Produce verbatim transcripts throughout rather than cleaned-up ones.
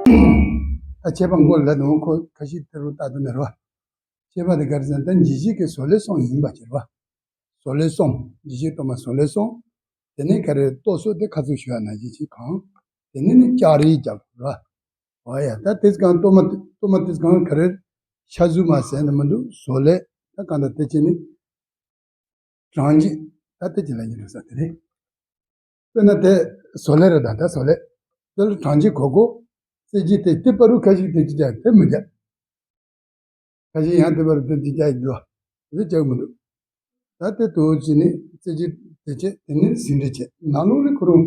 ད་བྱས་པ་མགོ་ལ་དང་ཁོ་ཁ་ཤས་དེ་རུ་ལྟ་དུ་ནི་རེད་བ། བྱས་པ་དེ་ག་རེ་ཟེར་ན་ད་འཇིགས་བྱེད་ཀྱི་བཟོ་ལས་གསུམ་ཡིན་པ་ཅིག་རེད་བ། བཟོ་ལས་གསུམ། འཇིགས་བྱེད་གཏོར་མ་བཟོ་ལས་གསུམ། དེ་ནས་ག་རེ་གཏོར་ཟོར་དེ་ཁ་ཚུགས་ཞུ་ཡ་ནང་བཞིན་ཅིག་གང་། དེ་ནས་ནི་ལྕགས་རིའི་ལྕགས་རེད་བ། འོ་ཡ། ད་དེ་གང་གཏོར་མ་གཏོར་མ་དེ་གང་ག་རེ་ཤ་ཟུར་མ་ཟེར་ན་མི་འདུག་བཟོ་ལས། ད་གང་ལྟར་དེ་བྱས་ནི་གྲངས་ཀྱི་ད་དེ་ཅི་ལ་ཉེ་རུ་ས་དེ་རེད། དཔེར་ན་དེ་བཟོ་ལས་རེད། ད་ད་བཟོ་ལས་དེ་ལ་གྲངས་ཀྱི་གོ་གོ། རྩེ་གཅིག་དེ་དེ་པ་རུ་ཁ་ཞིག་དེ་ཅི་བྱ་དེ་མི་བྱ། ཁ་ཞིག་ཡང་དེ་པ་རུ་དེ་ཅི་བྱ་ཡི་འདུག་དེ་བྱ་མི་འདུག་ད་དེ་དུ་ཅི་ནི་རྩེ་གཅིག་དེ་བྱས་དེ་ནི་ཟིན་བྲིས་བྱས་ནང་ལོགས་ནི་ཁོ་རང་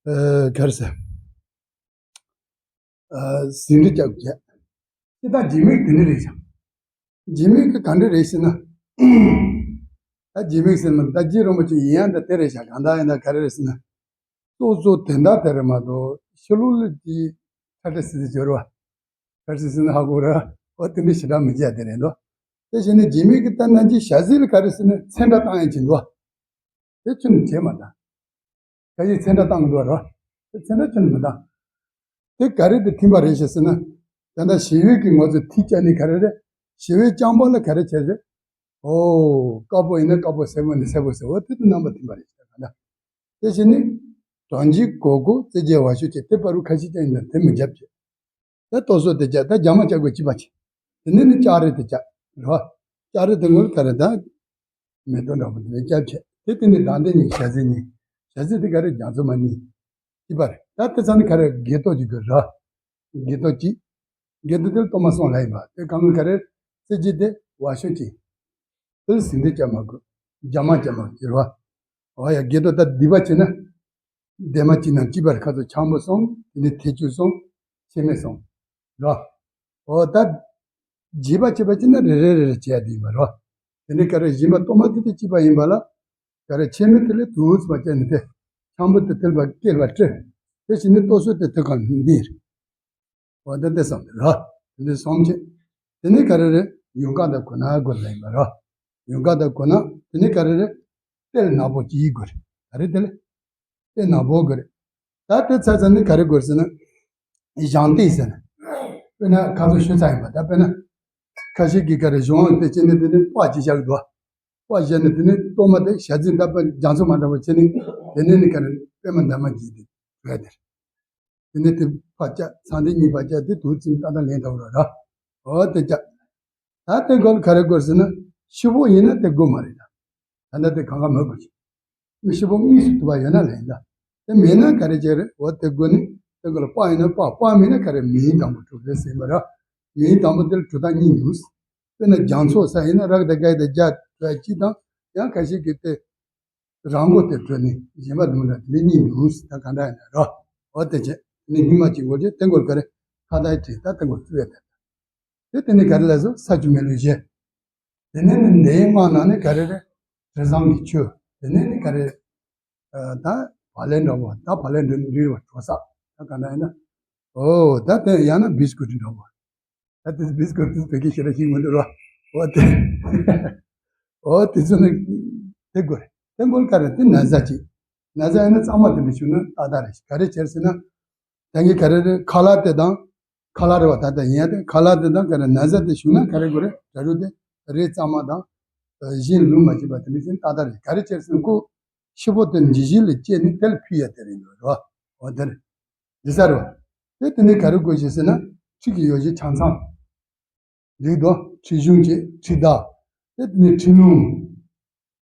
ཨ་ག་རེ་ཟེར། ཟིན་བྲིས་རྒྱག་རྒྱག་སྤྱིར་བཏང་རྗེས་མིག་དེ་འདྲ་རེད་ཤག་རྗེས་མིག་གི་ག་འདྲ་རེད་ཟེར་ན། ད་རྗེས་མིག་ཟེར་ན་ད་རྗེ་རིན་པོ་ཆེ་ཡིན་ཡང་ད་དེ་རེད་ཤག་གང་ལྟར་ཡིན་ན་ག་རེ་རེད་ཟེར་ན། གཙོ་གཙོ་དོན་དག་དེ་རེད་མ་གཏོགས་ཕྱི་ལོགས་ལ་དེ་ཁྲ་ཁྲ་སི་སི་སྦྱོར་བ། ཁྲ་སི་སི་ན་ཧ་གོ་ར་འོ་དེ་འདྲ་ཞེ་དྲག་མི་བྱ་དེ་རེད་འདུག་དེ་བཞིན་ནི་རྗེས་མིག་གི་ལྟ་ན་ཅི་ཞ་ཟིག་ལ་ག་རེ་ཟེར་ན་ཚན་ཁྲ་བཏང་ཡང་བྱེད་འདུག་དེ་ཚུན་བྱེད་མ་ད། ཁ་ཡིག་ཚན་ཁྲ་བཏང་གི་འདུག་ར། དེ་ཚན་ཁྲ་ཁྱོན་མི་བཏང་། དེ་ག་རེ་དེ་ཐིམ་པ་རེད་ཞེས་ཟེར་ན། ད་ལྟ་ཞི་བའི་གི་ངོ་ཚོ་ཐིག་བཅད་ནི་ག་རེ་རེད། ཞི་བའི་རྐྱང་པ་ལ་ག་རེ་བྱས་རེད། ཨོ། དཀར་པོ་ཡིན་ན་དཀར་པོ། སེར་པོ་ཡིན་ན་སེར་པོ་ཟེར་བ་དེ་དུ་རྣམ་པ་ཐིམ་པ་རེད་ཞེས་ད་ལྟ། དེ་བཞིན་ནི། གྲངས་ཀྱི་གོ་གོ་རྩེ་གཅིག་བ་ཤོད་ཅེས་དེ་པ་རུ་ཁ་ཤས་ཀྱང་ཡིན་ན་དེ་མི་རྒྱབ་ཅེས། ད་གཏོར་ཟོར་དེ་བཅག་ད་རྒྱ་མ་བཅག་དགོས་ཅི་པ་ཅི། དེ་ནས་ནི་ལྕགས་རི་དེ་བཅག་རེད་བ། ལྕགས་རི་དེ་ངོ་ག་རེ་ད། མེ་ཏོག་འདྲ་པོ་དེ་ནས་བཅག་བྱས་དེ་དེ་ནས་ད་འདི་གཉིས་ཞ་ཟེར་གཉིས། ཞ་ཟེར་དེ་ག་རེ་རྒྱ་མཚོ་མ་གཉིས། ཅི་པ་རེད་ད་དེ་ཚང་ནི་ག་རེ་དགེ་ཏོག་ཅིག་དགོས་ར། དགེ་ཏོག་ཅིག་དགེ་ཏོག་དེ་ལ་གཏོར་མ་གསུམ་ལ་ཡིན་པ་དེ་གང་གི་ག་རེ། རྩེ་གཅིག་དེ་བ་ཤོད་ཅིག་དེ་ལ་ཟིན་དེ་བཅག་མ་དགོས། རྒྱ་མ་བཅག་མ་དགོས་ར། འོ་ཡ་དགེ་ཏོག་ད་སྡིག་པ་བྱས་ན། འདས་མ་ཅི་ན་ཅི་པར་ཁ་ཚོ་ཆང་པོ་སོང་དེ་ནས་ཐེ་ཆུ་སོང་ཕྱེ་མེ་སོང་། རོ། འོ་ད། བརྗེས་པ་བྱེད་པ་ཅི་ན་རེ་རེ་རེ་རེ་བྱས་དེ་ཡིན་པ་རོ། དེ་ནས་ག་རེ་བཞིན་པ་གཏོར་མ་དེ་དེ་ཅི་པ་ཡིན་པ་ལ། ག་རེ་ཕྱེ་མེ་དེ་ལས་དུས་པ་བྱས་ནས་དེ། ཆང་པོ་དེ་དེ་ལ་བ་སྐྱེལ་བ་སྤྲད། དེ་བཞིན་ནས་གཏོར་ཟོར་དེ་དེ་གང་འདིར། འོ་དེ་འདི་སོང་དེ་རོ། དེ་འདི་སོང་བྱས། དེ་ནས་ག་རེ་རེ། ཡུངས་ཀར་དང་གོ་ན་དགོས་ལ་ཡིན་པ་རོ། ཡུངས་ཀར་དང་གོ་ན་དེ་ནས་ག་རེ་རེ། ཏིལ་ནག་པོ་གཅིག་དགོས་རེད། ག་རེ་དེ་ལས། ཏིལ་ནག་པོ་དགོས་རེད། ད་དེ་ཚ་ཚ་ནི་ག་རེ་དགོས་ཟེར་ན། གཞང་ཏིལ་ཟེར་ན། དཔེར་ན་ཁ་ཚོ་ཤོད་ཚ་ཡིན་པ་ད་དཔེར་ན། ཁ་ཤས་ཀྱིས་ག་རེ་གཞོང་དེ་བྱས་ནས་དེ་ནི་པགས་ཅིག་བཞག་གི་འདུག་པགས་བཞག་ནས་དེ་ནི་གཏོར་མ་དེ་ཞལ་འཛིན་ད་པ་རྒྱ་མཚོ་མ་འདྲ་བ་བྱས་ནས་དེ་ནས་ནི་ག་རེ་པད་མ་འདབ་མ་བརྒྱད་དེ་བྲོས་དེར། དེ་ནས་དེ་ཕར་བཅག་ཚང་དེ་གཉིས་པ་བཅག་དེ་དུས་ཙམ་ཏག་ཏག་ལེན་ཐུབ་ར་ར། འོ་དེ་བཅག་ད་དེ་སྒོ་ལ་ག་རེ་དགོས་ཟེར་ན། ཤི་བོ་ཡིན་ན་དེ་དགོས་མ་རེད་ད། ད་ལྟ་དེ་གང་ག་མི་དགོས་ཤིག་མི་ཤི་བོ་དངོས་སུ་ཐུབ་པ་ཡོད་ན་ལེན་ད། དེ་མེད་ན་ག་རེ་བྱས་རེད། འོ་དེ་དགོས་ནི་དེ་སྒོ་ལ་པགས་ཡིན་ན་པགས། པགས་མེད་ན་ག་རེ་མེ་ཡི་དང་པོ་གྲུབ་རེད་ཟེར་མ་ར། མེ་ཡི་དང་པོ་དེ་ལ་གྲུབ་སྟངས་གཉིས་འདུག་དཔེར་ན་རྒྱ་མཚོ་ས་ཡིན་ན་རག་དེ་ག་ཡི་དེ་རྒྱ་གྲུབ་གཅིག་དང་ཡང་ཁ་ཤས་ཀྱིས་དེ། རང་མགོ་དེ་བྲོས་ནས་གཞན་པ་དུ་མི་འདྲ་དེ་ནས་གཉིས་འདུག་ད་ག་འདྲ་ཡིན་ན་རོ། འོ་དེ་བྱས་དེ་ནས་སྙིགས་མ་གཅིག་འགོར་རྗེས་དེ་འགོར་ག་རེ་ཁ་བརྡ་བྲིས་ད་དེ་འགོར་བཙུགས་ཡ་དེ། དེ་དེ་ནས་ག་རེ་ལ་སོ་ས་ཆུ་མེ་རླུང་བཞི། དེ་ནས་ནི་འདས་ཡིན་སྔགས་ནང་ནས་ག་རེ་རེད། དྲི་བཟང་གི་ཆུ། དེ་ནས་ནི་ག་རེ། ད་བ་ལན་འདྲ་བོ་ད་བ་ལན་འདྲ་འདྲི་བ་གྲོ་ས། ད་ག་འདྲ་ཡིན་ན། ཨོ་ད་དེ་ཡང་ན་བིས་ཀུ་ཊི་འདྲ་བོ། ད་དེ་བིས་ཀུ་ཊི་བོད་སྐད་ཤེས་ར་ཤེས་མི་འདུག་རོ། འོ་དེ། འོ་དེ་ཚོ་ནི། དེ་དགོས་རེད། དེ་དགོས་ག་རེ་དེ་ན་བཟའ་གཅིག་ན་བཟའ་ཡིན་ན་གཙང་མ་དེ་འདྲ་བྱུགས་ན་ཏག་ཏག་རེད། ག་རེ་བྱས་ཟེར་ན། ད་ངས་ག་རེ་རེད་ཁ་ལག་དེ་དང་། ཁ་ལག་རེད་བ་ད་ལྟ་ཡིན་ཡ་དེ་ཁ་ལག་དེ་དང་ག་རེ་ན་བཟའ་དེ་བྱུགས་ན་ག་རེ་དགོས་རེད། གྲ་རུ་དེ་རས་གཙང་མ་དང་། གཞན་ལུང་མ་བྱས་པ་དེ་འདྲ་བྱས་ན་ཏག་ཏག་རེད། ག་རེ་བྱས་ཟེར་ན་ཁོ། ཤི་བོ་དེ་འཇིགས་བྱེད་ལ་སྐྱེས་ནས་དེ་ལ་ཕུལ་ཡ་དེ་རེད་འདུག་རོ། འོ་དེ་རེད། འདི་ས་རེད་བ། དེ་དེ་ནས་ག་རེ་དགོས་ཞེས་ཟེར་ན། ཁྲི་གི་ཡོ་བྱད་ཆ་ཚང་། འདུག་དོ། ཁྲི་གཞུང་བཅས་ཁྲི་བདག་དེ་དེ་ནས་ཁྲི་ལུང་།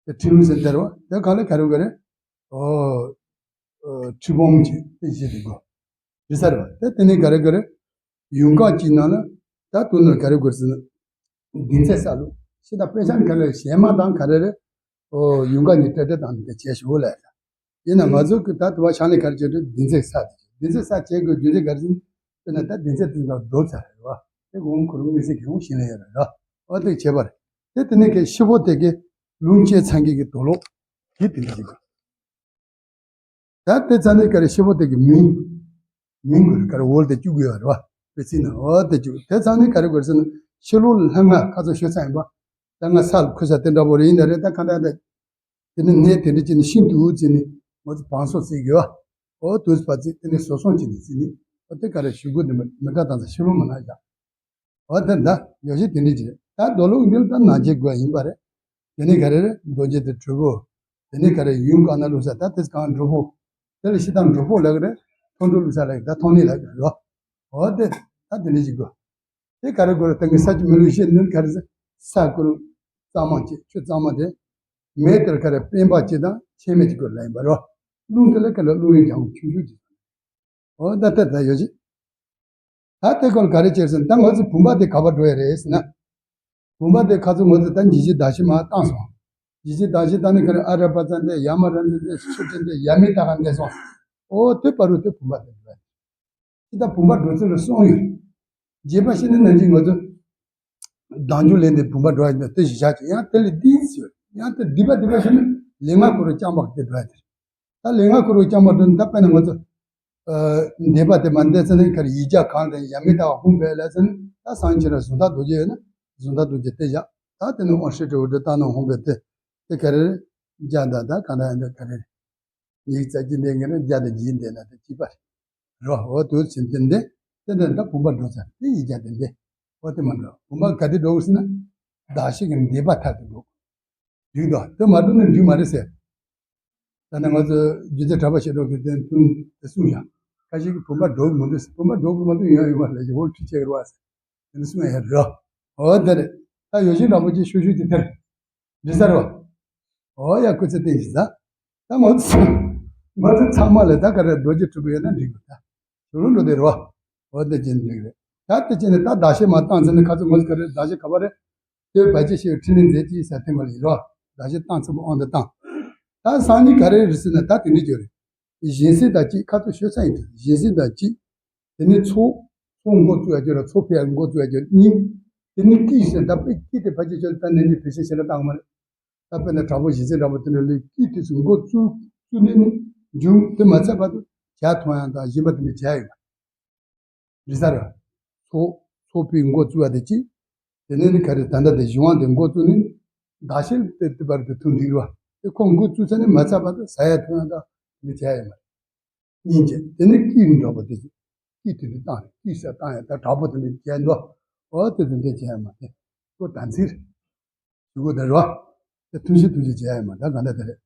དེ་ཁྲི་ལུང་ཟེར་དེ་རེད་བ། དེ་ག་ལ་ག་རེ་དགོས་རེད། ཨོ། ཨོ། ཁྲི་བོང་བཅས་དེ་བཞི་དེ་དགོས། འདི་ས་རེད་བ། དེ་དེ་ནས་ག་རེ་དགོས་རེད། ཡུངས་ཀར་གཅིག་ནང་ལ། ད་དུང་ནང་ག་རེ་དགོས་ཟེར་ན། གདན་ཚད་གསར་ལུགས་ཤི་ད་དཔེ་ཆ་ག་རེ་ཞལ་མ་དང་ག་རེ་རེད། ཨོ་ཡུངས་ཀར་གཉིས་སྤྲད་སྤྲད་དང་འདི་བྱས་ཞུ་ལ། ཡིན་ན་ང་ཚོ་གི་ད་དུ་བ་ཤང་ལས་ག་རེ་བྱེད་དུས་གདན་ཚད་གསར་དེ་གདན་ཚད་གསར་བྱེད་དགོས་རྒྱུ་མཚན་ག་རེ་ཟེར་ན། དཔེར་ན་ད་གདན་ཚད་དེ་ཚོ་རྡོ་ཚ་རེད་བ། དེ་གོང་ཁོ་རང་མི་སེ་གི་ཧོང་ཤིང་ལ་ཡོད་རེད་ར། ཨོ་དེ་བྱས་པ་རེད། དེ་དེ་ནས་ཁའི་ཤི་བོ་དེ་གི་ལུང་བཅས་ཚང་གི་གི་དོ་ལོག་དེ་དེ་འདྲ་ཞིག་དགོས། ད་དེ་ཚ་ནི་ག་རེ་ཤི་བོ་དེ་གི་མིང་། མིང་གི་ག་རེ་འོལ་དེ་བཅུག་དགོས་རེད་བ། དཔེ་ཚིག་ན་འོ་དེ་བཅུག་དེ་ཚ་ནི་ག་རེ་དགོས་ཟེར་ན། ཤི་ལོ་ལྷ་ང་ཁ་ཚོ་ཤོད་ཚ་ཡིན་པ། ལྷ་ང་ས་ལ་ཁུ་ས་དེ་འདྲ་བོ་རེ་ཡིན་ན་རེད། ད་ག་འདྲ་འདྲ། དེ་ནི་ནས་དེ་འདྲ་ཅི་ནི་ཤིན་ཏུ་ཅི་ནི་ང་ཚོ་བང་སོ་ཟེར་དགོས་བ། འོ་དུས་པ་ཚིག་དེ་ནི་བཟོ་སོང་ཅི་ནི་ཟེར་ནི། འོ་དེ་ག་རེ་ཞུ་དགོས་དེ་མི་མི་འདྲ་དང་ས་ཤུ་རུ་མ་ན་བཞག་འོ་དེ་འདྲ་ཡོ་ཞིག་དེ་འདྲ་བྱེད། ད་རྡོ་ལུགས་འདི་ལ་ད་ནང་བྱེད་དགོས་ཡིན་པ་རེད། དེ་ནས་ག་རེ་རེད། རྡོ་རྗེ་དེ་གྲུ་བོ། དེ་ནས་ག་རེ་ཡུམ་གང་ན་བླུགས་ས། ད་དེ་གང་གྲུ་བོ། དེ་ལ་ཤི་དང་གྲུ་བོ་ལ་ག་རེ་ཐོང་གྲུ་བླུགས་ས་ལ་ད་ཐོང་ནི་ལ་ག་རེ་རོ། འོ་དེ་ད་དེ་འདྲ་བྱེད་དགོས། དེ་ག་རེ་དགོས་རེད། ད་ངས་ས་ཆུ་མི་ལུས་ཤེས་ནི་ག་རེ་ཟེར། ས་ཀུ་རུ་གཙང་མ་བྱེད། ཆུ་གཙང་མ་དེ། མེ་དེར་ག་རེ་སྤེན་པ་གཅིག་དང་ཕྱེ་མེ་གཅིག་དགོས་ལ་ཡིན་པ་རོ། རླུང་དེ་ལ་ག་ལ་རླུང་རིང་རྒྱང་ཆུང་ཆུང་གཅིག་འོ་ད་ལྟ་ད་ཡོ་ཅི། ད་དེ་སྐོར་ག་རེ་བྱས་ཟེར་ན། ད་ང་ཚོ་བུམ་པ་དེ་ག་པར་འགྲོ་ཡ་རེད་ཟེར་ན། བུམ་པ་དེ་ཁ་ཚོ་ང་ཚོ་ད་འཇིགས་བྱེད་བདག་བཞི་མར་བཏང་སོང་། འཇིགས་བྱེད་བདག་བཞི་བཏང་ནས་ག་རེ་ཨ་ར་པ་ཙ་འདས། ཡ་མ་ར་འདས་འདས། ཤི་ཏི་འདས། ཡ་མི་ད་ག་འདས་སོང་། འོ་དེ་བར་དུ་དེ་བུམ་པ་དེ་འགྲོ་ཡ་རེད། ཅི་ད་བུམ་པ་འགྲོ་ཚུལ་ལ་གསུངས་ཡོད། རྗེས་དཔག་བཤད་ན་ནང་བཞིན་ང་ཚོ་བདག་འཇུག་ལས་འདི་བུམ་པ་འགྲོ་ཡ་ཡིན་ན་དེ་བཞིན་བཞག་ཅིག་ཡང་དེ་ལས་འདི་ཡོད། ཡང་དེ་སྡིག་པ་སྡིག་པ་བཤད་ན་ལས་ལྔ་འཁོར་བའི་རྐྱང་པ་དེ་འགྲོ་ཡ་དེ་རེད། ད་ལས་ལྔ་འཁོར་བའི་རྐྱང་པ་འགྲོ་ན་ད་དཔེར་ན་ང་ཚོ་འདས་པ་དེ་མ་འདས་ཚེ་ནི་ག་རེ་ཡིག་བརྒྱ་གང་དང་ཡ་མི་ད་ག་ཧུམ་པའི་ལ་ཚེ་ནི་ད་སངས་རྒྱས་ར་གཟུངས་ཐག་རྡོ་རྗེ་ཡོད་ན་གཟུངས་ཐག་རྡོ་རྗེ་དེ་བཞག་ད་དེ་ནི་དབང་ཤེས་དྲི་བ་དྲི་ལྟ་ན་ཧུམ་པའི་དེ་དེ་ག་རེ་རེད། བརྒྱ་དང་ད་གང་ད་ཡང་ད་ག་རེ་རེད། ཡིག་རྩ་གཅིག་འདི་ངེས་ན་བརྒྱ་དང་བརྒྱད་འདས་ན་དེ་གཅིག་པ་རེད། རོ་འོ་དུ་ཕྱིན་ཏེ་འདི་དེ་འདི་ད་བུམ་པ་འགྲོ་ཚར་དེ་ཡིག་བརྒྱ་དེ་འདི་འོ་དེ་མ་འགྲོ། བུམ་པ་ག་དེ་འགྲོ་ཟེར་ན། བདག་བཞི་གི་འདས་པ་ཐར་དུ་འགྲོ། འགྲིག་དོ། དེ་མ་འགྲོ་ན་འགྲིག་མ་རེད་ཟེར། ད་ནི་ང་ཚོ་རྗེ་བཙུན་གྲགས་པ་ཞེས་གྲགས་ཀྱི་དེ་མཐུན་དེ་གསུངས་ཤག་ཁ་ཤས་ཀྱིས་བུམ་པ་འགྲོ་གི་མི་འདུག་ཟེར། བུམ་པ་འགྲོ་གི་མ་འདུག་ཡོང་ཡོང་བ་ལས་ཀྱི་འོ་ཁྲི་ཆེ་གི་རེད་བ་ཟེར། དེ་ནི་གསུང་ཡ་རེད། འོ་དེ་རེད། ད་ཡོད་བཞིན་རང་པོ་ཅིག་ཤུ་ཤུ་ཅིག་དེར། འདི་ཟེར་བ། འོ་ཡ་སྐུ་ཚེ་བརྟན་ཅིག་ཟ། ད་ང་ཚོ་ང་ཚོ་ཚང་མ་ལ་ད་ག་རེ་རྡོ་རྗེ་གྲུབ་པ་ཡོད་ན་འགྲིག་གི་རེད་ད། ཞུ་རུ་འགྲོ་དེ་རེད་བ། འོ་དེ་ཅན་འགྲིག་རེད། ད་དེ་ཅན་ནི་ད་བདག་བཞི་མར་བཏང་ཚེ་ནི་ཁ་ཚོ་ང་ཚོ་ག་རེ་བདག་བཞི་ག་པ་རེད། དེ་བ་ཅི་ཞིག་ཕྲིན་ལས་མཛད་ཅིག་ཟེར་ཐེངས་པ་ལ་ཡིན་རོ། བདག་བཞི་བཏང་ཚུལ་པོ་དབང་དུ་བཏང་། ད་སང་ཉིན་ག་རེ་རེད་ཟེར་ན་ད་དེ་འདྲ་ཅིག་རེད། གཞན་སེལ་དང་གཅིག་ཁ་ཚོ་ཤོད་ས་ཡིན་དུས་གཞན་སེལ་དང་གཅིག་དེ་ནས་ཚོགས། ཚོགས་འགོ་བཙུགས་ཡ་ཅིག་ར་ཚོགས་ཕེབས་ཡ་འགོ་བཙུགས་ཡ་ཅིག་གཉིས། དེ་ནས་ཀྱིས་ཟེར་ད་དཔེ་ཀྱིས་དེ་ཕལ་ཆེར་ཁྱོད་ད་ནན་གྱིས་བེད་སྤྱོད་བྱེད་ལ་བཏང་མ་རེད། ད་དཔེར་ན་དྲག་པོ་གཞན་སེལ་དྲག་པོ་དེ་འདྲ་ལས་ཀྱིས་དེ་ཚོ་འགོ་བཙུགས་བཙུགས་ནས་ནི་འབྱུང་དེ་མ་ཚད་པར་དུ་ཇ་འཐུང་ཡ་དང་གཞན་པ་དེ་འདྲ་བྱས་ཡོད། རེད་ས་ར། ཚོགས་ཚོགས་ཕེབས་འགོ་བཙུགས་ཡ་དེ་གཅིག་དེ་ནས་ནི་ག་རེ་ད་ལྟ་དེ་གཞུང་དབང་དེ་འགོ་བཙུགས་ནས་ནི་བདག་བཞི་དེ་དེ་བར་དུ་ཐུག་འགྲིག་ར། དེ་ཁོ་འགོ་བཙུགས་ཚར་ནས་མ་ཚད་པར་དུ་ཟ་ཡ་འཐུང་ཡ་དང་དེ་འདྲ་བྱས་ཡོད་མ་རེད། སྙིང་རྗེ། དེ་ནི་ཀྱིས་འགྲོ་བ་དེ་ཀྱིས་དེ་དུས་བཏང་རེད། ཀྱིས་ས་བཏང་ཡ་ད་དྲག་པོ་དེ་འདྲ་བྱས་འདུག་འོ་དེ་དེ་འདྲ་བྱས་ཡ་མ་དེ་ཁོ་དམ་ཚིག་རེད། ཞུ་དགོས་དེ་རོ། དེ་ཐུན་བཞི་ཐུན་བཞི་བྱས་ཡ་མ་ད་ག་འདྲ་དེ་རེད།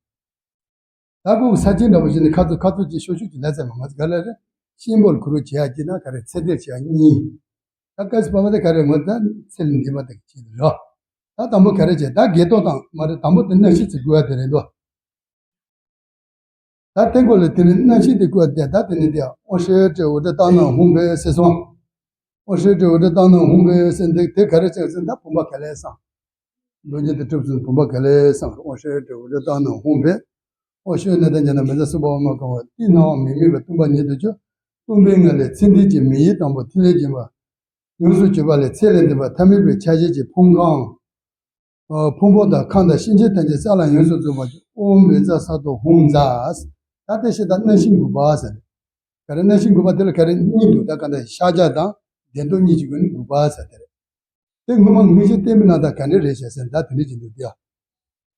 ད་ཁོ་ས་ཆེན་འདྲ་པོ་ཞིག་ནི་ཁ་ཚུ་ཁ་ཚུ་ཅིག་ཤོ་ཤུ་ཅིག་ལ་ཚད་མ་ང་ཚོ་ག་ལ་རེད། གཤིན་པོར་གུ་རུ་བྱས་ཡ་གཅིག་ན་ག་རེ་ཚེ་འདིར་བྱས་ཡ་གཉིས། ད་ཀ་སི་པ་མ་དེ་ག་རེ་ངོ་ད་ཚེ་ལས་འདས་པ་དེ་གཅིག་རོ། ད་དང་པོ་ག་རེ་བྱས་ད་དགེ་ཐོག་དང་མ་རེད། དང་པོ་དེ་རྣམ་ཤེས་ཚིག་དགོས་ཡ་དེ་རེད་འདུག་ད་དེ་འགོ་ལ་དེ་ནི་རྣམ་ཤེས་དེ་བཀོད་དེ་ད་དེ་ནི་དེ་དབང་ཤེས་དྲི་བ་དྲི་ལྟ་ན་ཧུང་བས་ཟེར་སོང་། དབང་ཤེས་དྲི་བ་དྲི་ལྟ་ན་ཧུང་བས་ཟེར་འདི་དེ་ག་རེ་བྱས་ཟེར་ད་བུམ་པ་ག་ལས་སང་། རྡོ་རྗེ་དེ་གྲུབ་ཚུལ་བུམ་པ་ག་ལས་སང་། དབང་ཤེས་དྲི་བ་དྲི་ལྟ་ན་ཧུང་བས། དབང་ཤེས་ནི་དང་ཉན་ན་མི་ཚེ་གསུམ་པ་འོག་མ་གང་བ་ཏི་སྣང་བ་མི་དམིགས་པ་སྟོང་པ་ཉིད་དུ་གྱུར། སྟོང་པའི་ངང་ལས་ཚེ་འདི་ཀྱི་མི་ཡི་དང་པོ་ཐིག་ལེ་སྦྱིན་པ། ཡོངས་སུ་གྱུར་པ་ལས་ཚེ་ལས་འདས་པ་ཐ་མལ་པའི་ཆ་ཤས་ཀྱི་ཕུང་ཁམས། ཕུང་པོ་དང་ཁམས་དང་གཤིན་རྗེ་ཐམས་ཅད་ས་ལ་ཡོངས་སུ་རྫོགས་པར་གྱུར། ཨོཾ་མི་ཛ་ས་ཏོ་ཧཱུྃ་ཛ། ད་ལྟ་ཞེ་དྲག་རྣམ་ཤེས་དགུ་པ་ཟེར། ག་རེ་རྣམ་ཤེས་དགུ་པ་དེ་ལ་ག་རེ་གཉིས་འདུག་ད་ག་འདྲ་ཤཱཀྱ་དང་བདེན་སྟོབས་གཉིས་ཀྱི་སྒོ་ནས་དགུ་པ་ཟེར་དེ་རེད། དེ་སྔོན་མ་ངེས་ཤེས་བསྟན་པའི་ནང་དང་ག་འདྲ་རེད་ཤག་ཟེར་ན་ད་དེ་འདྲ་ཅིག་འདུག་དེ་ཡ།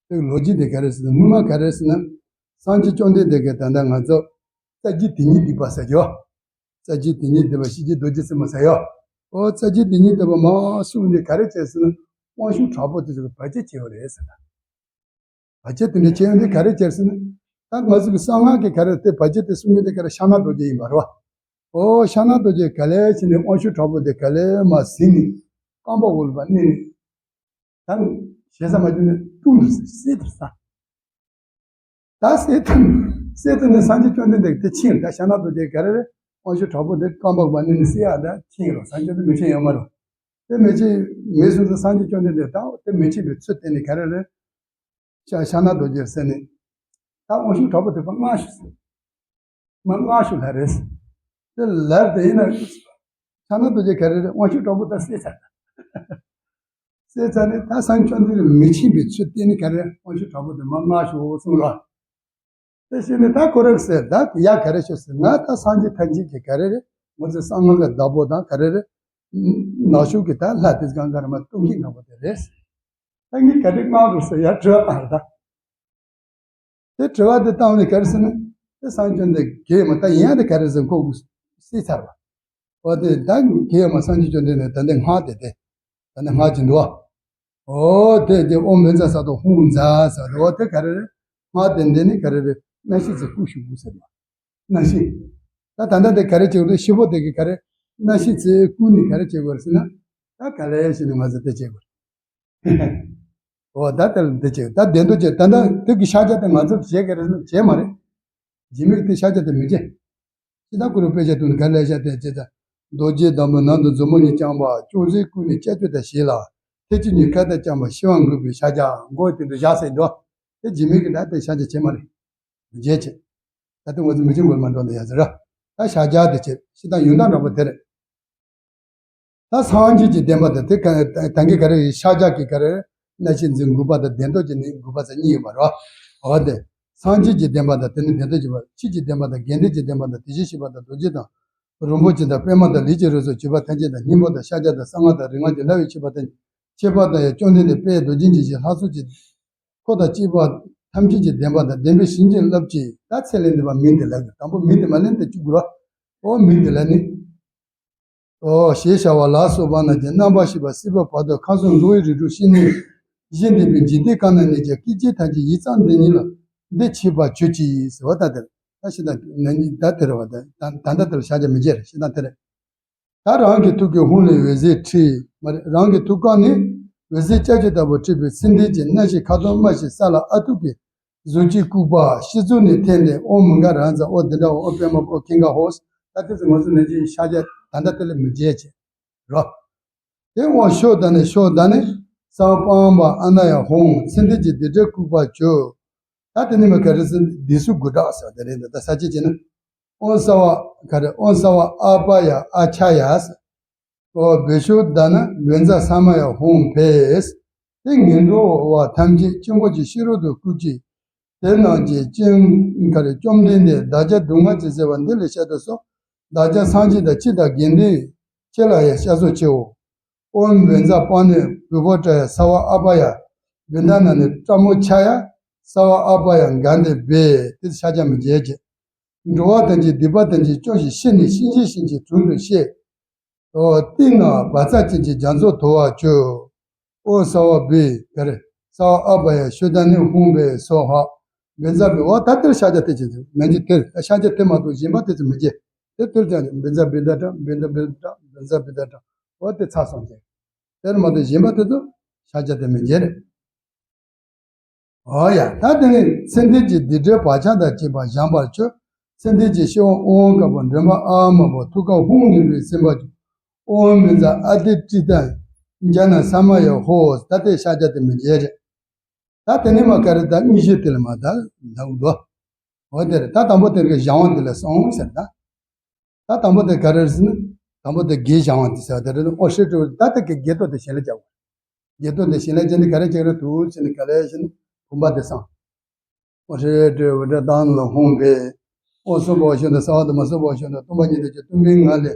དེ་ལོ་རྒྱུས་དེ་ག་རེ་ཟེར་ན་སྔོན་མ་ག་རེ་ཟེར་ན། སངས་རྒྱས་བཅོམ་ལྡན་འདས་ཀྱིས་ད་ལྟ་ང་ཚོ་རྩ་རྒྱུད་དེ་ཉིད་སྡིག་པ་ཟེར་རྒྱུ། རྩ་རྒྱུད་དེ་ཉིད་སྡིག་པ་ཤེས་བྱའི་རྡོ་རྗེ་རྩེ་མོ་ཟེར་ཡོད། ཨོ་རྩ་རྒྱུད་དེ་ཉིད་སྡིག་པ་མ་གསུངས་ནས་ག་རེ་བྱས་ཟེར་ན་དབང་ཕྱུག་དྲག་པོ་དེ་ཚོ་གི་བར་ཆད་བྱས་པ་རེད་ཟེར་ད། བར་ཆད་དེ་འདྲ་བྱས་ཡོང་དུས་ག་རེ་བྱས་ཟེར་ན། ད་ང་ཚོ་གི་གསང་སྔགས་ཀྱི་ག་རེ་དེ་བར་ཆད་དེ་གསུང་མཁན་དེ་ག་རེ་ཕྱག་ན་རྡོ་རྗེ་ཡིན་པ་རེད་བ། ཨོ་ཕྱག་ན་རྡོ་རྗེ་ག་ལེ་བྱས་ནས་དབང་ཕྱུག་དྲག་པོ་དེ་ག་ལེ་མར་ཟིན་ནས་རྐང་པ་འོག་ལ་ཕར་མནན་ནས། ད་ཞེ་ས་མ་བྱུང་ནས་བཏུང་དུ་བསད་དུ་ས། ད་བསད་ཐུབ། བསད་ཐུབ་ནས་སངས་རྒྱས་བཅོམ་ལྡན་འདས་དེ་ཕྱིན་ད་ཕྱག་ན་རྡོ་རྗེ་ག་རེ་རེད། དབང་ཕྱུག་དྲག་པོ་དེ་རྐང་པ་མར་མནན་ནས་བསད་ཡ་ད་ཕྱིན་རོ། སངས་རྒྱས་དེ་མི་ཕྱིན་ཡོད་མ་རེད། དེ་མི་ཕྱིན་མི་སོང་ཙང་སངས་རྒྱས་བཅོམ་ལྡན་འདས་ད་དེ་མི་ཕྱིན་པའི་ཚུལ་བསྟན་ནས་ག་རེ་རེད། ཕྱག་ཕྱག་ན་རྡོ་རྗེར་བསད་ནས། ད་དབང་ཕྱུག་དྲག་པོ་དེ་ཕར་མངགས་ཤོག་ཟེར། མར་མངགས་ཤོག་ལབ་རེད། དེ་ལབ་དེ་ཡིན་ན། ཕྱག་ན་རྡོ་རྗེ་ག་རེ་རེད། དབང་ཕྱུག་དྲག་པོ་ད་བསད་ཚར། བསད་ཚར་ནས་ད་སངས་རྒྱས་བཅོམ་ལྡན་འདས་མི་ཕྱིན་པའི་ཚུལ་བསྟན་ནས་ག་རེ་དབང་ཕྱུག་དྲག་པོ་དེ་མར་མངགས་ཤོག་གསུངས་རོ། དེ་བྱས་ནས་ད་ཁོ་རང་ཟེར་ད་ཡ་ག་རེ་ཤོག་ཟེར། ང་ད་སངས་རྒྱས་ཐམས་ཅད་ཀྱི་ག་རེ་རེད། ང་ཚོའི་གསང་སྔགས་ཀྱི་བདག་པོ་དང་ག་རེ་རེད། ནག་ཕྱོགས་ཀྱི་ད་ལྷ་དེ་གང་ག་རེ་མ་གཏོང་མཁན་ནག་པོ་དེ་རེད། ད་ངས་ག་རེ་མངགས་དགོས་ཟེར་ཡ་དྲི་བ་བཏང་རེད་ད། དེ་དྲི་བ་དེ་བཏང་ནས་ག་རེ་ཟེར་ན། དེ་སངས་རྒྱས་འདི་གས་མ་ད་ཡིན་ཡ་དེ་ག་རེ་ཟེར་ཁོ་གུ་སྲིད་ཚར་བ། འོ་དེ་ད་གེ་ཡ་མ་སངས་རྒྱས་བཅོམ་ལྡན་འདས་ད་འདི་སྔགས་དེ་དེ། ད་འདི་སྔགས་ཀྱི་འདུག་བ། འོ་དེ་དེ་ཨོཾ་བཛྲ་ས་ཏྭ་ཧཱུྃ་ཛཿ་ཟེར་བ་དེ་ག་རེ་རེད། སྔགས་དེ་འདི་ནི་ག་རེ་རེད། སྣང་ཤས་ཚེ་སྐུ་ཞུགས་ཟེར་བ། སྣང་ཤས། ད་ད་ལྟ་དེ་ག་རེ་བྱེད་དགོས་རེད། ཤི་བོ་དེ་གི་ག་རེ། སྣང་ཤས་ཚེ་སྐུ་ནི་ག་རེ་བྱེད་དགོས་རེད་ཟེར་ན། ད་ག་ལེ་ཞིག་ནི་ང་ཚོ་དེ་བྱེད་དགོས་རེད། འོ་ད་དེ་ལ་འདི་བྱེད་ད་བདེན་དོ་བྱེད་ད་ལྟ་དེ་གི་ཕྱག་རྒྱ་དེ་ང་ཚོ་བྱེད་གི་རེད་ཟེར་ན་བྱེད་མ་རེད། རྗེ་མི་གི་དེ་ཕྱག་རྒྱ་དེ་མི་བྱེད། ཅི་ད་ཀུ་རུ་དཔེ་ཆ་དུ་ནི་ག་ལེ་ཤ་དེ་ཅི་ད། རྡོ་རྗེ་དམ་པ་ནང་དུ་མཛུབ་མོ་གཉིས་བརྐྱངས་པ་ཅུང་ཟད་བཀུག་ནས་ཅ་ཅོ་ད་ཞིག་ལ། ཐལ་གྱི་ཉིན་ཁ་ད་བརྐྱངས་པ་ཤི་བ་འགུགས་པའི་ཕྱག་རྒྱ་མགོ་དེ་འདུ་བཞག་ཟེར་འདུག་དེ་རྗེ་མི་གི་ད་དེ་ཕྱག་རྒྱ་བྱེད་མ་རེད། མི་བྱེད་ཅེས། ད་ལྟ་ང་ཚོ་མི་ཆེན་གོལ་མ་འགྲོ་འདི་ཡ་ཟེར་ར། ད་ཕྱག་རྒྱ་དེ་བྱེད་ཤི་ད་ཡོན་བདག་འདྲ་པོ་དེ་རེད། ད་སངས་རྒྱས་ཀྱི་བསྟན་པ་དང་དེ་ག་ད་གིན་ག་རེ་ཕྱག་རྒྱ་གི་ག་རེ་སྣང་ཤས་ཚེ་འགུགས་པ་དང་བདེན་སྟོབས་ཀྱི་ནི་འགུགས་པ་ཚེ་གཉིས་ཡོད་པ་རེད་བ། འོ་དེ། སངས་རྒྱས་ཀྱི་བསྟན་པ་དང་དེ་ནི་བདེན་སྟོབས་ཀྱི་བ་ཕྱིས་ཀྱི་བསྟན་པ་དང་དགེ་འདུན་གྱི་བསྟན་པ་དང་དེ་བཞིན་གཤེགས་པ་དང་རྡོ་རྗེ་དང་། རིན་པོ་ཆེ་དང་པདྨ་དང་ལས་ཀྱི་རིགས་སུ་གྱུར་པ་ཐམས་ཅད་དང་སྙིང་པོ་དང་ཕྱག་རྒྱ་དང་གསང་སྔགས་དང་རིག་སྔགས་ཀྱི་བསླབ་པའི་ཁྱད་པར་དང་། ཁྱད་པར་དང་ཡང་བཅོམ་ལྡན་འདས་དཔལ་རྡོ་རྗེ་འཇིགས་བྱེད་ལྷ་ཚོགས་ཀྱི། འཁོར་དང་བཅས་པ་ཐམས་ཅད་ཀྱི་བདེན་པ་དང་བདེན་པའི་བྱིན་གྱིས་བརླབ་ཅིང་ད་ཚེ་ལས་འདས་པ་མིང་དེ་ལ་གི་དང་པོ་མིང་དེ་མ་ལེན་ཏེ་བཅུག་དགོས་ར། ཨོ་མིང་དེ་ལ་ནི། ཨོ་ཞེས་བྱ་བ་ལ་སོགས་པ་རྣམས་ཀྱི་རྣམ་པར་ཤེས་པ་སྲིད་པ་བར་དོ་ཁམས་གསུམ་འགྲོ་བའི་རིགས་དྲུག་ཤེས་ནས་བཞི་འདས་པའི་འཇིག་རྟེན་གང་ན་གནས་ཀྱང་སྐད་ཅིག་ཐམས་ཅད་ཡིད་ཙམ་འདི་ཉིད་ལ་འདི་མཆིས་པར་གྱུར་ཅིག་ཟེར་བ་ད་དེར་ད་ཤི་ད་ན་ནི་ད་དེར་བ་ད་ད་ད་དེར་ཕྱག་རྒྱ་མི་བྱེད་རེད་ཤི་ད་དེ་རེད། ད་རང་གི་ཐུགས་ཀའི་ཧཱུྃ་ལས་འོད་ཟེར་འཕྲོས། མ་རེད། རང་གི་ཐུགས་ཀ་ནས་འོད་ཟེར་ལྕགས་ཀྱུ་ལྟ་བུ་འཕྲོས་པའི་ཚེ་འདས་ཀྱི་སྣང་ཤས་ཁ་དོག་དམར་ཞིང་ས་ལ་ཨ་ཐུར་གྱི་གཟུགས་ཀྱི་ལྐུགས་པ་ཤེལ་ཚུལ་ནས་འཐེན་ཏེ་ཨོཾ་མི་འགའ་ར་ཛཿ་ཨོཾ་བདེ་འདྲ་ཨོཾ་ཨོཾ་པདྨ་ཨོཾ་ཀིང་ག་ཧོ། ད་དེ་ཚོ་ང་ཚོ་ནན་གྱིས་ཕྱག་རྒྱ་ད་ལྟ་དེ་ལས་མི་བརྗེད་བྱེད་རོ། དེ་དབང་ཕྱོགས་དང་ནི་ཕྱོགས་དང་ནི་གསང་སྤངས་པ་ཨ་ན་ཡ་ཧཱུྃ་ཚེ་འདས་ཀྱི་སྡིག་སྒྲིབ་ལྐུགས་པར་གྱུར། ད་དེ་ནི་མ་ག་རེ་ཟེར་སྡིག་སྲུང་དགུ་སྐྲག་ཟེར་བ་དེ་རེད་འདི་ད་ས་བཅད་ཅེ་ན། ཨོཾ་སརྦ་ག་རེ་ཨོཾ་སརྦ་ཨ་པ་ཡ་ཨ་ཁྱ་ཡ་ཟེར། ཨོ་བི་ཤུདྡྷ་ན་བཛྲ་ས་མ་ཡ་ཧཱུྃ་ཕཊ། དེ་ངན་འགྲོ་བ་ཐམས་ཅད་དཀྱིལ་འཁོར་གྱི་ཤེས་རབ་ཏུ་བཀུག་ཅིང་། དེ་རྣམས་ཀྱི་སྤྱན་ག་རེ་བཅོམ་ལྡན་འདས་བདག་ཅག་སྡུག་བསྔལ་ཅན་བརྩེ་བ་འདི་ལས་བསྐྱབ་ཏུ་གསོལ། བདག་ཅག་སངས་རྒྱས་དང་ཁྱི་དང་དགེ་འདུན་ཁྱེད་ལ་ཡང་སྐྱབས་སུ་མཆིའོ། ཨོཾ་བཛྲ་པཱ་ཎི་བི་བྷཱུ་ཊ་ཡ་སརྦ་ཨ་པ་ཡ། བི་དྷ་ན་ནི་པྲ་མོ་ཆ་ཡ། སརྦ་ཨ་པ་ཡ་ག་འདི་བེ་དེ་ཕྱག་རྒྱ་མི་བརྗེད་ཅེས། འགྲོ་བ་ཐམས་ཅད་སྡིག་པ་ཐམས་ཅད་སྐྱོབ་ཞིང་ཤེས་ནས་གཤིན་རྗེ་གཤེད་ཀྱི་དྲུང་དུ་གཤེགས། ཨོ་ཏིང་ནག་བཛྲ་ཅན་གྱི་རྒྱ་མཚོ་དོར་བར་གྱུར། ཨོཾ་སརྦ་བི་ག་རེ་སརྦ་ཨ་པ་ཡ་ཤུདྡྷ་ནི་ཧཱུྃ་ཕཊ་སྭཱ་ཧཱ། བཛྲ་བི་ཨོ་ད་དེར་ཕྱག་རྒྱ་དེ་ཅི་ཚོད་ནན་གྱིས་དེར་ད་ཕྱག་རྒྱ་དེ་མ་གཏོགས་གཞན་པ་དེ་ཚོ་མི་བརྗེད། དེ་དེར་ཀྱང་བཛྲ་བི་དྷ་ཏྲ་བཛྲ་བི་དྷ་ཏྲ་བཛྲ་བི་དྷ་ཏྲ་ཨོ་དེ་ཚར་སོང་ཀྱང་། དེར་མ་གཏོགས་གཞན་པ་དེ་ཚོ་ཕྱག་རྒྱ་དེ་མི་བརྗེད་རེད། ཨོ་ཡ། ད་དེ་ནས་ཚེ་འདས་ཀྱི་སྡིག་སྒྲིབ་བག་ཆགས་དང་བཅས་པ་སྦྱངས་པར་གྱུར། ཚེ་འདས་ཀྱི་སྐྱེ་བོ་དབང་བསྐུར་བ་མགྲིན་པ་ཨཱཿ་མ་པོ་ཐུགས་ཀར་ཧཱུྃ་ངེས་པའི་སེམས་དཔའ་གྱུར། ཨོཾ་བཛྲ་ཨ་ཏི་ཏི་ཏ་ཛྙཱ་ན་ས་མ་ཡ་ཧོ། ད་དེ་ཕྱག་རྒྱ་དེ་མི་བརྗེད་རེད། ད་དེ་ནས་མ་ག་རེ་ད་གཉིས་བཞི་དེ་ལ་མ་ད་ལའུ་འདུག་འོ་དེ་རེད། ད་དང་པོ་དེ་གི་སྦྱང་བ་འདི་ལ་སོང་ཟེར་ད། ད་དང་པོ་དེ་ག་རེ་རེད་ཟེར་ན། དང་པོ་དེ་དགེ་སྦྱང་བ་འདི་ཟེར་བ་དེ་རེད། ཨོ་ཧྲེ་ཏྲི་ད་དེ་གི་དགེ་ཏོ་དེ་ཞལ་ལ་བརྒྱབ། དགེ་ཏོ་དེ་ཞལ་ལ་བརྒྱབ་ནས་ག་རེ་བྱེད་ཀྱི་རེད་འདུག་ཟེར་ན་ག་རེ་ཟེར་ན་བུམ་པ་དེ་བསམ། ཨོ་ཧྲེ་ཏྲི་བི་ཏྲ་ཏང་ལ་ཧོང་བེ། ཨོ་སོ་པོ་ཤོ་ན་ས་བ་དུ་མ་སོ་པོ་ཤོ་ན་སྟོང་པ་ཉིད་དུ་ཅི་སྟོང་པའི་ངང་ལས།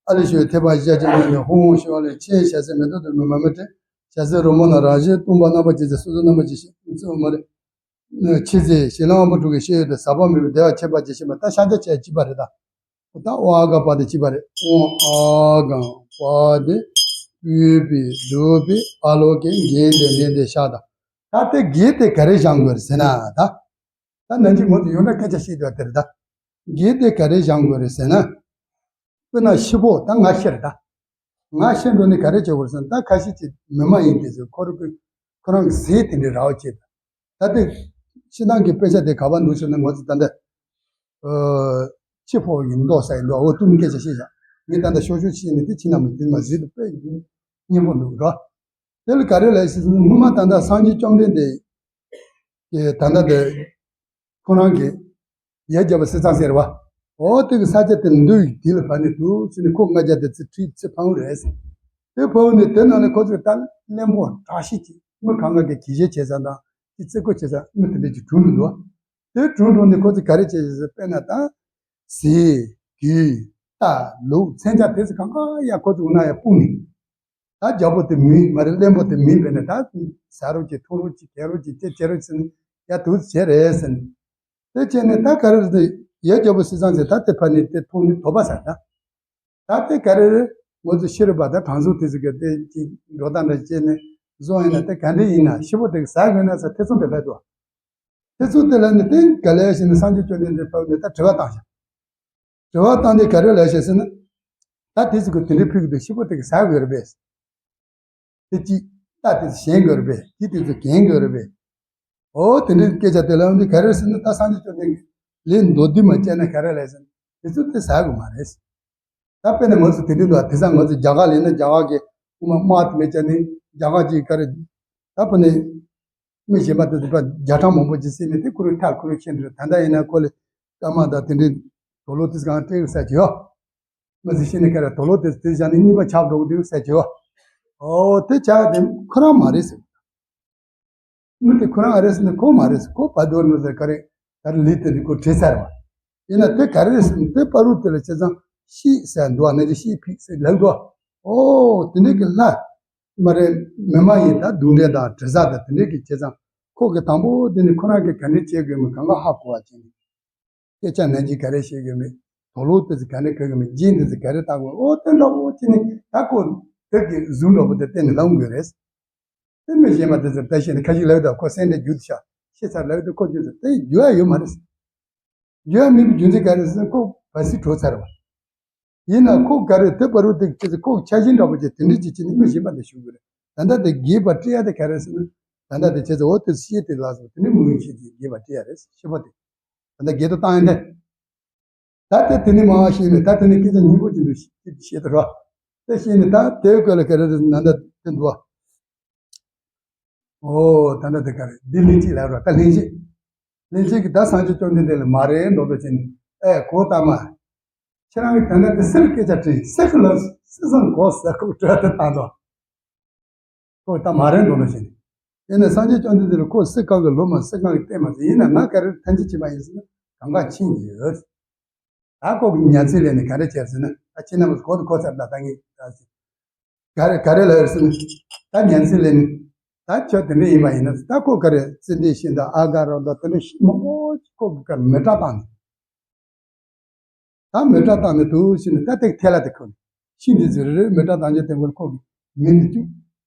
ཨ་ལི་ཤོའི་ཐེག་པ་ཞེས་བྱ་ཅི་ནས་ཧོང་ཧོང་ཤོ་ལས་ཆེས་བྱ་སེ་མེ་ཏོག་དུ་མི་མ་མི་ཏྲེ། བྱ་སེ་རོ་མོ་ན་རང་བཞིན་སྟོང་པ་རྣམ་པ་ཅི་ཟེར་སོ་སོ་རྣམ་པ་ཅི་ཤེས་སོ་མ་རེད། ཆེས་ཟེར་ཞེ་ལ་དབང་པོ་དྲུག་གི་ཤེས་ཡོན་དུ་ཟག་པ་མེད་པའི་བདེ་བ་ཁྱད་པར་ཅན་ཤེས་པ་ད་ཤ་ཆ་ཆ་གཅིག་པ་རེད་ད། ད་ཨོ་ཨ་ག་པ་དེ་གཅིག་པ་རེད། ཨོ་ཨ་ག་པ་དེ་ཨུ་པི་དུ་པི་ཨ་ལོ་ཀེ་གེ་དེ་ལེན་དེ་ཤ་ད། ད་དེ་གེ་དེ་ག་རེ་སྦྱང་དགོས་རེད་ཟེར་ན་ད། ད་ནན་གྱིས་ངོ་དེ་ཡོད་ན་སྐད་ཆ་བཤད་དུས་དེ་རེད་ད། གེ་དེ་ག་རེ་སྦྱང་དགོས་རེད་ཟེར་ན། དཔེར་ན་ཤི་བོ་ད་ང་ཤི་རེད་ད། ང་ཤི་འགྲོ་ནས་ག་རེ་བྱེད་དགོས་རེད་ཟེར་ན་ད་ཁ་ཤས་ཀྱིས་མི་མ་ཡིན་དེ་ཚོས་ཁོ་རང་གི་ཁོ་རང་གི་ཟས་དེ་འདྲའི་ར་བ་བྱེད་ད། ད་དེ་ཕྱི་ནང་གི་དཔེ་ཆ་དེ་ག་པར་འདུག་ཟེར་ན་ང་ཚོ་ད་ལྟ་ཨ་ཁྱི་ཕོ་ཡིན་མདོག་ས་ཡིན་མདོག་འོ་ཏུམ་སྐད་ཆ་བཤད་བཞག་ངས་ད་ལྟ་ཤོག་ཤོག་ཕྱིན་ནས་དེ་ཕྱི་ནང་མི་དེ་མ་ཟིག་ཏུ་དཔེ་སྙན་པོ་འདུག་ར། དེ་ལ་ག་རེ་ལས་ཟེར་ན་སྔོན་མ་ད་ལྟ་སངས་རྒྱས་བཅོམ་ལྡན་འདས་ཀྱི་ད་ལྟ་དེ་ཁོ་རང་གི་ཡ་རྒྱལ་པོ་ཟས་གཙང་ཟེར་བ། འོ་དེ་གི་ས་ཆ་དེ་འདུལ་དེ་ལ་བ་ནི་འདུག་ཟེར་ནས་ཁོ་ལྔ་བརྒྱ་དེ་ཚེ་ཁྲིད་ཚེ་ཕངས་རེད་ཟེར། དེ་ཕངས་ནས་དེ་ནང་ནས་ཁོ་ཚོས་ད་གླེན་པོ་དྲག་ཤོས་ཀྱི་མི་གང་ག་གི་གི་གཞས་བྱེད་ས་དང་གི་རྩེད་སྐོར་བྱེད་ས་མི་དེ་འདྲས་ཀྱི་གྲུང་འདུག་དེ་གྲུང་གྲུང་ནས་ཁོ་ཚོས་ག་རེ་བྱེད་ཟེར་དཔེར་ན་ད། ཟས། གོས། རྟ། ལུག་མཚོན་ཆ་དེ་ཚོ་གང་ག་ཡ་ཁོ་ཚོ་འོ་ན་ཡ་སྤུངས་ནས། ད་རྒྱལ་པོ་དེ་མིན་མ་རེད་གླེན་པོ་དེ་མིན་པས་ན་ད་ཟ་རོགས་ཀྱི་འཐུང་རོགས་ཀྱི་གྱོན་རོགས་ཀྱི་ཅེ་ཅེ་རོགས་ཟེར་ནས་ཡ་དུ་བྱེད་རེད་ཟེར་ནས། དེ་བྱས་ནས་ད་ག་རེ་ཟེར་ཡ་རྒྱལ་པོ་ཟས་གཙང་ཟེར་ད་དེ་ཕ་ནས་དེ་འཐུང་ནས་དོ་པ་ཟ་ད། ད་དེ་ག་རེ་རེད། ང་ཚོ་ཤེས་རབ་པ་དང་དྲང་སྲོང་དེ་ཚོ་གི་དེ་ཅིག་འགྲོ་སྟངས་འདྲ་བྱས་ནས་བཟུང་ཡིན་ན། དེ་ག་འདྲ་ཡིན་ན་ཤི་བོ་དེ་གི་ཟ་དགོས་ན་ཟེར་ཐེ་ཚོམ་དེ་སླེབས་འདུག་ཐེ་ཚོམ་དེ་སླེབས་ནས་དེ་ག་ལས་ཟེར་ནས་སངས་རྒྱས་བཅོམ་ལྡན་འདས་ཕེབས་ནས་ད་དྲི་བ་བཏང་ཤག་དྲི་བ་བཏང་དེ་ག་རེ་ལབ་ཤག་ཟེར་ན། ད་དེ་ཚོ་གི་དེ་འདྲའི་ཕུལ་གི་འདུག་ཤི་བོ་དེ་གི་ཟ་དགོས་རེད་པས། དེ་གཅིག་ད་དེ་ཚོ་ཞེན་དགོས་རེད་པས། དེ་དེ་ཚོ་གྱེན་དགོས་རེད་པས། ཨོ་དེ་འདྲའི་སྐད་ཆ་དེ་ལབ་འདི་ག་རེ་ཟེར་ན། ད་སངས་རྒྱས་བཅོམ་ལྡན་གྱིས་ལན་མདོར་བསྡུས་མ་བྱས་ན་ག་རེ་ལབ་ཟེར་ན། དེ་ཚོ་དེ་ཟ་དགོས་མ་རེད། ད་དཔེར་ན་ང་ཚོ་དེ་དུས་འདུག་དེང་སང་ང་ཚོ་རྒྱ་གར་ལ་ཡིན་ན་རྒྱ་གར་གྱི་དབུ་མ་དམག་དེ་མེད་ཀྱང་ནི་རྒྱ་གར་གྱི་ག་རེ། ད་དཔེར་ན་མི་གཞན་པ་དེ་ཚོ་ཕར་རྒྱ་ཕྲན་མང་པོ་ཅིག་བསད་ནས་དེ་ཁོ་རང་ཐར་ཁོ་རང་ཤི་འགྲོ། ད་ལྟ་ཡིན་ན་ཁོ་ལ་སྐར་མ་དང་དེ་འདྲའི་དུག་ལོག་དེ་ཚོ་གང་སྤྲད་ཡོད་ཟེར་གྱི་ཡོད། མི་ཚེ་ཤི་ནས་ག་རེ་དུག་ལོག་དེ་དེ་བཞག་ནས་གཉིས་པ་ཆགས་འགྲོ་གི་འདུག་ཟེར་གྱི་ཡོད། ཨོ་དེ་ཆགས་དེ་ཁོ་རང་མ་རེད་ཟེར། མི་དེ་ཁོ་རང་རེད་ཟེར་ན་ཁོ་མ་རེད་ཟེར། ཁོ་བར་དོ་ནི་ཟེར་ག་རེ་ག་རེ་ལུས་དེ་འདི་ཁོ་བྲིས་ཚར་བ། ཡིན་ན་དེ་ག་རེ་རེད་ཟེར་ན་དེ་བར་དོ་དེ་ལ་བྱས་ཙང་ཤི་ཟེར་འདུག་བ། ནད་ཀྱིས་ཤི་ཕིག་ཟེར་ལབ་འདུག་ཨོ་དེ་འདྲའི་གི་ལྷ་མ་རེད། མི་མ་ཡིན་ད་དུག་འདྲེ་དང་དྲི་ཟ་དང་དེ་འདྲའི་གི་བྱས་ཙང་ཁོ་གི་དང་པོ་དེ་ནི་ཁོ་རང་གི་ག་འདྲ་བྱེད་དགོས་མིན་གང་ག་ཧ་གོ་བ་བྱས་ནས། སྐད་ཆ་ནན་གྱིས་ག་རེ་བཤད་དགོས་མིན། དུག་ལོག་དེ་ཚོ་ག་རེ་ག་གི་མིན། རྒྱན་དེ་ཚོ་ག་རེ་བཏགས་དགོས། ཨོ་དེ་འདྲ་བོ་བྱས་ནས་ད་ཁོ་དེ་གི་གཟུགས་འདྲ་བོ་དེ་བསྟན་ནས་ལབ་དགོས་རེད། དེ་མི་གཞན་པ་དེ་ཚོ་ད་བཤད་ནས་ཁ་ཤས་ལབ་དུས་ཁོ་སེམས་ཁྲལ་རྒྱུག་དུ་ཤག་ཤི་ཚར་ལབ་དུས་ཁོ་རྒྱུག་ཚར། དེ་རྒྱུག་ཡ་ཡོད་མ་རེད། རྒྱུག་ཡ་མེད་པའི་རྒྱུ་མཚན་ག་རེ་ཟེར་ན་ཁོ་བར་སྲིད་གྲོལ་ཚར་བ། ཡིན་ན་ཁོ་ག་རེ་དེ་བར་དུ་དེ་ཁྱེད་ཚོ་ཁོ་ཆ་ཤས་འདྲ་པོ་ཅིག་དེ་འདྲ་ཅིག་བྱས་ནས་མི་གཞན་པ་དེ་ཞུ་དགོས་རེད། ད་ལྟ་དེ་རྒྱས་པ་སྤྲད་ཡ་དེ་ག་རེ་ཟེར་ན། ད་ལྟ་དེ་ཁྱེད་ཚོ་འོ་དེ་ཤེས་དེ་ལ་སོགས་དེ་ནི་མི་ངན་ཤེས་ཀྱི་རྒྱས་པ་སྤྲད་ཡ་རེད། ཤི་བོ་དེ་ད་ལྟ་རྒྱས་དུ་བཏང་ཡ་དེ། ད་ལྟ་དེ་ནི་མ་ཤེས་ནས་ད་དེ་ནི་སྐད་ཆ་སྙན་པོ་ཅིག་འདུག་ཤེས་དུ་རོ། དེ་ཤེས་ནས་ད་དེའི་སྐོར་ལ་ག་རེ་རེད་ན་ད་དེ་འདུག་ཨོ་ད་ལྟ་དེ་ག་རེ་འདི་ལན་གཅིག་ལབ་རོགས། ད་ལན་གཅིག་ལན་གཅིག་གི་ད་སངས་རྒྱས་བཅོམ་ལྡན་འདས་ལ་མ་རེད་མདོག་མདོག་བྱས་ནས་ཨེ་གོ་ད་མ། ཁྱེད་རང་གི་ད་ལྟ་དེ་སེར་སྐད་ཆ་དྲིས་སེར་གི་ལ་སེར་སང་གོ་ཟེར་ཁོ་སྤྲོད་དེ་བཏང་དོ། ཁོ་ད་མ་རེད་འདོད་ལ་བྱས་ནས། དེ་ནས་སངས་རྒྱས་བཅོམ་ལྡན་འདས་ལ་ཁོ་སེ་གང་གི་ལོ་མ་སེ་གང་གི་བལྟས་མ་ཟེར། ཡིན་ན་ང་ག་རེ་ཐན་ཅི་བྱེད་པ་ཡིན་ཟེར་ན་གང་ག་ཕྱིན་ཡོད། ད་ཁོ་གི་ཉན་ཚུལ་ལས་ནས་ག་རེ་བྱས་ཟེར་ན་ད་ཁྱེད་རྣམ་པ་གོ་དུ་གོ་ཚར་ད་ད་ངས་ད་ཟེར། ག་རེ་ག་རེ་ལ་ཡོད་ཟེར་ན་ད་ཉན་ཚུལ་ལས་ནས་ད་ཁྱོད་དེ་འདྲ་ཡིན་པ་ཡིན་ན་ད་ཁོ་ག་རེ་ཙི་འདྲའི་ཤིང་དང་ཨ་ག་རོ་དང་དེ་འདྲ་ཤིང་མང་པོ་ཁོ་གི་ག་རེ་མེ་སྲེག་བཏང་ནས། ད་མེ་སྲེག་བཏང་ནས་འདུག་ཟེར་ནས་ད་དེ་ཐལ་བ་དེ་ཁོ་ནས་ཤིང་དེ་ཚོ་རེ་རེ་མེ་སྲེག་བཏང་རྗེས་དེ་ཁོ་ལ་ཁོ་གི་མིང་དེ་བཅུག་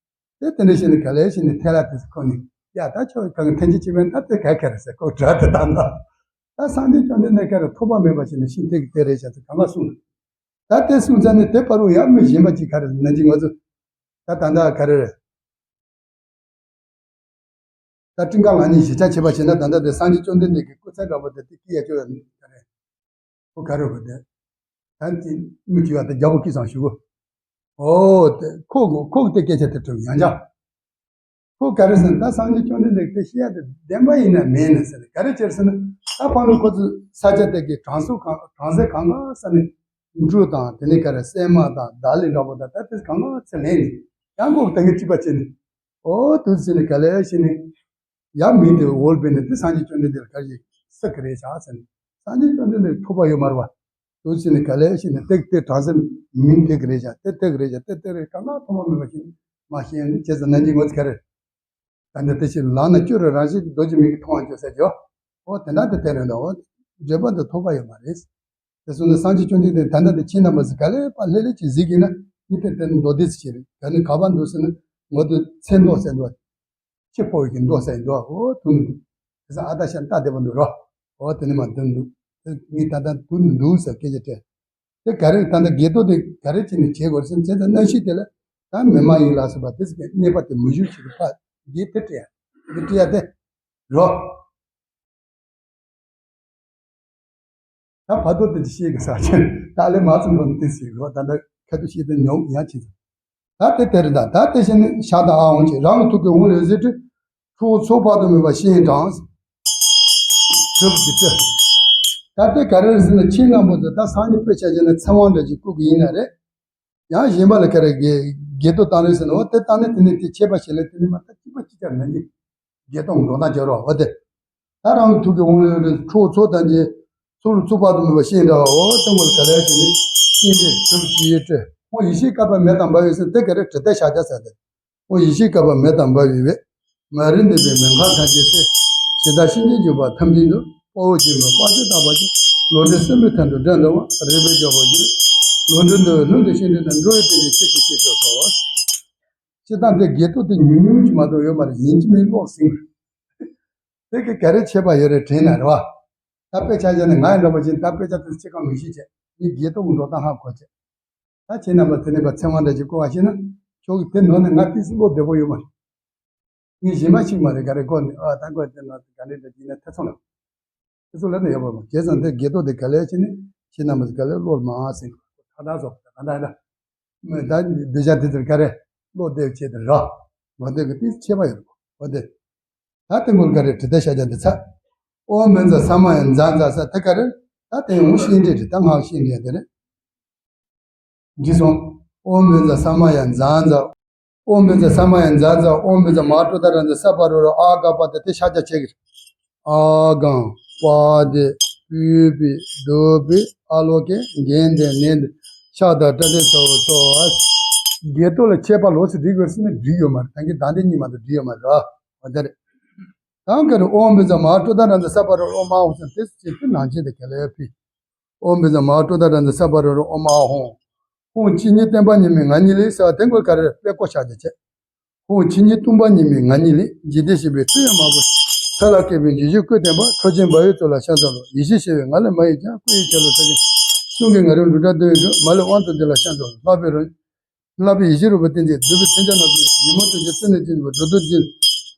དེ་དེ་འདྲ་བྱས་ནས་ག་ལེ་བྱས་ནས་ཐལ་བ་དེ་ཚོ་ཁོ་ནས་ཡ་ད་ཁྱོད་གང་གི་ཐན་ཅི་བྱེད་པས་ད་དེ་ག་ག་རེ་ཟེར་ཁོ་གྲོགས་དེ་བཏང་ད། ད་སངས་རྒྱས་བཅོམ་ལྡན་འདས་ག་རེ་ཐོགས་པ་མེད་པ་བྱས་ནས་ཤིང་དེ་གི་དེ་རེད་བྱ་ཚོ་གང་ག་གསུངས། ད་དེ་གསུངས་ཚར་ནས་དེ་བར་དུ་ཡང་མི་གཞན་པ་ཅིག་ག་རེ་ན་ཅི་ང་ཚོ་ད་ད་ད་ག་རེ་རེད། ད་སྤྲིན་དཀར་ལགས་ནས་ཞིབ་ཆ་བྱས་པ་བྱས་ན་ད་ལྟ་དེ་སངས་རྒྱས་བཅོམ་ལྡན་འདས་ཀྱི་སྐུ་ཚེ་འདྲ་པོ་དེ་དེ་སྐྱིད་ཡ་ཅོ་ཡ་ག་རེ། ཁོ་ག་རེ་གོ་དེ། ད་ཅི་མི་གྱི་བ་དེ་རྒྱལ་པོ་སྐྱིད་ཚང་ཞུ་གོ་ཨོ་དེ་ཁོ་གོ་ཁོ་གི་དེ་སྐད་ཆ་དེ་དྲིས་ཡང་ཅག་ཁོ་ག་རེ་ཟེར་ན་ད་སངས་རྒྱས་བཅོམ་ལྡན་འདས་དེ་ཤེས་ཡ་དེ་བདེན་པ་ཡིན་ན་མེད་ན་ཟེར་ག་རེ་བྱེད་ཟེར་ན་ད་ཕ་ནུ་ཁོ་ཚོ་ས་ཆ་དེ་གི་གྲང་ས་གང་གྲང་ས་གང་ག་ས་ནས་འབྲུ་དང་དེ་ནས་ག་རེ་སྲན་མ་དང་ད་ལི་འདྲ་པོ་དང་ད་དེ་གང་ག་ཚེ་ལེན་ནས་ཡང་ཁོ་དེ་གི་སྐྱིད་པ་བྱས་ནས། ཨོ་དུས་ཚོད་ནི་ག་ལེ་ཞིག་ནི། ཡང་མིང་དེ་འོལ་བས་ནི་དེ་སངས་རྒྱས་བཅོམ་ལྡན་འདས་ལ་ག་ཞིག་སྲིད་ཀྱི་རེད་བཞག་ཟེར་ནས། སངས་རྒྱས་བཅོམ་ལྡན་འདས་ཐོགས་པ་ཡོད་མ་རེད་བ། དུས་ཚོད་ནི་ག་ལེ་ཞིག་ནི་ཏེག་ཏེ་གྲང་སེམས་མིང་དེ་གི་རེད་བཞག་དེ་དེ་གི་རེད་བཞག་དེ་དེ་རེད་གང་ག་ཐོག་མ་མེད་པ་ཞིག་མ་ཤེས་ཡང་ནི་བྱས་ཙང་ན་འཇིགས་ངོ་ཚ་ག་རེད། ད་ནི་དེ་ཞིག་ལག་ན་སྐྱུ་རུ་རང་བཞིན་རྡོ་རྗེ་མིག་གིས་མཐོང་བ་བཅོས་ཟེར་གྱི་ཨོ་དེ་འདྲ་དེ་དེ་རེད་འདུག་འོ་འདོད་པ་འདི་ཐོགས་པ་ཡོད་མ་རེད། དེ་སོང་ནས་སངས་རྒྱས་བཅོམ་ལྡན་འདས་ད་ལྟ་འདི་ཁྱེད་རྣམ་པ་ཚོ་ག་ལེ་པ་ལྷེ་ལྷེ་ཅིག་གཟིགས་ཀྱིན་ན་ནི་དེ་དེ་མདོ་སྡེ་ཚོ་བྱེད་རེད། ད་ནི་ག་པར་འདུག་ཟེར་ན་ངོ་དེ་ཚེ་མདོ་ཟེར་འདུག་ཕྱི་ཕོ་བའི་གི་མདོ་ཟེར་འདུག་འོ་དུ་ནི་འདུག་དེ་ས་ཨ་ད་ཤ་ད་དེ་པ་འདུག་རོ། འོ་དེ་ནི་མ་དུ་འདུག་དེ་ངས་ད་ལྟ་དུ་ནི་འདུག་ཟེར་སྐད་ཆ་དྲིས། དེ་ག་རེ་ད་ལྟ་དགེ་ཐོག་དེ་ག་རེ་བྱས་ནས་བྱེད་དགོས་ཟེར་ན་བྱས་ཙང་གནམ་གཤིས་དེ་ལ་ད་མི་མ་ཡིན་ལ་སོགས་པ་དེ་ཚོ་གི་གནས་པ་དེ་མི་བཞུགས་ཞིག་གི་ཕ་དགེ་དེ་སྤྲད་ཡ་དེ་སྤྲད་ཡ་དེ་རོ། ད་བར་དོ་དེ་ཅི་ཤེས་ཀྱི་ས་ཆེན་ད་ལས་མ་ཚུམ་པ་ནི་དེ་ཟིག་རོ། ད་ལྟ་ཁ་ཐུག་ཤེས་དོན་ཉོག་ཡང་ཆེ་ཚུལ། ད་དེ་དེ་རེད་ད། ད་དེ་བཞིན་ནི་ཤ་དང་ཨ་འོང་ཅིག་རང་གི་ཐུགས་ཀྱི་འོང་ལས་ཟེར་ཏེ། ཁྲོ་བོ་ཚོགས་དཔག་ཏུ་མེད་པ་ཤེས་དྲངས། གྲུབ་ཀྱི་ཚེ། ད་དེ་ག་རེ་རེད་ཟེར་ན་ཁྱེད་རྣམ་པ་ཚོ་ད་སང་ཉིན་དཔེ་ཆ་བཞག་ན་ཚེ་དབང་འདྲ་ཅིག་བསྐུར་གྱི་ཡིན་ན་རེད། ཡང་གཞན་པ་ལ་ག་རེ་དགེ་དགེ་ཐོག་བཏང་རེད་ཟེར་ན་འོ་དེ་བཏང་ནས་དེ་ནས་དེ་ཆད་པ་ཞིག་ལ་དེ་ནས་མ་ད་གཅིག་པ་གཅིག་ཀྱང་མེད་ཀྱི་དགེ་ཐོག་འགྲོ་སྟངས་བྱེད་རོགས་འོ་དེ། ད་རང་གི་ཐུགས་ཀྱི་དབང་ལུང་རེ་ཁྲོ་བོ་ཚོགས་དང་བཅས་ཚུར་ཚུགས་པ་དུ་མེད་པ་ཤེས་འདྲ་བ་འོ་དེ་མོ་ལ་ག་ལས་ཀྱི་ནི་ཤེས་འདྲེ་གྲུབ་ཀྱི་ཡོད་སྤྲོས་འོ་ཡེ་ཤེས་བསྐལ་པ་མེ་དང་འབར་བའི་ཚེ་དེ་ག་རེ་དྲི་ལྟས་ཤར་བྱ་ཟེར་ཏེ། འོ་ཡེ་ཤེས་བསྐལ་པ་མེ་དང་འབར་བའི་བས། མ་རིག་འདུས་པའི་མེ་མཁར་གང་ཆེ་སེལ། ཞི་བདག་གཤིན་རྗེའི་འཇུག་པ་ཐམས་ཅད་འདུལ། དཔའ་བོས་བཅིངས་པའི་དཔའ་རྩལ་དག་པ་ཅན། ལོག་འདྲེན་སྲིན་པོའི་ཐད་དུ་བསྒྲལ་འདུལ་བ། རིག་པའི་རྒྱལ་པོ་ཡིན། ལོ་འདྲེན་འདོད་པའི་ལྷུན་དུ་ཞིང་འདྲེན་ན། འགྲོ་བའི་དོན་དུ་ཆེད་དུ་སྐྱེས་སོ་སོ། སྤྱིར་བཏང་དེ་བགེགས་གཏོར་དེ་ཉུང་ཉུང་ཅིག་མ་གཏོགས་ཡོད་མ་རེད། ཡིན་གཅིག་མིན་གཅིག་ཀློག་ཟིན། དེ་གི་ག་རེ་ཁྱད་པར་ཡོད་རེད་དྲན་ན་རེད་བ། ད་དཔེ་ཆ་བཞག་ནས་ང་ཡི་འདྲ་པོ་ཅིག་ད་དཔེ་ཆ་དེ་ཚོ་ཅི་གང་མི་ཤེས་བྱས། ངས་བགེགས་གཏོར་གྱི་འགྲོ་སྟངས་ཧ་གོ་བྱས། ད་ཁྱེད་རྣམ་པ་དེ་ནས་པ་ཚེ་དབང་འདྲ་ཅིག་བསྐོར་བ་ཤེས་ན། ཁྱོད་ཀྱིས་དེ་ནོར་ནས་ང་ཏིག་ཙི་ཀློག་བདེ་པོ་ཡོད་མ་རེད། ངས་གཞན་མ་ཞིག་མ་རེད། ག་རེ་བསྐོར་ནས་ཨ་ད་བསྐོར་དེ་ནོར་ག་འདྲ་འདྲ་ཅིག་ན་ཐེ་ཚོམ་ལ། དེ་ཚོ་ལ་ནི་ཡོད་པ་མ་བྱས་ཙང་དེ་བགེགས་གཏོར་དེ་ག་ལས་བྱས་ནས་ཁྱེད་རྣམ་པ་ག་ལས་ཀློག་མ་ཟིན། ཁ་ད་སོ་ག་ད་ད་མི་ད་འདི་ཆ་དེ་ཚོར་ག་རེ་ཀློག་བདེ་བྱས་དེ་ར། འོ་དེ་གི་ཏིག་ཁྱད་པར་ཡོད་རེད། འོ་དེ། ད་དེ་མགོར་ག་རེ་དྲི་ད་ཤ་རྒྱག་འདི་ཚ། ཨོཾ་བཛྲ་ས་མ་ཡ་ཛཿཛཿ་ས་དེ་ག་རེ། ད་དེ་ཡང་ཤེས་འདྲེ་རེད། ད་ང་ཤེས་འདྲེ་དེ་རེད། འགྲིག་སོང་། ཨོཾ་བཛྲ་ས་མ་ཡ་ཛཿཛཿ། ཨོཾ་བཛྲ་ས་མ་ཡ་ཛཿཛཿ། ཨོཾ་བཛྲ་མ་ཧཱ་ཀྲོ་ད་ར་ཛ་ས་པ་རོ་རོ་ཨ་ག་པ་ད་དེ་ཤ་རྒྱག་བྱེད་ཀྱི་རེད། ཨ་ག་པ་དེ་པུ་པི་དོ་པི་ཨ་ལོ་ཀེ་གན་དེ་ནན་དེ་ཤ་ད་ཏྲ་དེ་སོ་སོ། བགེགས་གཏོར་ལ་ཁྱད་པར་ལོགས་སུ་སྒྲིག་དགོས་ཟེར་ན་སྒྲིག་ཡོད་མ་རེད། ད་གིན་ད་འདི་གཉིས་མ་གཏོགས་སྒྲིག་ཡོད་མ་རེད། འོ་དེ་རེད། ད་ག་རེ་ཨོཾ་བཛྲ་མ་ཧཱ་ཀྲོ་ད་ར་ཛ་ས་པ་རོ་རོ་ཨོཾ་ཨཱཿཧཱུྃ་ཟེར་དེ་ཚེ་དེ་ནང་བཞིན་དེ་ག་ལས་ཕི། ཨོཾ་བཛྲ་མ་ཧཱ་ཀྲོ་ད་ར་ཛ་ས་པ་རོ་རོ་ཨོཾ་ཨཱཿཧཱུྃ། ཧཱུྃ་ཇི་སྙེད་བསྟན་པ་ཉིད་མིན་ང་ཉིད་ལས་ཟེར་བ་དེ་མགོར་ག་རེ་དཔེ་བརྐོ་བཞག་རྒྱུ་བྱས། ཧཱུྃ་ཇི་སྙེད་སྟོང་པ་ཉིད་མིན་ང་ཉིད་ལས། འཇིག་རྟེན་གཤེགས་པའི་མཐུ་ཡང་མ་བོར། ས་ལ་སྐྱེས་པའི་འཇིགས་བྱེད་བཀོད་བསྟན་པ། ཁྲོ་ཆེན་འབར་བའི་ཚོགས་ལ་ཕྱག་འཚལ་ལོ། ཡེ་ཤེས་ཞི་བའི་ངང་ལས་མ་གཡེངས་ཀྱང་། སྐུ་ཡི་ཆ་ལུགས་ས་ཆེན་གསུང་གི་ང་རོས་འབྲུག་སྒྲ་སྡུད་པའི་སྒྲོན། མ་ལུས་དབང་དུ་འདི་ལ་ཕྱག་འཚལ་ལོ། ལྷག་པའི་རོལ། ལྷག་པའི་ཡེ་ཤེས་རོལ་པ་ཏིང་འཛིན། བསྡུས་པའི་མཚོན་ཆ་རྣམ་གསུམ། ཉོན་མོངས་དོན་ཆེན་རྩད་ནས་བཅད་པའི་སྒྲོ་འདོགས་འཛིན།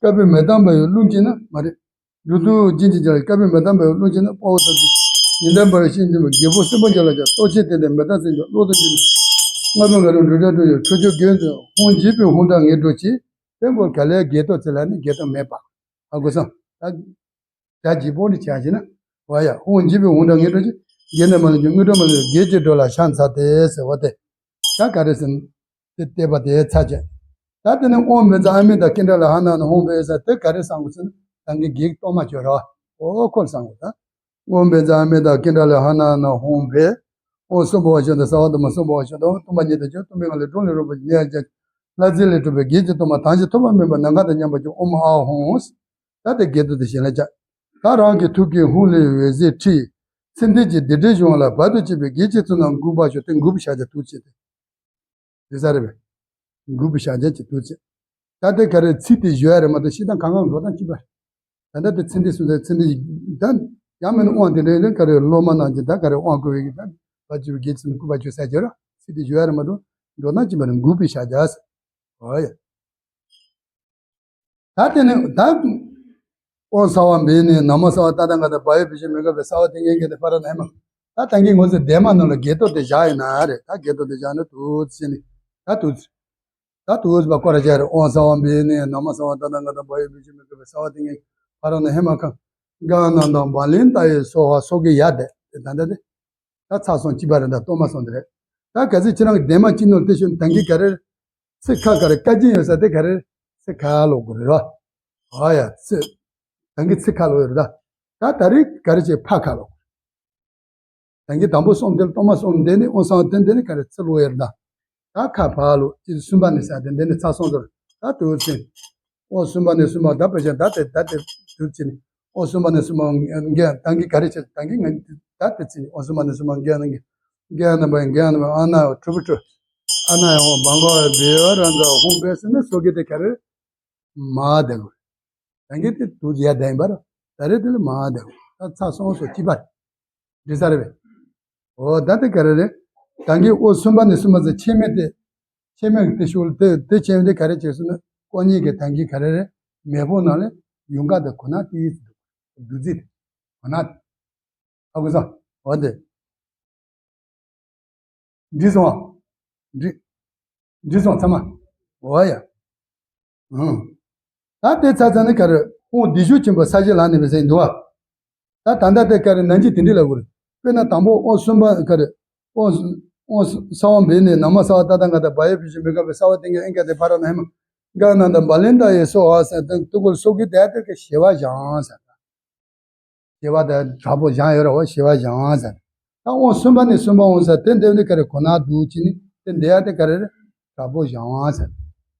དཀར་པོའི་མེ་ཏོག་འབར་བའི་རླུང་གཅིག་ན་མ་རེད། སྒྲོ་འདོགས་འཛིན་གྱི་ཅར་དཀར་པོའི་མེ་ཏོག་འབར་བའི་རླུང་གཅིག་ན། དཔའ་བོ་དམ་ཚིག་ཉི་ཟླ་འབར་བའི་ཤིང་འཛིན་པ། རྒྱལ་པོ་སེམས་དཔའ་རྒྱ་ལ་ཅག་སྟོབས་ཆེན་དེ་ལྟར་མེ་སྟག་འཛིན་ཀྱང་། གློག་ཏུ་འགྱུར་ནས་ལྔ་པོ་ང་རོས་འབྲུག་སྒྲ་སྒྲོགས་ཤིང་། ཁྲོ་ཆུ་རྒོད་འཛིན་ཧཱུྃ་འཇིགས་པའི་ཧཱུྃ་སྒྲ་ངེས་འགྲོ་ཕྱིར། དེ་མགོར་ག་ལས་བགེགས་གཏོར་ཚེ་ལ་ནི་བགེགས་གཏོར་མེད་པ། ཧ་གོ་སོང་། ད་སྒྲ་ལྗིད་པོ་ནི་བྱ་ཞིག་ན། བ་ཡ་ཧཱུྃ་འཇིགས་པའི་ཧཱུྃ་སྒྲ་ངེས་འགྲོ་ཕྱིར། བགེགས་རྣམས་མ་ལུས་འཇོམས། དངོས་གྲུབ་མ་ལུས་བགེགས་ཀྱི་སྒྲོལ་ལ་ཕྱག་འཚལ་ཏེ་ཟེར་བ་དེ། ད་ག་རེ་ཟེར་ན། དེ་བལྟས་པ་དེ་ཚར་བཅད། ད་དེ་ནས་ཨོཾ་བཛྲ་ཨ་མི་ཏ་ཀི་ཎྜ་ལ་ཧ་ན་ན་ཧཱུྃ་ཕཊ་ཟེར་དེ་ག་རེ་བསམ་དགོས་ཟེར་ན། ད་གིན་བགེགས་གཏོར་མ་བྱོས་ར། ཨོ་ཁོ་ལ་བསམ་དགོས་ད། ཨོཾ་བཛྲ་ཨ་མི་ཏ་ཀི་ཎྜ་ལ་ཧ་ན་ན་ཧཱུྃ་ཕཊ། ཨོཾ་སྭ་བྷཱ་ཝ་ཤ་ཏ་སརྦ་དྷརྨ་སྭ་བྷཱ་ཝ་ཤ་ཏ། ཨོཾ་སྟོང་པ་ཉིད་དུ་གྱུར། སྟོང་པའི་ངང་ལས་སྒྲོན་ལས་རོལ་པ་ནས་ཡར་རྒྱས། ལྷ་རྫས་ལས་གྲུབ་པའི་བགེགས་ཀྱི་གཏོར་མ་དང་ཞིང་ཐོགས་པ་མེད་པ་ནམ་མཁའ་དང་མཉམ་པར་གྱུར། ཨོཾ་ཨཱཿཧཱུྃ། ད་དེ་བགེགས་གཏོར་དེ་གཞན་ལ་བཅའ། ད་རང་གི་ཐུགས་ཀའི་ཧཱུྃ་ལས་འོད་ཟེར་འཕྲོས། ཚེ་འདས་ཀྱི་སྡིག་སྒྲིབ་སྦྱོང་བ་ལ། བར་དུ་གཅོད་པའི་བགེགས་ཀྱི་ཚོགས་རྣམས་འགུགས་པར་ཤོག་དེ་འགུགས་པའི་ཕྱག་རྒྱ་དུས་ཚོད་དེ། དེ་ས་རེད་པས། འགུགས་པའི་ཕྱག་རྒྱ་གཅིག་དུས་ཚོད། ད་ལྟའི་ག་རེ་ཚིག་དེ་ཞུ་ཡ་རེད་མ་གཏོགས་ཤི་དང་གང་གང་འགྲོ་སྟངས་གཅིག་པ་རེད། ད་ལྟ་དེ་ཚེ་འདས་སུ་ཚེ་འདས་ད་ཡང་མིན་དབང་དེ་འདྲའི་ག་རེ་སློབ་མ་རྣམས་ཀྱིས་ད་ག་རེ་དབང་བསྐུར་བའི་གི་ད་བ་ཅིག་གི་ཚེ་འགུགས་པ་ཅིག་ས་ཅིག་ར་ཚིག་དེ་ཞུ་ཡ་རེད་མ་གཏོགས་འགྲོ་སྟངས་གཅིག་པ་རེད། འགུགས་པའི་ཕྱག་རྒྱ་ཟེར། ཨོ་ཡ། ད་དེ་ནི་ད། ཨོཾ་སརྦ་བི་གྷནེ་ནམ་སརྦ་ཏ་ཐཱ་ག་ཏ་བྷ་ཡེ་བི་ཤ་མི་ཁ་བྷེ་སརྦ་དེ་ངན་གྱི་དེ་ཕ་ར་ན་ཧེ་མ། ད་ད་གིན་ངོ་ཚ་ལྡན་མ་ནང་ལ་བགེགས་གཏོར་དེ་བཞག་ཡིན་ན་རེད། ད་བགེགས་གཏོར་དེ་བཞག་ན་དུས་ཚོད་ནི་ད་དུས་ཚོད། ད་དུས་ཚོད་པ་སྐོར་ར་བྱས་རེད། ཨོཾ་སརྦ་བི་གྷནེ་ནམ་སརྦ་ཏ་ཐཱ་ག་ཏ་བྷ་ཡེ་བི་ཤ་མི་ཁ་བྷེ་སརྦ་དེ་ངན་ཕ་ར་ན་ཧེ་མ་ཁ། ག་ན་དང་བ་ལན་ཏ་ཡེ་སྭཱ་ཧཱ་སོགས་ཀྱི་ཡ་དེ་དེ་ད་ད་དེ། ད་ཚར་སོང་། གཅིག་པ་རེད། ད་གཏོར་མ་སོང་དེ་རེད། ད་གལ་སྲིད་ཁྱེད་རང་གི་ལྡན་མ་གཅིག་ནང་དེ་ཤོད་ད་གིན་ག་རེ། ཚིག་ཁ་ག་རེ་བཀའ་རྒྱན་ཡོད་ས་དེ་ག་རེ། ཚིག་ཁ་ལོག་དགོས་རེད་ར། ཨ་ཡ་ཚིག་ད་གིན་ཚིག་ཁ་ལོག་ཡོད་རེད་ད། ད་ད་རེས་ག་རེ་བྱས་ཕ་ཁ་ལོག་ད་གིན་དང་པོ་གསུམ་དེ་ལ་གཏོར་མ་གསུམ་དེ་ནི་ཨོཾ་སྭཱ་ཧཱ་དེ་དེ་ནི་ག་རེ་ཚིག་ལོག་ཡོད་རེད་ད། ད་ཁ་ཕ་ལོ་ཅི་གསུམ་པ་ནས་ཟེར་དེ་འདི་ནས་ཚར་སོང་ཟེར། ད་དུས་ཚོད། ཨོ་གསུམ་པ་ནས་གསུམ་པ་ད་དཔེ་ཆ་ད་དེ་ད་དེ་དུས་ཚོད་ནི། ཨོ་གསུམ་པ་ནས་གསུམ་པ་འགན་ད་གིན་ག་རེ་བྱེད་ད་གིན་ང་ད་དེ་ཚེ་ནི་ཨོ་གསུམ་པ་ནས་གསུམ་པ་འགན་ན་འགན་འགན་ན་བ་འགན་ན་བ་ཨ་ན་ཡ་ཁྲུ་བུ་ཁྲུ། ཨ་ན་ཡ་ཧོ་བང་གོ་བེ་བ་ར་འཛའ་ཧོང་བེ་སི་ནི་སོ་གི་དེ་ག་རེ། མ་དེ་གོ་ད་གིན་དེ་དུས་ཡ་དེ་ཡིན་པ་ར། ད་རེ་དེ་ལ་མ་དེ་གོ་ད་ཚ་སོང་སོ་ཅི་པ། འདི་ས་རེད་པས། འོ་ད་དེ་ག་རེ་རེད། ད་གིན་ཨོ་གསུམ་པ་ནས་གསུམ་པ་ཚེ་ཕྱེད་མེད་དེ། ཕྱེད་མེད་ཀྱི་དེ་ཤུལ་དེ་དེ་ཕྱེད་མེད་དེ་ག་རེ་བྱས་སོང་ན་ཀོ་གཉིས་ཀྱི་ད་གིན་ག་རེ་རེད། མེ་ཕུང་ནང་ལ་ཡུངས་ཀར་དེ་གོ་ན་ཏིས་འདུག་རྫས་དེ་གོ་ན། ཧ་གོ་སོང་། འོ་དེ། འགྲིག་སོང་ཨ། འགྲིག་འགྲིག་སོང་ཚང་མ། འོ་ཡ། ཨང་། ད་དེ་ཚ་ཚ་ནི་ག་རེ་ཧོང་བདེ་མཆོག་ཆེན་པོ་ས་གཞི་ལ་ནི་མི་ཟེར་འདུག་ཨ། ད་ད་ལྟ་དེ་ག་རེ་ནང་གི་དེ་འདྲི་ལ་གོ་རེད། དཔེར་ན་དང་པོ་ཨོ་གསུམ་པ་ག་རེ། ཨོ་ཨོ་ས་བ་འབད་ནི་ན་མ་ས་བ་ཏ་ཐཱ་ག་ཏ་བྷ་ཡེ་བི་ཤ་མི་ཁ་བྷེ་ས་བ་ཏེ་ངེ་ཨེ་ཀ་ཏེ་ཕ་ར་ན་ཧེ་མ། ག་ན་ད་བ་ལན་ཏ་ཡེ་སྭཱ་ཧཱ་ཟེར་ཏེ་དུ་ཀོལ་སོ་གི་དེ་དེ་ག་ཞི་བ་བཞེངས་ཟེར། ཞི་བ་དེ་དྲག་པོ་བཞེངས་ཡོད་ར་བ་ཞི་བ་བཞེངས་ཟེར། ད་ཨོ་གསུམ་པ་ནས་གསུམ་པ་འོང་ཟེར་དེ་འདེབས་ནི་ག་རེ་གོ་ན་འདུག་ཅི་ནི་དེ་འདེབས་ཡ་དེ་ག་རེ་རེད། དྲག་པོ་བཞེངས་ཟེར།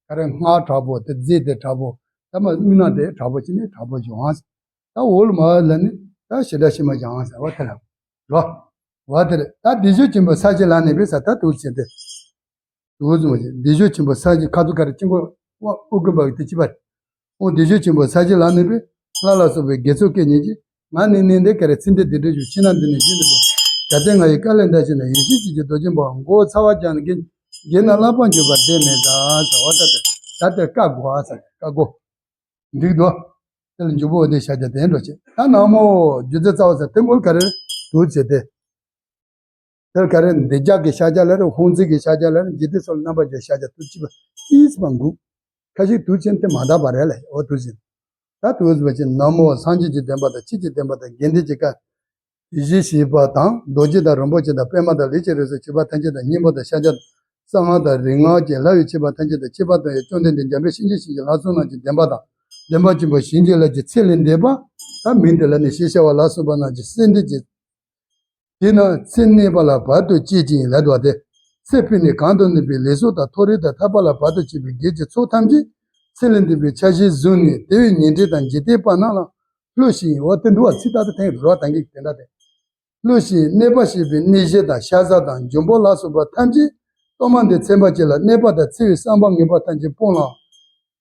ག་རེ་སྔགས་དྲག་པོ་དེ་རྫས་དེ་དྲག་པོ་ད་མ་དབུས་ན་དེ་དྲག་པོ་ཅི་ནི་དྲག་པོ་བཞེངས་ཟེར། ད་འོག་ལ་མ་ལ་ནི་ད་ཞི་དྲག་ཞི་མ་བཞེངས་ཟེར་བ་དེ་རེད་རོ། བ་དེར་ད་བདེ་མཆོག་ཆེན་པོ་ས་གཞི་ལ་གནས་པའི་ས་ད་དུ་བྱེད་དེ། དུ་ཙམ་བ་བདེ་མཆོག་ཆེན་པོ་ས་གཞི་ཁ་ཐུག་ཁ་རེ་ཆེན་པོ་དབང་དབུ་དགོན་པ་གི་དེ་ཅི་པར། འོ་བདེ་མཆོག་ཆེན་པོ་ས་གཞི་ལ་གནས་པའི་ལྷ་ལ་སོགས་པའི་དགེ་ཚོགས་སྐད་སྙན་གྱིས། ང་ནི་ནི་འདི་ག་རེ་ཚེ་འདི་འདི་འདྲ་ཞུ་ཕྱི་ནང་འདི་ནི་གཞི་འདི་དང་། གལ་ཏེ་ང་ཡི་དཀའ་ལས་འདའ་ཕྱིར་ན། ཡེ་ཤེས་ཀྱི་རྡོ་རྗེ་འབར་བ་མགོ་བོ་ཚ་བ་རྒྱང་ནས་འགྱེལ། འགྱེལ་ན་བསླབ་པ་འགྱུར་བ་དེ་མེད་ད་ཟེར་བ་ད་ད་ད་ལྟ་བཀའ་བསྒོ་ཨ་ཟེར་བཀའ་བསྒོ། འགྲིག་འདུག་དེ་ལ་འཇུག་པོ་འོ་དེ་བཤད་རྒྱ་དེ་འགྲོ་བྱེད། ད་ན་མོ་རྒྱུ་རྫས་རྩ་བ་ཟེར་དེ་མགོ་ག་རེ་འདུག་བྱེད་དེ། དེར་ག་རེ་འདི་ལྗགས་ཀྱི་ཤཱཀྱ་ལ་རེ། ཧོང་ཙི་གི་ཤཱཀྱ་ལ་རེ། འཇིག་རྟེན་སོགས་ལ་རྣམ་པར་འཇོག་ཤཱཀྱ་དུ་ཅི་པ་ཏིས་པ་འགུག་ཁ་ཤས་དུ་ཆེན་དེ་མ་འདག་པ་རེད་ལ་འོ་དུ་ཆེན། ད་དུ་ཟི་བ་ཆེན་ན་མོ་སངས་རྒྱས་ཀྱི་བསྟན་པ་དང་ཆོས་ཀྱི་བསྟན་པ་དང་དགེ་འདུན་གྱི་བཀའ། ཡེ་ཤེས་ཞེས་པ་དང་རྡོ་རྗེ་དང་རིན་པོ་ཆེ་དང་པདྨ་དང་ལས་ཀྱི་རིགས་སུ་ཆོས་པ་ཐམས་ཅད་དང་སྙིང་པོ་དང་ཤཱཀྱ་གསང་སྔགས་དང་རིག་སྔགས་ཀྱི་ལྷ་ཡི་ཆོས་པ་ཐམས་ཅད་དང་ཁྱད་པར་དུ་ཡང་བཅོམ་ལྡན་འདས་འཇམ་དཔལ་སེམས་ཅན་སེམས་ཀྱི་ལྷ་ཚོགས་རྣམས་ཀྱི་བདེན་པ་དང་བདེན་པ་ཆེན་པོ་བྱིན་གྱིས་བརླབ་ཀྱི་ཚེ་ལས་འདས་པ། ད་མིང་དེ་ལ་ནི་ཞེས་བྱ་བ་ལ་སོགས་པ་རྣམས་ཀྱི་སེམས་འདི་ཀྱི། དེས་ན་ཚེ་གནས་པ་ལ་བར་དུ་གཅད་ཅིང་ལབ་འདུག་སྟེ། ཚེ་འཕོས་ནས་གང་དུ་གནས་པའི་ལས་བསོད་དང་མཐོ་རིས་དང་ཐར་པ་ལ་བར་དུ་གཅད་པའི་དགེ་བའི་ཚོགས་ཐམས་ཅད་ཚེ་ལས་འདས་པའི་འཆར་གཞི་བཟུང་ནས་དེ་བས་ཉེ་འབྲེལ་དང་འཇིག་རྟེན་པ་རྣམས་ལ་བསླུ་ཞིང་འོ་དེ་འདུག་བ་ཚིག་ཏག་ཏག་འཐེན་རོ་དང་གི་དེ་འདྲ་དེ། བསླུ་ཞིང་གནོད་པ་བྱེད་པའི་གནོད་བྱེད་དང་ཤ་ཟ་དང་འབྱུང་པོ་ལ་སོགས་པ་ཐམས་ཅད་གཏོར་མ་འདི་ཚན་པ་གཅིག་ལ་གནོད་པ་དང་འཚེ་བའི་བསམ་པ་ངན་པ་ཐམས་ཅད་སྤོང་ལ།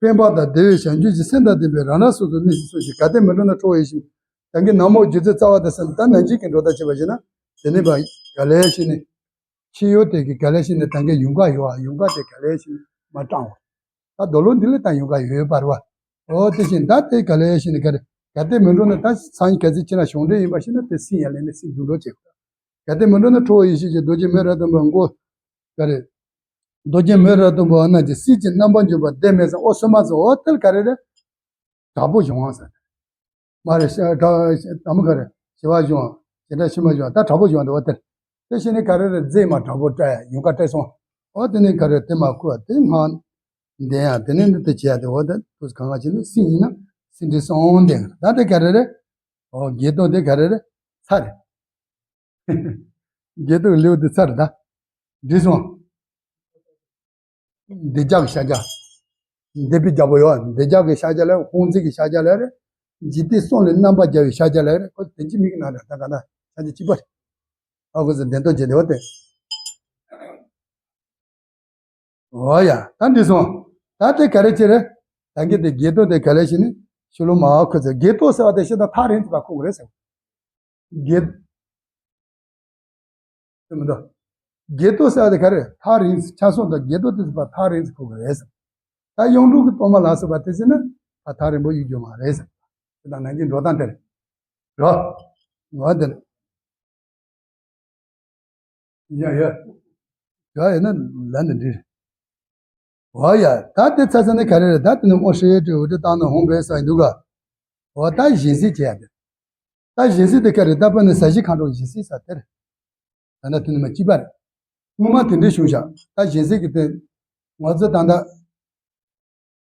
ཕན་པ་དང་བདེ་བའི་བྱང་ཆུབ་ཀྱི་སེམས་དང་ལྡན་པའི་རང་རང་སོ་སོའི་གནས་སུ་སོང་ཞིང་གལ་ཏེ་མི་འགྲོ་ན་ཁྲོ་བོ་ཡིད་བཞིན། ད་གིན་ན་མོ་རྒྱུ་རྫས་རྩ་བ་དེ་ཟེར་ན་ད་ནན་གྱིས་ཀྱི་འགྲོ་ལྟ་བྱེད་པ་ཞིག་ན། དེ་ནི་བ་ག་ལས་ཤི་ནི། ཕྱི་ཡོད་དེ་གི་ག་ལས་ཤི་ནི་ད་གིན་ཡུངས་ཀ་ཡོད་ཨ་ཡུངས་ཀ་དེ་ག་ལས་ཤི་ནི་མ་སྐྲང་བ། ད་རྡོ་ལོ་འདི་ལས་ད་ཡུངས་ཀ་ཡོད་ཡོད་པར་བ། འོ་དེ་བཞིན་ད་དེ་ག་ལས་ཤི་ནི་ག་རེ། གལ་ཏེ་མི་འགྲོ་ན་ད་སང་གལ་སྲིད་ཁྱེད་རང་གཞུང་འབྲེལ་ཡིན་པ་ཞིག་ན་དེ་སྲིད་ཡ་ལས་ནི་སྲིད་རྒྱུ་འགྲོ་བྱེད་དགོས། གལ་ཏེ་མི་འགྲོ་ན་ཁྲོ་བོ་ཡེ་ཤེས་ཀྱི་རྡོ་རྗེ་མེ་རབ་སྟོན་པ་མགོ། ག་རེ། རྡོ་རྗེ་མེ་རབ་སྟོན་པ་འོ་ན་གྱི་སྲིད་ཀྱི་རྣམ་པར་འཇོག་པ་བདེན་མེད་ཟེར་འོ་སོ་མ་ཟེར་འོ་དེར་ག་རེ་རེད། དྲག་པོ་བྱུང་བ་ཟེར། མ་རེད་ཤ་དྲག་དྲག་མོ་ག་རེ་ཞི་བ་བྱུང་བ་ཇི་འདྲ་ཤི་མ་བྱུང་བ་ད་དྲག་པོ་བྱུང་བ་འདུག་བ་དེར། དེ་བཞིན་ནི་ག་རེ་རེད་རྫས་མ་དྲག་པོ་སྤྲད་ཡ་ཡུངས་ཀ་སྤྲད་སོང་། འོ་དེ་ནི་ག་རེ་དེ་མ་ཁུ་བ་དེ་མ། འདན་ཡ་དེ་ནི་འདི་དེ་བྱེད་ཡ་དེ་འོ་དེ་དུས་གང་ག་ཅི་ནི་སྲིད་ཡིན་ན་སྲིད་འདི་སོང་འདན་ད་དེ་ག་རེ་རེད། འོ་དགེ་ལྡོག་དེ་ག་རེ་རེད་ཚ་རེད། དགེ་ལྡོག་ལེའུ་དེ་ཚར་ད། འགྲིག་སོང་། འདི་ལྗགས་ཀྱི་ཤཱཀྱ། འདི་པའི་རྒྱལ་པོ་ཡོད། འདི་ལྗགས་ཀྱི་ཤཱཀྱ་ལ་ཧོང་ཙི་གི་ཤཱཀྱ་ལ་རེད། འཇིག་རྟེན་གསུམ་ལས་རྣམ་པར་རྒྱལ་བའི་ཤཱཀྱ་ལ་རེད། ཁོ་དེ་ཅི་མིག་ན་རེད་ད་ག་ན་ཤཱཀྱ་གཅིག་པ་རེད། ཨ་ཁོ་ཚོ་བདེན་དོན་བྱེད་དེ་བ་དེ། འོ་ཡ་ད་འདི་སོང་། ད་དེ་ག་རེ་བྱེད་རེད། ད་གི་དེ་དགེ་ལྡོག་དེ་ག་ལས་ཤི་ནི་ཤུ་ལུ་མ་ཁོ་ཚོ་དགེ་ལྡོག་ཟེར་བ་དེ་ཤི་ན་ཐག་རིང་དུ་བ་ཁོ་གི་རེད་ཟེར། དགེ། དེ་མི་འདུག་དགེ་ལྡོག་ཟེར་བ་དེ་ག་རེ་ཐག་རིང་ཆ་སོང་དང་དགེ་ལྡོག་དེ་ཟེར་བ་ཐག་རིང་ཟེར་ཁོ་གི་རེད་ཟེར། ད་ཡོངས་གྲུབ་ཀྱི་སྟོང་པ་ལ་སོགས་པ་དེ་ཟེར་ན་ད་ཐག་རིང་པོ་ཡོད་རྒྱུ་མ་རེད་ཟེར། དེ་དང་ནང་གི་འགྲོ་སྟངས་དེ་རེད། རོ། ངོ་དེ་རེད། ཡ་ཡ། ཡ་ཡ་ན་ལ་ནི་འདྲི། འོ་ཡ་ད་དེ་ཚ་ཚ་ནི་ག་རེ་རེད་ད་དེ་ནི་ཨོ་ཧྲེ་ཏྲི་འུ་ཏྲི་བཏང་ན་ཧོང་བས་ས་ཡི་འདུག་ག་འོ་ད་སྦྱིན་སྲེག་བྱེད་ཡ་དེ། ད་སྦྱིན་སྲེག་དེ་ག་རེ་ད་པ་ནི་ས་གཞི་མཁའ་འགྲོ་སྦྱིན་སྲེག་ས་དེར། ད་ནི་དེ་ནི་མ་གཅིག་པ་རེད། སྔོན་མ་དེ་འདྲའི་བྱུང་ཤག་ད་སྦྱིན་སྲེག་གི་དེ། ང་ཚོ་ད་ལྟ།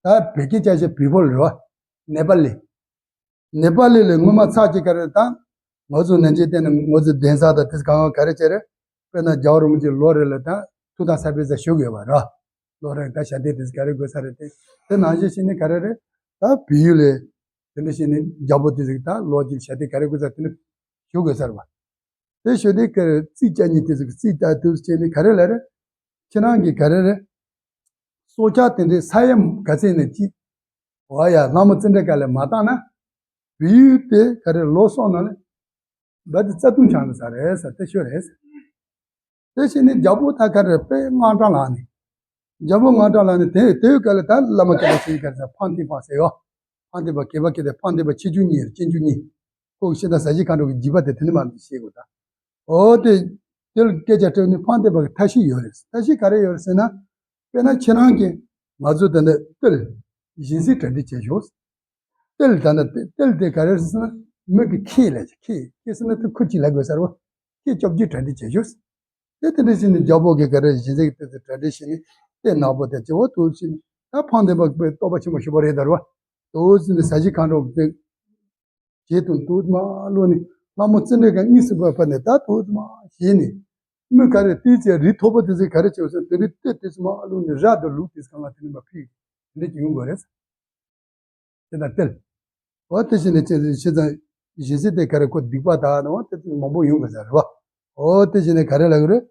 ད་བོད་སྐད་ཆ་བཤད་བོད་པོ་རེད་བ། ནེ་པ་ལི། ནེ་པ་ལི་ལས་སྔོན་མ་ཚགས་ཀྱི་ག་རེ་དང་། ང་ཚོ་ནན་ཅི་བལྟས་ན་ང་ཚོ་གདན་ས་དང་དེ་གང་ག་ག་རེ་བྱས་རེད། དཔེར་ན་རྒྱལ་བ་རིན་པོ་ཆེ་ལོ་རེ་ལ་ད་ཐུགས་དམ་གསར་པའི་ས་ཞུགས་ཡོད་པ་ར། ལོ་རེ་ད་ཞལ་འདེབས་དེ་ག་རེ་དགོས་ས་རེད་དེ། དེ་ནང་བཞིན་ཞིག་ནི་ག་རེ་རེད། ད་བོད་ཡུལ་ལས། དེ་འདྲ་ཞིག་ནི་རྒྱལ་པོ་དེ་ཟིག་ད་ལོ་གཅིག་ཞལ་འདེབས་ག་རེ་དགོས་ས་དེ་ནི་ཞུ་དགོས་ས་རེད་བ། དེ་ཞུ་དེ་ག་རེ་རྩིས་བཅའ་ཉིན་དེ་ཟིག་རྩིས་བཅའ་དུས་བྱས་ནི་ག་རེ་ལ་རེད། ཁྱེད་རང་གིས་ག་རེ་རེད། སྲོག་ཆགས་དེ་འདྲའི་ས་ཡ་ག་ཚད་ནས་ཅི། འོ་ཡ་ལྷ་མོ་ཙི་འདྲ་ག་ལས་མ་བཏང་ན། བོད་ཡུལ་དེ་ག་རེ་ལོ་སོགས་ནང་ལ། བ་དེ་རྩ་ལྟུང་ཆགས་འདུག་ས་རེད་ཟེར་དེ་ཤོད་རེད་ཟེར། དེ་བཞིན་ནི་རྒྱལ་པོ་ད་ག་རེ་དཔེ་དངངས་སྐྲག་ལངས་ནས། རྒྱལ་པོ་དངངས་སྐྲག་ལངས་ནས་དེ་དེའི་སྐབས་ལ་ད་བླ་མ་སྐྱེ་བ་ཆེན་ག་རེ་ཟེར་ཕང་སྟེ་ཕང་ཟེར་ཡོ། ཕང་སྟེ་པ་སྐྱེ་བ་སྐྱེ་དེ་ཕང་སྟེ་པ་ཆེ་ཆུང་གཉིས་རེད་སྐྱེ་ཆུང་གཉིས། ཁོ་གི་ཤེས་ད་ས་གཞི་མཁའ་འགྲོ་གི་འཇིགས་པ་དེ་དེ་ནི་མ་འདི་ཤེས་དགོས་ད། འོ་དེ། དེ་ལ་སྐད་ཆ་དྲིས་ནས་ཕང་སྟེ་པ་གི་ཐབས་ཤེས་ཡོད་རེད་ཐབས་ཤེས་ག་རེ་ཡོད་རེད་ཟེར་ན། དཔེར་ན་ཁྱེད་རང་གིས་ང་ཚོ་དེ་འདྲ་ཏིལ། སྦྱིན་སྲེག་གྲ་སྒྲིག་བྱས་ཤོག་ཏིལ་ད་ནི་ཏིལ་དེ་ག་རེ་ཟེར་ན་མི་གི་ཁྱེད་ལས་ཁྱེད་ཁྱེད་ཟེར་ན་དེ་ཁུ་ཅིག་ལ་དགོས་ཟེར་བ། ཁྱེད་བཅོ་བརྒྱད་གྲ་སྒྲིག་བྱས་ཤོག་དེ་དེ་འདྲ་ཟེར་ནས་རྒྱལ་པོ་གིས་ག་རེ་སྦྱིན་སྲེག་དེ་ཚོ་གྲ་སྒྲིག་བྱས་ནས་དེ་ནག་པོ་དེ་བྱེད་བ་དུ་ཟེར་ནས་ད་ཕང་དེ་བ་དཔེ་རྟོགས་པ་ཆེན་པོ་ཞིག་པ་རེད་ད་རེད་བ། དུ་ཟེར་ནས་ས་གཞི་མཁའ་འགྲོ་དེ། བྱེད་དུ་དུ་མ་བློ་ནི་ལྷ་མོ་ཙི་འདྲ་ག་གཉིས་སུ་བབས་པ་ནས་ད་དུ་མ་བྱས་ནས། མི་ག་རེ་དེའི་ཚེ་རི་མཐོ་པོ་དེ་ཚེ་ག་རེ་བྱེད་ཟེར་དེ་རི་ལྟེ་དེ་ཚོ་མ་བླུགས་ནས་ར་དུ་བླུགས་དེ་ཚེ་གང་ལ་དེ་ནི་མ་ཕིག་དེ་འདྲ་ཅིག་ཡོང་དགོས་རེད། དེ་དང་སྟེར། འོ་དེ་བཞིན་དུ་ཅི་ཟེར་ཅི་ཙང་། གཞི་སྲིད་དེ་ག་རེ་ཁོ་སྡིག་པ་དག་ནི་འོ་དེ་ཚོ་མང་པོ་ཡོང་དགོས་ས་རེད་བ། འོ་དེ་བྱས་ནས་ག་རེ་ལབ་ཀྱི་རེད།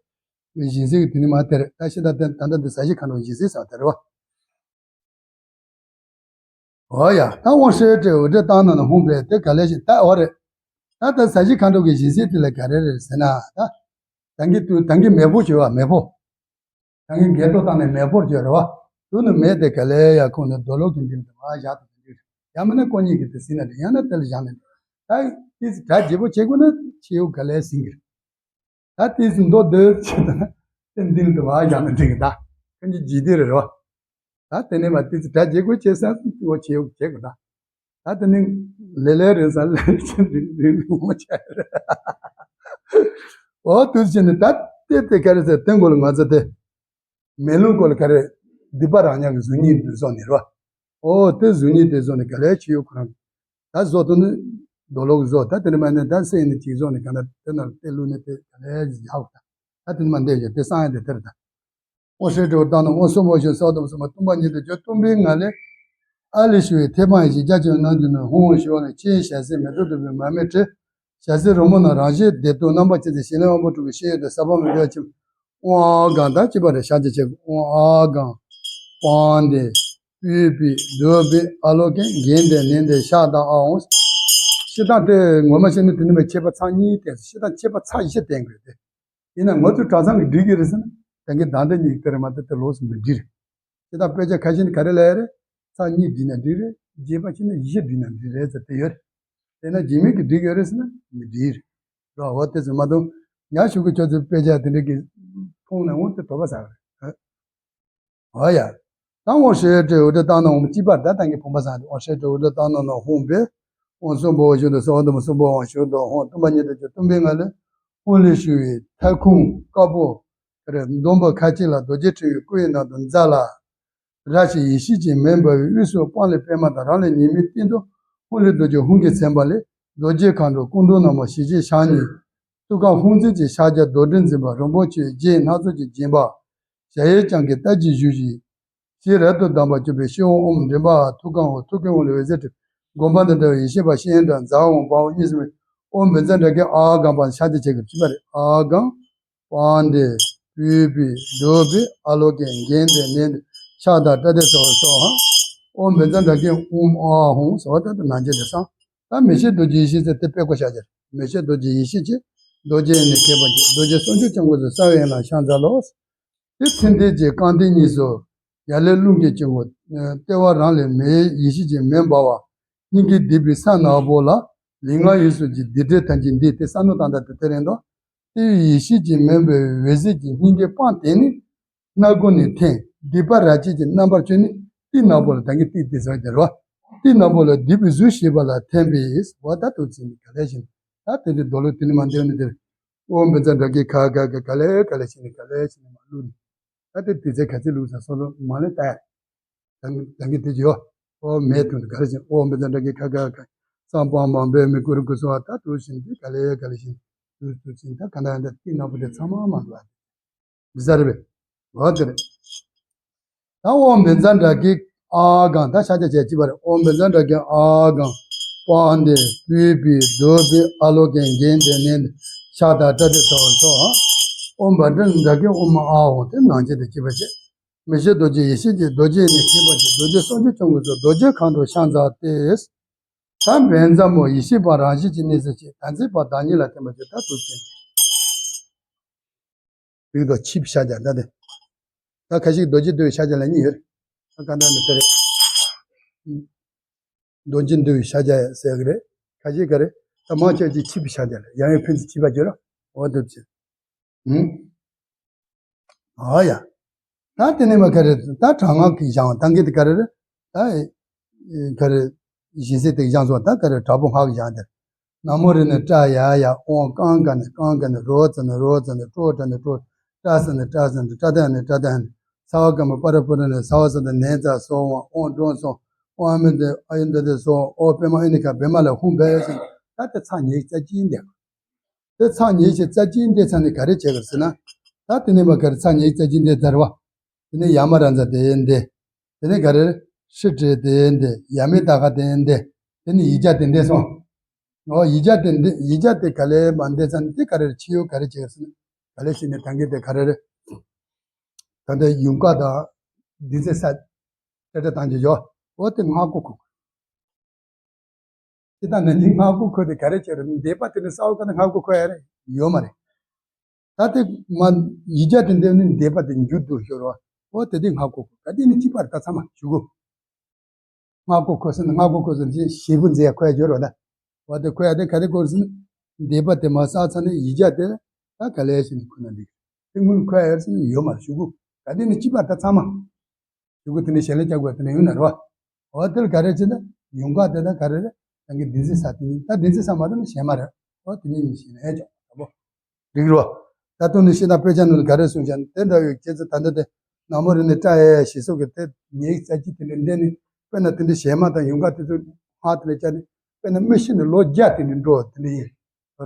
སྦྱིན་སྲེག་གི་དེ་ནི་མ་དེ་རེད། ད་ཤི་ད་ད་ད་ལྟ་འདི་ཟ་ཞིག་ག་འགྲོ་སྦྱིན་སྲེག་ཟ་དེ་རེད་བ། འོ་ཡ། ད་དབང་ཤེས་བྲལ་འོད་སྒྲ་བཏང་ན་ན་ཧོང་པས་དེ་ག་ལས་ཤིག་ད་འོ་རེད། ད་ད་ཟ་ཞིག་ག་འགྲོ་གི་སྦྱིན་སྲེག་དེ་ལ་ག་རེ་རེད་ཟེར་ན་ད། ད་གིན་དུ་ད་གིན་མེ་ཕོར་བྱོས་བ་མེ་ཕོར། ད་གིན་འགལ་དུ་བཏང་ནས་མེ་ཕོར་བྱོས་རེད་བ། དུ་ནི་མེ་དེ་ག་ལས་ཡ་ཁོང་ནི་རྡོ་ལོག་གི་འདི་ལ་དུ་བ་བཞག་ཏུ་འདི་ཡང་མིན་ན་ཀོ་གཉིས་ཀྱི་དེ་ཟིན་ན་དེ་ཡང་ན་དེ་ལ་བཞག་ནས་ད་དེ་གྲ་རྒྱས་པོ་བྱེད་དགོས་ན་ཕྱི་ཡུལ་ག་ལས་ཟིན་གི་རེད། ད་ཏིས་མདོ་འདོད་ཅེས་དང་ཏན་ཏིན་དུ་བ་ཡང་ན་འགྲིག་གི་ད་ཁྱོད་ཀྱི་ཇི་དེ་རེད་རོ། ད་དེ་ནས་མ་ཏིས་གྲ་རྒྱས་དགོས་བྱེད་ས་དུ་བ་བྱེད་ཡོག་བྱེད་དགོས་ད། ད་དེ་ནི་ལེ་ལེ་རེད་ས་ལེ་ཆེན་རིང་རིང་རིང་མོ་ཆགས་རེད། འོ་དུས་ཕྱིན་ནི་ད་ལྟའི་དེ་ག་རེ་ཟེར་དེ་མགོ་ལ་ང་ཚོ་དེ། མེ་རླུང་སྐོར་ལ་ག་རེ། སྡིག་པ་རང་ཉག་གི་གཟུགས་བརྙན་དུ་བཟོ་ནི་རོ། ཨོ་དེ་གཟུགས་བརྙན་དེ་བཟོ་ནི་ག་ལས་ཆེ་ཡོད་ཁོ་རང་། ད་བཟོ་ཐུབ་ནི། རྡོ་ལོག་བཟོ་ད་དེ་ནི་མ་ནི་ད་སེ་ནི་ཅིག་བཟོ་ནི་ག་ན་དེ་ན་དེ་བླུགས་ནི་དེ་ག་ལས་ཡག་ད། ད་དེ་ནི་མ་འདས་ཡོད་དེ་སང་ཡ་དེ་དེར་ད། དབང་ཤེས་སྤྲོ་བོ་བཏང་ན་དབང་གསུམ་པོ་ཞིག་སོགས་དང་གསུམ་པ་སྟོང་པ་ཉིད་དུ་གྱུར་སྟོང་པའི་ངང་ལས། ཨ་ལས་ཞུ་བའི་ཐེག་པ་ཡེ་ཤེས་རྒྱ་ཆེན་རྣམས་ཀྱི་ནང་ཧཱུྃ་ཞུ་བ་ལ་ལྕེའི་ཞལ་ཟས་མེ་ཏོག་བདུག་པའི་མར་མེ་དྲི། ཞལ་ཟས་རོལ་མོ་རྣམས་རང་བཞིན་བདེ་སྟོང་རྣམ་པར་ཕྱེ་སྟེ་ཞིང་ལས་དབང་པོ་དྲུག་གི་ཤེས་ཡོན་དང་ཟབ་པ་མི་འདྲ་བ་ཆེན་པོ། དབང་ཨ་གང་ད་ཅི་པ་རེ་ཤ་ཅི་ཆེ་དབང་ཨ་གང་། པང་ཏེ། པུས་པི། དུ་པི། ཨ་ལོ་ཀེ། གན་ཏེ་ནན་ཏེ་ཤ་དང་ཨ་འོང་། ཤི་དང་དེ་ངོ་མ་ཤེས་ན་དེ་ནི་མ་ཁྱད་པར་ཚར་གཉིས་བསྟན་ཤི་དང་ཁྱད་པར་ཚར་བཞི་བསྟན་དགོས་ཏེ། ཡིན་ན་ང་ཚོའི་གྲྭ་ཚང་གི་སྒྲིག་གི་རེད་ཟེར་ན། དེང་གི་བདག་ལྟ་གཉིས་དེ་རེད་མ་གཏོགས་དེ་ལོགས་སུ་མི་སྒྲིག་རེད། དེ་དག་དཔེ་ཆ་ཁ་ཤས་ནི་ག་རེ་ལབ་ཡ་རེད། ཚར་གཉིས་སྒྲིག་ན་འགྲིག་རེད། རྗེས་མ་ཕྱིན་ན་བཞི་སྒྲིག་ན་འགྲིག་རེད་ཟེར་དེ་ཡོད་རེད། དེས་ན་རྗེས་མའི་གི་སྒྲིག་ཡོད་རེད་ཟེར་ན་མི་སྒྲིག་རེད། རོ་འོ་དེ་ཚོ་མ་གཏོགས་ཉག་ཞུ་གི་ཁྱོད་ཚོའི་དཔེ་ཆ་དེ་འདྲ་གི་མཐོང་ན་འོ་དེ་དོགས་པ་ཟ་གི་རེད། འོ་ཡ། ད་དབང་ཤེས་སྤྲོ་བོ་འོད་སྒྲ་བཏང་ན་འོང་གཅིག་པར་ད་ད་གིན་བུམ་པ་ཟ་དེ་དབང་ཤེས་སྤྲོ་བོ་འོད་སྒྲ་བཏང་ན་ན་ཧོང་པས། དབང་གསུམ་པོ་ཞུ་དང་སོགས་དུ་མ་གསུམ་པོ་དབང་ཞུ་དང་ཧོང་སྟོང་པ་ཉིད་དུ་གྱུར་སྟོང་པའི་ངང་ལས། ཧཱུྃ་ལས་ཞུ་བའི་ཐལ་ཁུང་དཀར་པོ། རེད་འདོམ་པ་ཁ་ཅིག་ལ་རྡོ་རྗེ་ཕྲེང་བའི་སྐུ་ཡི་ནང་དུ་འཛག་ལ། ར་ཞིག་ཡེ་ཤེས་ཀྱི་མེ་འབར་བའི་དབུས་སུ་སྤང་ལེབ་པད་མ་དང་རང་ལས་ཉི་མའི་སྟེང་དུ་ཧཱུྃ་ལས་རྡོ་རྗེ་ཧཱུྃ་གིས་མཚན་པ་ལས་རྡོ་རྗེ་མཁའ་འགྲོ་སྐུ་མདོག་ནག་མོ་ཞལ་གཅིག་ཕྱག་གཉིས། ཐུགས་ཀར་ཧཱུྃ་མཚན་གྱི་ཕྱག་རྒྱ་རྡོར་དྲིལ་འཛིན་པ་རིན་པོ་ཆེའི་རྒྱན་སྣ་ཚོགས་ཀྱིས་བརྒྱན་པ། ཞལ་གཡས་བརྐྱང་གི་རྟ་རྒྱུག་བཞུགས་ཤིང་། ཞལ་རབ་ཏུ་གདངས་པ་གྱུར་པའི་སྤྱི་བོ་ཨོཾ་མགྲིན་པ་ཐུགས་ཀར་འོང་ཐུགས་ཀའི་འོག་ལས་འོད་ཟེར་འཕྲོས། དགོངས་པ་དང་འདྲ་བའི་ཡེ་ཤེས་པ་སྤྱན་དྲངས་ཛཿཧཱུྃ་བ་འོག་གཉིས་སུ་མེད། ཨོཾ་བཛྲ་ཌཱ་ཀྱི་ཨ་གང་པ་ཤ་ཅི་ཆེ་གི་ཅི་པ་རེད་ཨ་གང་། པང་ཏེ། པུས་པི། དུ་པི། ཨ་ལོ་ཀེ། གན་ཏེ་ནན་ཏེ། ཤ་དང་པྲ་ཏི་སོགས་སོ་ཧང་། ཨོཾ་བཛྲ་ཌཱ་ཀྱི་ཨོཾ་ཨ་ཧོང་སོ་ད་དུ་ནང་བཞིན་དུ་སང་། ད་མི་ཤེས་རྡོ་རྗེ་ཡེ་ཤེས་ཟེར་དེ་དཔེ་བཀོད་བཞག་རྒྱུ་རེད། མི་ཤེས་རྡོ་རྗེ་ཡེ་ཤེས་ཀྱི། རྡོ་རྗེ་ནི་མཁས་པ་ཀྱི། རྡོ་རྗེ་སུམ་ཅུ་སྐྱབས་མགོན་དུ་རྩ་བའི་ཡན་ལག་ཕྱག་འཚལ་ལོ། དེ་ཚེ་འདས་ཀྱི་རྐང་མཐིལ་གཉིས་སུ། ཡར་ལས་རླུང་གི་དཀྱིལ་འཁོར། ལྟེ་བ་རང་ལས་མེའི་ཡེ་ཤེས་ཀྱི་མེ་འབར་བ། སྙིང་གའི་སྡིག་པའི་ས་ནག་པོ་ལ། ལུས་ངག་ཡིད་གསུམ་གྱི་སྡིག་སྒྲིབ་ཐམས་ཅད་འདས་ཏེ་ས་ནུ་དང་ད་དེ་དེ་རེད་འདུག་ལྟེ་བའི་ཡེ་ཤེས་ཀྱི་མེ་འབར་བའི་འོད་ཟེར་གྱི་སྙིང་གའི་སྤང་དེ་ནི། སྣ་སྒོ་ནས་འཐེན། སྡིག་པ་ར་བཅད་ཀྱི་རྣམ་པར་བཅོས་ནས་ཏིག་ནག་པོ་ལ་ད་གིན་ཏིག་ཏིག་ཟེར་གྱི་རེད་བ། ཏིག་ནག་པོ་ལ་སྡིག་པའི་གཟུགས་ཤེས་པ་ལ་འཐེན་པས་འོ་ད་དུ་ཚིག་ནི་ག་ལས་བཞིན་ད་དེ་འདྲའི་རྡོ་ལུགས་དེ་ནི་མ་འདོན་ནི་དེར། ཨོཾ་བཛྲ་ཌཱ་ཀྱི་ག་ག་ག་ག་ལས་ག་ལས་བཞིན་ནི་ག་ལས་བཞིན་ནི་མ་བླུགས་ནི། ད་དེ་དེ་ཚེ་ག་ཚོད་བླུགས་ས་སོ་ལོ་མ་ལས་ལྟ་ཡ། ད་གིན་དེ་ཅི་ཡོ། ཨོ་མེད་དུ་ག་ལས་བཞིན་ཨོཾ་བཛྲ་ཌཱ་ཀྱི་ག་ག་ག་སམ་བྷ་མ་བེ་མི་ཀུ་རུ་ཀུ་སོ་ད་དུ་བཞིན་དེ་ག་ལས་ག་ལས་བཞིན་དུ་དུ་བཞིན་ད་ག་ན་ཡང་ད་ཏིག་ནག་པོ་དེ་ཚང་མ་མ་འདུག་ཨ། འདི་ཟེར་བས། འོ་དེ་རེད། ད་ཨོཾ་བཛྲ་ཌཱ་ཀྱི་ཨ་གང་ད་ཤ་ཅི་ཆེ་ཅི་པ་རེད། ཨོཾ་བཛྲ་ཌཱ་ཀྱི་ཨ་གང་། པང་ཏེ། པུས་པི། དུ་པི། ཨ་ལོ་ཀེ། གན་ཏེ་ནན་ཏེ། ཤ་དང་པྲ་ཏི་སོགས་སོ་ཧང་། ཨོཾ་བཛྲ་ཌཱ་ཀྱི་ཨོཾ་ཨ་ཧོང་དེ་ནང་བཞིན་དུ་ཅི་པ་བྱེད། མི་ཤེས་རྡོ་རྗེ་ཡེ་ཤེས་ཀྱི་རྡོ་རྗེ་ནི་མཁས་པ་ཀྱི། རྡོ་རྗེ་སུམ་ཅུ་སྐྱབས་མགོན་སོགས་རྡོ་རྗེ་མཁའ་འགྲོ་ཕྱག་འཚལ་ཏེ། ད་བཛྲ་མོ་ཡེ་ཤེས་པ་རང་བཞིན་གྱི་གནས་སུ་སྐྱེས། ད་མཛེས་པ་བདག་ཉིད་ལ་བརྟེན་པ་ཅི་ད་དུ་བྱེད། དུས་དང་ཆིབས་ཤ་རྒྱག་ད་དེ། ད་ཁ་ཤས་རྡོ་རྗེ་འདུལ་བའི་ཤ་རྒྱག་ལ་གཉིས་ཡོད། ད་ག་འདྲ་འདི་དེ་རེད། རྡོ་རྗེ་འདུལ་བའི་ཤ་རྒྱག་ཟེར་གི་རེད། ཁ་ཤས་ག་རེད། ད་མང་ཆེ་ཅིག་ཆིབས་ཤ་རྒྱག་ལ་ཡང་ཡང་ཕན་ཚུན་ཆིབས་པ་བརྗོད་ར། འོ་འདུག་ཅེས། ཧུམ། ཨ་ཡ། ད་དེ་ནས་མ་ག་རེད། ད་དྲག་སྔགས་ཀྱི་བཞེངས་ད་གི་དེ་ག་རེ་རེད། ད་ག་རེ། སྦྱིན་སྲེག་དེ་བཞེངས་སོང་ད་ག་རེ་དྲག་པོ་སྔགས་ཀྱི་བཞེངས་དེ། ན་མོ་རེ་ནས་ཏྲ་ཡ་ཡ་ཨོང་ཀང་ཀ་ནས་ཀང་ཀ་ནས་རོ་ཙ་ནས་རོ་ཙ་ནས་ཀྲོ་ཏྲ་ནས་ཀྲོ། ཏྲ་ས་ནས་ཏྲ་ས་ནས་ཏྲ་ཏ་ནས་ཏྲ་ཏ་ནས་ས་བ་ཀ་མ་པ་ར་པུ་ར་ནས་ས་བ་ས་ད་ནས་ཙ་སོ་ཝང་ཨོང་ཀྲོང་སོ་ཨོང་ཨ་མི་དེ་ཨ་ཡུ་འདི་དེ་སོ་ཨོ་པེ་མ་ཨི་ནི་ཁ་བེ་མ་ལ་ཧུང་བེ་ཡ་སི་ད་དེ་ཚ་ཉེ་རྩ་ཅིན་དེ། དེ་ཚ་ཉེ་ཞེས་རྩ་ཅིན་དེ་ཚ་ནི་ག་རེ་བྱེད་གར་ཟེར་ན། ད་དེ་ནས་མ་ག་རེ་ཚ་ཉེ་རྩ་ཅིན་དེ་དར་བ། དེ་ནས་ཡ་མ་ར་མཛའ་དེ་འདི། དེ་ནས་ག་རེ། ཧྲི་ཀྲི་དེ་འདི། ཡ་མེ་ད་ག་དེ་འདི། དེ་ནས་ཡི་ཇ་དེ་འདི་སོང་། འོ་ཡིག་བརྒྱ་དེ་འདི་ཡིག་བརྒྱ་དེ་ག་ལེ་མ་འདི་ཚ་ནི་དེ་ག་རེ་རེད། ཕྱི་ཡུལ་ག་རེ་བྱེད་ཟེར་ན་ག་ལེ་ཞིག་ནི་ད་གིན་དེ་ག་རེ་རེད། ད་ལྟ་ཡུངས་ཀར་དང་བདུན་ཚིགས་ས་ཏྲ་ཏྲ་བཏང་རྒྱུ་ཡོད། འོ་དེ་སྔ་གོ་གོ། དེ་ལྟ་ན་ནི་སྔ་གོ་གོ་དེ་ག་རེ་བྱེད་རེད། འདས་པ་དེ་ནི་ས་འོག་ག་ནི་སྔ་གོ་གོ་ཡ་རེད་ཡོད་མ་རེད། ད་དེ་མ་ཡིག་བརྒྱ་དེ་འདེབས་ནི་འདས་པ་དེ་མཇུག་ཏུ་ཤོར་བ། འོ་དེ་དེ་སྔ་གོ་གོ་ག་དེ་ནི་གཅིག་པ་རེད། ད་ཚང་མ་ཞུ་གོ། སྔ་གོ་གོ་ཟེར་ན་སྔ་གོ་གོ་ཟེར་ན་ཞེ་པོ་མཛེས་ཡ་ཁོ་ཡ་སྦྱོར་བ་ད། འོ་དེ་ཁོ་ཡ་དེ་ག་དེ་གོ་ཟེར་ན། འདས་པ་དེ་མ་བསགས་ཚར་ནས་ཡིག་བརྒྱ་དེ་ད་ག་ལེ་ཞིག་ནི་ཁོ་ན་འགྲིག་དེ་སྔོན་ཁོ་ཡ་ཡོད་ཟེར་ན་ཡོད་མ་རེད་ཞུ་གོ། ག་དེ་ནི་གཅིག་པ་རེད། ད་ཚང་མ། ཞུ་གོ། དེ་ནས་ཞལ་ལས་བཀྱག་དགོས་དེ་ནས་ཡོང་ན་རེད་བ། འོ་དེ་ལ་ག་རེ་བྱེད་ན་ཡུངས་ཀར་དེ་དང་ག་རེ་རེད། ད་གིན་བདུན་ཚིགས་ས་དེ་ཉིད་ད་བདུན་ཚིགས་ས་མ་རེད་ན་གཞན་མ་རེད། འོ་དེ་ཉིད་ནི་ཤེས་ན་ཡང་ཅོག་ད་པོ། འགྲིག་རོ། ད་དུང་ནི་ཤེས་ན་དཔེ་ཆ་ནང་ལ་ག་རེ་གསུངས་ཤག་དེ་འདྲ་བའི་ཁྱེད་ཚོ་ད་འདི་དེ་ནག་མོ་རེད་ནས་སྐྲ་ཡ་ཡ་ཞིག་སོགས་ཀྱི་དེ་ཉེས་རྩ་ཅི་དེ་འདྲ་འདྲེན་ནས་དཔེར་ན་དེ་འདྲ་གཞན་མ་དང་ཡུངས་ཀར་དེ་ཚོ་སྔགས་དེ་ལ་བཅར་ནས་དཔེར་ན་མི་ཤི་ནས་ལོ་བརྒྱ་དེ་འདྲ་འགྲོ་དེ་འདྲ་ཡིན།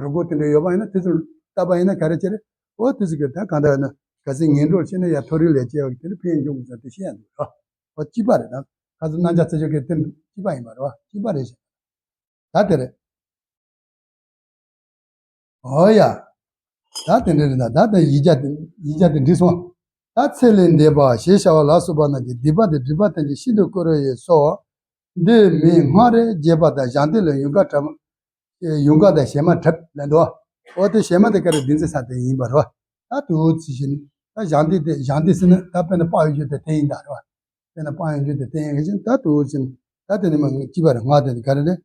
རུ་སྒོ་དེ་འདྲ་ཡོད་པ་ཡིན་ན་དེ་ཚོ་བལྟ་བ་ཡིན་ན་ག་རེ་བྱེད་རེད། འོ་དེ་ཚོ་གི་ད་གང་ལྟར་ཡོད་ན་གལ་སྲིད་ངན་འགྲོར་ཤི་ན་ཡ་མཐོ་རིས་ལས་སྐྱེ་བ་གི་དེ་འདྲ་ཕན་ཡོན་འབྱུང་དགོས་ས་དེ་ཤེས་ཡ་འདུག་ར། འོ་གཅིག་པ་རེད་ད། ཁ་སང་རྣམ་ཐར་ཚེ་མཆོག་གི་དེ་གཅིག་པ་ཡིན་པ་རེད་བ། གཅིག་པ་རེད་ཤག་ད་དེ་རེད། འོ་ཡ། ད་དེ་འདྲ་རེད་ད། ད་དེ་ཡིག་བརྒྱ་དེ་ཡིག་བརྒྱ་དེ་འགྲིག་སོང་། ད་ཚེ་ལས་འདས་པ་ཞེས་བྱ་བ་ལ་སོགས་པ་རྣམས་ཀྱི་སྡིག་པ་དང་སྒྲིབ་པ་ཐམས་ཅད་ཤིན་ཏུ་བསྐོར་བའི་སོགས། འདི་མིང་སྔགས་རེ་རྒྱས་པ་དང་བཞེངས་ཏེ་ལ་ཡུངས་ཀར་གྲངས་ཡུངས་ཀར་དང་ཞལ་མ་གྲབས་ལ་འདུག་འོ་དེ་ཞལ་མ་དེ་ག་རེ་བདུན་ཚིགས་ས་དེ་ཡིན་པ་རེད་བ། ད་དུ་ཚིགས་བཞིན་ད་བཞེངས་ཏེ་དེ་བཞེངས་ཏེ་ཟེར་ན་ད་དཔེར་ན་དཔག་ཡོད་རྒྱུ་དེ་དེ་ཡིན་ད་རེད་བ། དཔེར་ན་དཔག་ཡོད་རྒྱུ་དེ་དེ་ཡིན་ག་ཅིག་ད་དུ་ཚིགས་ད་དེ་ནི་མ་གཅིག་པ་རེད། སྔགས་དེ་ག་རེ་རེད།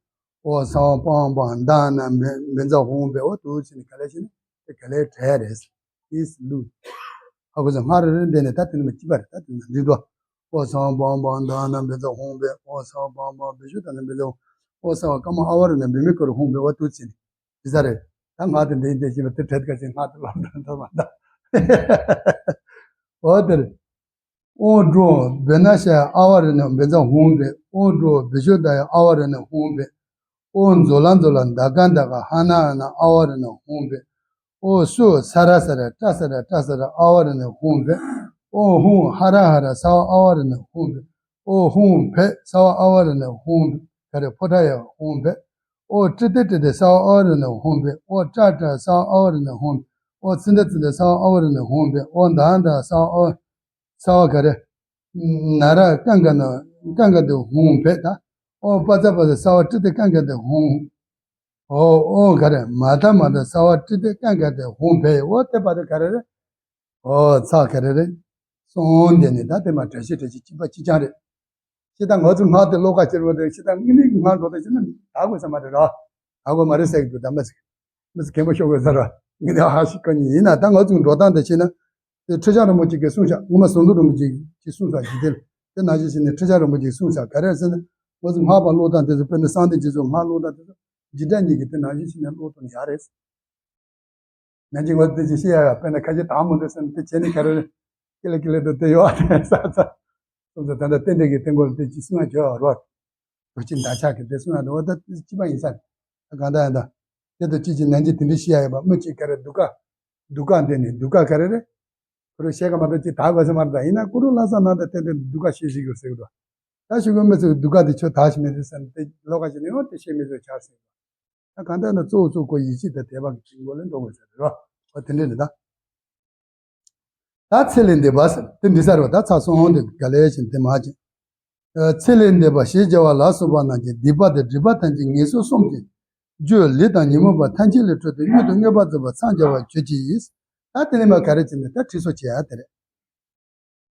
ཨོ་ས་བ་པང་པང་མདའ་ན་བེ་བཛྲ་ཧཱུྃ་ཕཊ། འོ་དུ་ཚིགས་ནི་ག་ལེ་ཞིག་ནི་དེ་ག་ལེ་གྲལ་རེད། ཨིས་ལུ། ཧ་གོ་སོང་། སྔགས་རེ་རེ་འདི་ནི་ད་དེ་ནི་མ་གཅིག་པ་རེད། ད་དེ་ནི་འདི་དོ། ཨོ་ས་བ་བང་བང་མདའ་ན་བཛྲ་ཧཱུྃ་ཕཊ། ཨོ་ས་བ་བང་བང་བི་ཤྭ་ཏ་ན་བཛྲ་ཧཱུྃ། ཨོ་ས་བ་ཀ་མ་ཨ་ཝ་ར་ན་བི་མི་ཀ་རུ་ཧཱུྃ་ཕཊ། འོ་དུ་ཚིགས་ནི་དེ་ས་རེད། ད་སྔགས་དེ་འདི་འདི་བྱས་པ་དེ་བྲེད་དཀའ་ཆེ། སྔགས་དེ་ལབ་འདྲ་འདྲ་མ་འདྲ། འོ་དེ་རེད། ཨོ་ཌོ་བེ་ན་ཤ་ཡ་ཨ་ཝ་ར་ན་བཛྲ་ཧཱུྃ་ཕཊ། ཨོ་ཌོ་བི་ཤྭ་ཏ་ཡ་ཨ་ཝ་ར་ན་ཧཱུྃ་ཕཊ། ཨོ་ཛོ་ལ་ཛོ་ལ་ད་ཀ་ད་ཀ་ཧ་ན་ཧ་ན་ཨ་ཝ་ར་ན་ཧཱུྃ་ཕཊ། ཨོ་སུ་ས་ར་ས་ར་ཏྲ་ས་ར་ཏྲ་ས་ར་ཨ་ཝ་ར་ན་ཧཱུྃ་ཕཊ། ཨོ་ཧཱུྃ་ཧ་ར་ཧ་ར་ས་བ་ཨ་ཝ་ར་ན་ཧཱུྃ་ཕཊ། ཨོ་ཧཱུྃ་ཕཊ་ས་བ་ཨ་ཝ་ར་ན་ཧཱུྃ་ཕཊ། ག་རེ་ཕོ་ཊ་ཡ་ཧཱུྃ་ཕཊ། ཨོ་ཏྲི་ཏི་ཏྲི་ཏི་ས་བ་ཨ་ཝ་ར་ན་ཧཱུྃ་ཕཊ། ཨོ་ཏྲ་ཏྲ་ས་བ་ཨ་ཝ་ར་ན་ཧཱུྃ་ཕཊ། ཨོ་ཙི་ཏ་ཙི་ཏ་ས་བ་ཨ་ཝ་ར་ན་ཧཱུྃ་ཕཊ། ཨོ་ད་ད་ས་བ་ཨ་ཝ་ས་བ་ག་རེ། ན་ར་ཀ་ག་ན་ཀ་ག་ཏི་ཧཱུྃ་ཕཊ་ད། ཨོ་པ་ཙ་པ་ཙ་ས་བ་ཏྲི་ཏི་ཀ་ག་ཏི་ཧཱུྃ། ཨོ་ཨོ་ག་རེ་མ་ད་མ་ད་ས་བ་ཏྲི་ཏི་ཀ་ག་ཏི་ཧཱུྃ་ཕཊ། ཨོ་དེ་པ་དེ་ག་རེ་རེད། ཨོ་ཚ་ག་རེ་རེད། སོང་དེ་ནི་ད་དེ་མ་བཀྲ་ཤིས་བཀྲ་ཤིས་གཅིག་པ་གཅིག་རྐྱང་རེད། ཤི་ད་ང་ཚོ་སྔགས་དེ་ཀློག་ཁ་ཁྱེར་བ་དེ་ཤི་ད་དངོས་གནས་ཀྱི་སྔགས་འགྲོ་ད་ཤི་ན་ད་དགོས་ས་མ་རེད་ར། ད་དགོས་མ་རེད་ཟེར་གི་འདུག་ད་མ་ཟིག་མི་ཚེ་གད་མོ་ཤོར་དགོས་ས་ར། ངས་ནི་ཧ་ཤི་ཀ་ཉིན་ཡིན་ན་ད་ང་ཚོ་འགྲོ་སྟངས་དེ་ཤེས་ན། དེ་ཁྲི་བྱང་རིན་པོ་ཆེ་གིས་གསུངས་ཤག་སྔོན་མ་ཟམ་གདོང་རིན་པོ་ཆེ་གིས་གསུངས་ཤག་འཇིག་རྟེན་དེ་ནང་བཞིན་བྱས་ནས་ཁྲི་བྱང་རིན་པོ་ཆེ་གིས་གསུངས་ཤག་ག་རེ་ཟེར་ན། ང་ཚོ་སྔགས་པ་ཀློག་སྟངས་དེ་ཚོ་དཔེར་ན་གསང་བདེ་རྗེ་ཚོ་སྔགས་ཀློག་སྟངས་དེ་ཚོ་འཇིག་རྟེན་གཉིས་ཀྱི་དེ་ནང་བཞིན་བྱས་ནས་ཀློག་ཐུབ་ན་ཡག་རེད། ནང་བཞིན་ང་ཚོ་དེ་ཅིག་བཤད་ཡག་ཡ་དཔེར་ན་ཁ་ཆེ་དྭགས་མོ་འདི་ཟེར་ན་དེ་བྱས་ནས་ག་རེ་རེད། ཀི་ལ་ཀི་ལ་དུ་དེ་ཡོད་ཨ་དེ་ས་ཚ། སོང་ཙང་ད་ལྟ་རྟེན་འབྲེལ་གྱི་རྟེན་སྐོར་ལ་དེ་ཅིག་གསུང་ཡག་བྱོས་ཨ་རོ། རྡོ་རྗེ་འདབ་ཆགས་ཀྱི་དེ་གསུང་ཡག་འདུག་བ་ད་དེ་གཅིག་པ་ཡིན་ས་རེད། ད་གང་ལྟར་ཡང་ད། དེ་དང་གཅིག་གཅིག་ནན་གྱིས་དེ་འདྲ་བཤད་ཡག་ཡོད་པ་སྨོས་ཅི་ག་རེ་གདུགས་དཀར། གདུགས་དཀར་འདི་ནི་གདུགས་དཀར་ག་རེ་རེད། ཁོ་རང་བཤད་ག་མ་གཏོགས་ཅིག་ད་དགོས་ས་མ་རེད། ད་ཡིན་ན་ཀུ་རུ་ལྷ་ས་ནང་དུ་རྟེན་འབྲེལ་གདུགས་དཀར་བཤད་ཤེས་དགོས་ཟེར་གི་འདུག་ད་ཤི་གོ་མི་ཚོས་གདུགས་དཀར་དེ་ཁྱོད་ད་ཤི་མི་ཚོས་ཟེར་ནས་དེ་ལོགས་ཀ་ཞིག་ནས་ཡང་དེ་བཤད་མི་ཚོས་ཆགས་ཟེར་གི་འདུག་ད་གང་ལྟར་ན་གཙོ་བོ་གཙོ་བོ་ཁོ་ཡིད་ཆེས་དང་དད་པ་གི་དྲིན་གོ་ལས་འགྲོ་དགོས་ཟེར་རེད་བ། འོ་དེ་འདྲ་རེད་ད། ད་ཚེ་ལས་འདས་པ་ཟེར་དེ་འདྲ་ས་རེད་བ། ད་ཚར་སོང་དེ་ག་ལེ་ཞིག་དེ་མ་བྱེད། ཚེ་ལས་འདས་པ་ཞེས་བྱ་བ་ལ་སོགས་པ་རྣམས་ཀྱི་སྡིག་པ་དང་སྒྲིབ་པ་ཐམས་ཅད་ངན་སོང་གསུམ་གྱི་རྒྱུ་ལས་དང་ཉོན་མོངས་པ་ཐམས་ཅད་ལས་འཕྲོས་ཏེ་མྱུར་དུ་མངོན་པར་རྫོགས་པར་འཚང་རྒྱ་བར་གྱུར་ཅིག་ད་དེ་ནས་མ་ག་རེ་བྱས་ནས་ད་ཁྲུས་གསོལ་བྱེད་ཡ་དེ་རེད།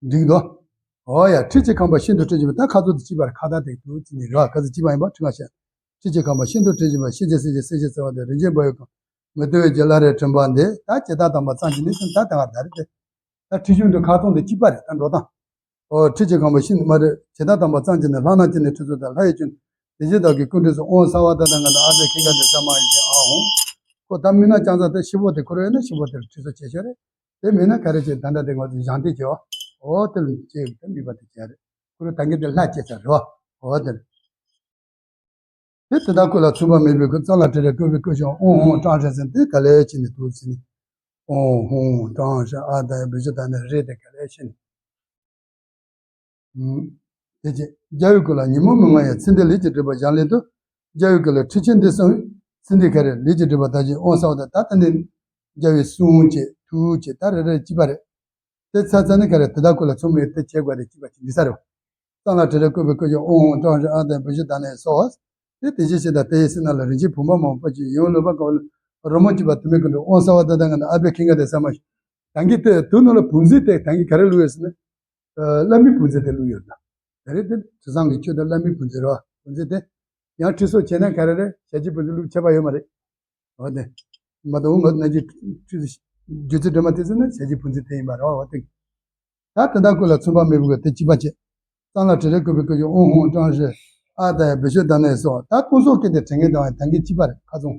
འགྲིག་འདུག་འོ་ཡ། ཁྲི་ཆེན་ཁང་པ་ཤིན་ཏུ་དྲི་ཞིམ་པ། ད་ཁ་ཚོ་དེ་གཅིག་པར་ཁ་བརྡ་དེ་དུ་ཅི་ནི་ར་ཁ་ཚོ་གཅིག་པ་ཡིན་པ་ཁྲི་ཁ་ཤ། ཁྲི་ཆེན་ཁང་པ་ཤིན་ཏུ་དྲི་ཞིམ་པ། ཤེས་བྱའི་སྲིད་ཞིའི་སྲིད་ཞིའི་བརྩེ་བ་དང་རིན་ཆེན་འབར་བའི་གང་། མི་ལྟོ་བའི་རྒྱུ་ལ་རེ་དྲན་པ་འདི་ད་ཇི་ལྟར་དམ་པར་གཙང་གྱི་ནི་ད་དེ་བ་ད་རེད་དེ། ད་ཁྲི་གཞུང་དུ་ཁ་ཚོ་དེ་གཅིག་པ་རེད། ད་འགྲོ་སྟངས། ཨོ་ཁྲི་ཆེན་ཁང་པ་ཤིན་ཏུ་མ་རེད། ཇི་ལྟར་དམ་པར་གཙང་གྱི་ནི་ལྷ་རྣམས་ཀྱི་ནི་ཁྲི་ཚོ་དང་ལྷ་ཡི་ཁྱོན། དེ་བཞིན་བདག་གི་སྐུ་མདུན་སོགས་ཨོཾ་ས་བ་ད་ད་ག་ད་ཨ་ཏི་ཁི་ག་ཏི་ས་མ་ཡི་ཨ་ཧོ། ཁོ་ད་མི་ན་ཅང་ཙང་དེ་ཤི་བོ་དེ་ཁོ་རེ་ན་ཤི་བོ་དེར་ཁྲི་ཚོ་བྱེད་ཤོར་རེད། དེ་མིན་ན་ག་རེ་བྱེད། ད་ལྟ་དེ་ང་ཚོ་སྦྱང་བརྡར་བྱེད་འོ། དེ་ལ་བྱེད་དེ་མི་པ་དེ་བྱེད་རེད། ཁོ་རང་ད་གིན་དེ་ལྷ་བྱེད་ཚར་རོ། འོ་དེ་རེད། དེ་དེ་དག་ཀུན་ལ་མཚུངས་པ་མེད་པའི་སྐུ་གཙང་ལ་བྲེས་རེ་བཀོད་པའི་སྐུ་ཞིང་ཨོ་ཧོང་ཀྲང་ཧྲ་ཟེར་དེ་ག་ལེ་བྱས་ནས་འདུག་ཟེར་ནས། ཨོ་ཧོང་ཀྲང་ཧྲ་ཨ་ད་ཡ་བེ་ཅོ་ད་ནི་རེད་དེ་ག་ལེ་བྱས་ནས། དེ་རྗེས་རྒྱལ་བའི་སྐུ་ལ་ཉོན་མོངས་མི་མངའ་བའི་ཚེ་འདི་ལས་ཀྱི་སྒྲིབ་པ་སྦྱང་སླད་དུ། རྒྱལ་བའི་སྐུ་ལ་ཁྲི་ཆེན་འདི་གསུངས། ཚེ་འདི་ག་རེ་ལས་ཀྱི་སྒྲིབ་པ་དག་ཅིང་དབང་བསགས་པ་དང་། ད་ལྟ་ནི་རྒྱལ་བའི་གསུང་བྱས་ཐུགས་བྱས་ད་རེ་རེ་གཅིག་པ་རེད། དེ་ཚ་ཚ་ནི་ག་རེ་དེ་དག་ཀུན་ལ་མཚུངས་མེད་དེ་བྱེད་དགོས་རེད་གཅིག་པ་གཅིག་འདི་ས་རེད། གཙང་ལ་བྲེ་རེ་བཀོད་པའི་སྐུ་གཞོགས་ཨོཾ་ཀྲང་ཧྲཱིཿ་ཨཱཿདཱ་བི་ཤུདྡྷཱ་ནཱ་ཡེ་སྭཱ་ཧཱ། དེ་དེ་བཞིན་གཤེགས་དང་དེ་ཡི་སེམས་རྣམས་ལ་རིན་ཆེན་བུམ་པ་མང་པོ་ཅིག་ཡུམ་ལུས་པ་གང་བོ་རོལ་མོ་གཅིག་པ་དུ་མའི་ཀུན་ཏུ་དབང་བསགས་པ་དེ་དག་ང་ནི་ཨ་ཕའི་ཁེངས་ཀ་དེ་ས་མ་ཤོད། ད་གིན་དེ་དུ་ནང་ལ་བུམ་འཛིན་དེ་ད་གིན་ག་རེ་བླུགས་ཡོད་ཟེར་ན། བླ་མའི་བུམ་འཛིན་དེ་བླུགས་ཡོད་ད། ད་རེས་དེ་དྲི་བཟང་གི་ཆོས་དང་བླ་མའི་བུམ་འཛིན་རེད་བ། བུམ་འཛིན་དེ། ཡང་ཁྲི་སོགས་བྱས་ན་ག་རེ་རེད། ཞལ་གྱི་བུམ་འཛིན་བླུགས་ཁྱད་པར་ཡོད་མ་རེད། འོ་དེ། མ་གཏོགས་འོ་ང་ན་གྱི་ཁྲི་སྒྱུ་རྩལ་སྒྲོལ་མ་དེ་ཟེར་ན་ཞལ་གྱི་བུམ་འཛིན་དེ་ཡིན་པ་རེད་བ་འོ་དེ། ད་དེ་དག་ཀུན་ལ་མཚུངས་པ་མེད་པའི་དེ་གཅིག་པ་བྱས། གཙང་ལ་བྲེ་རེ་བཀོད་པའི་སྐུ་གཞོགས་ཨོཾ་ཧཱུྃ་ཀྲང་ཧྲཱིཿ་ཨཱཿདཱ་ཡེ་བི་ཤུདྡྷཱ་ནཱ་ཡེ་སྭཱ་ཧཱ། ད་སྟོང་གསུམ་སྐད་དེ་དྲན་མཁན་དང་ད་གིན་གཅིག་པ་རེད་ཁ་ཚོན།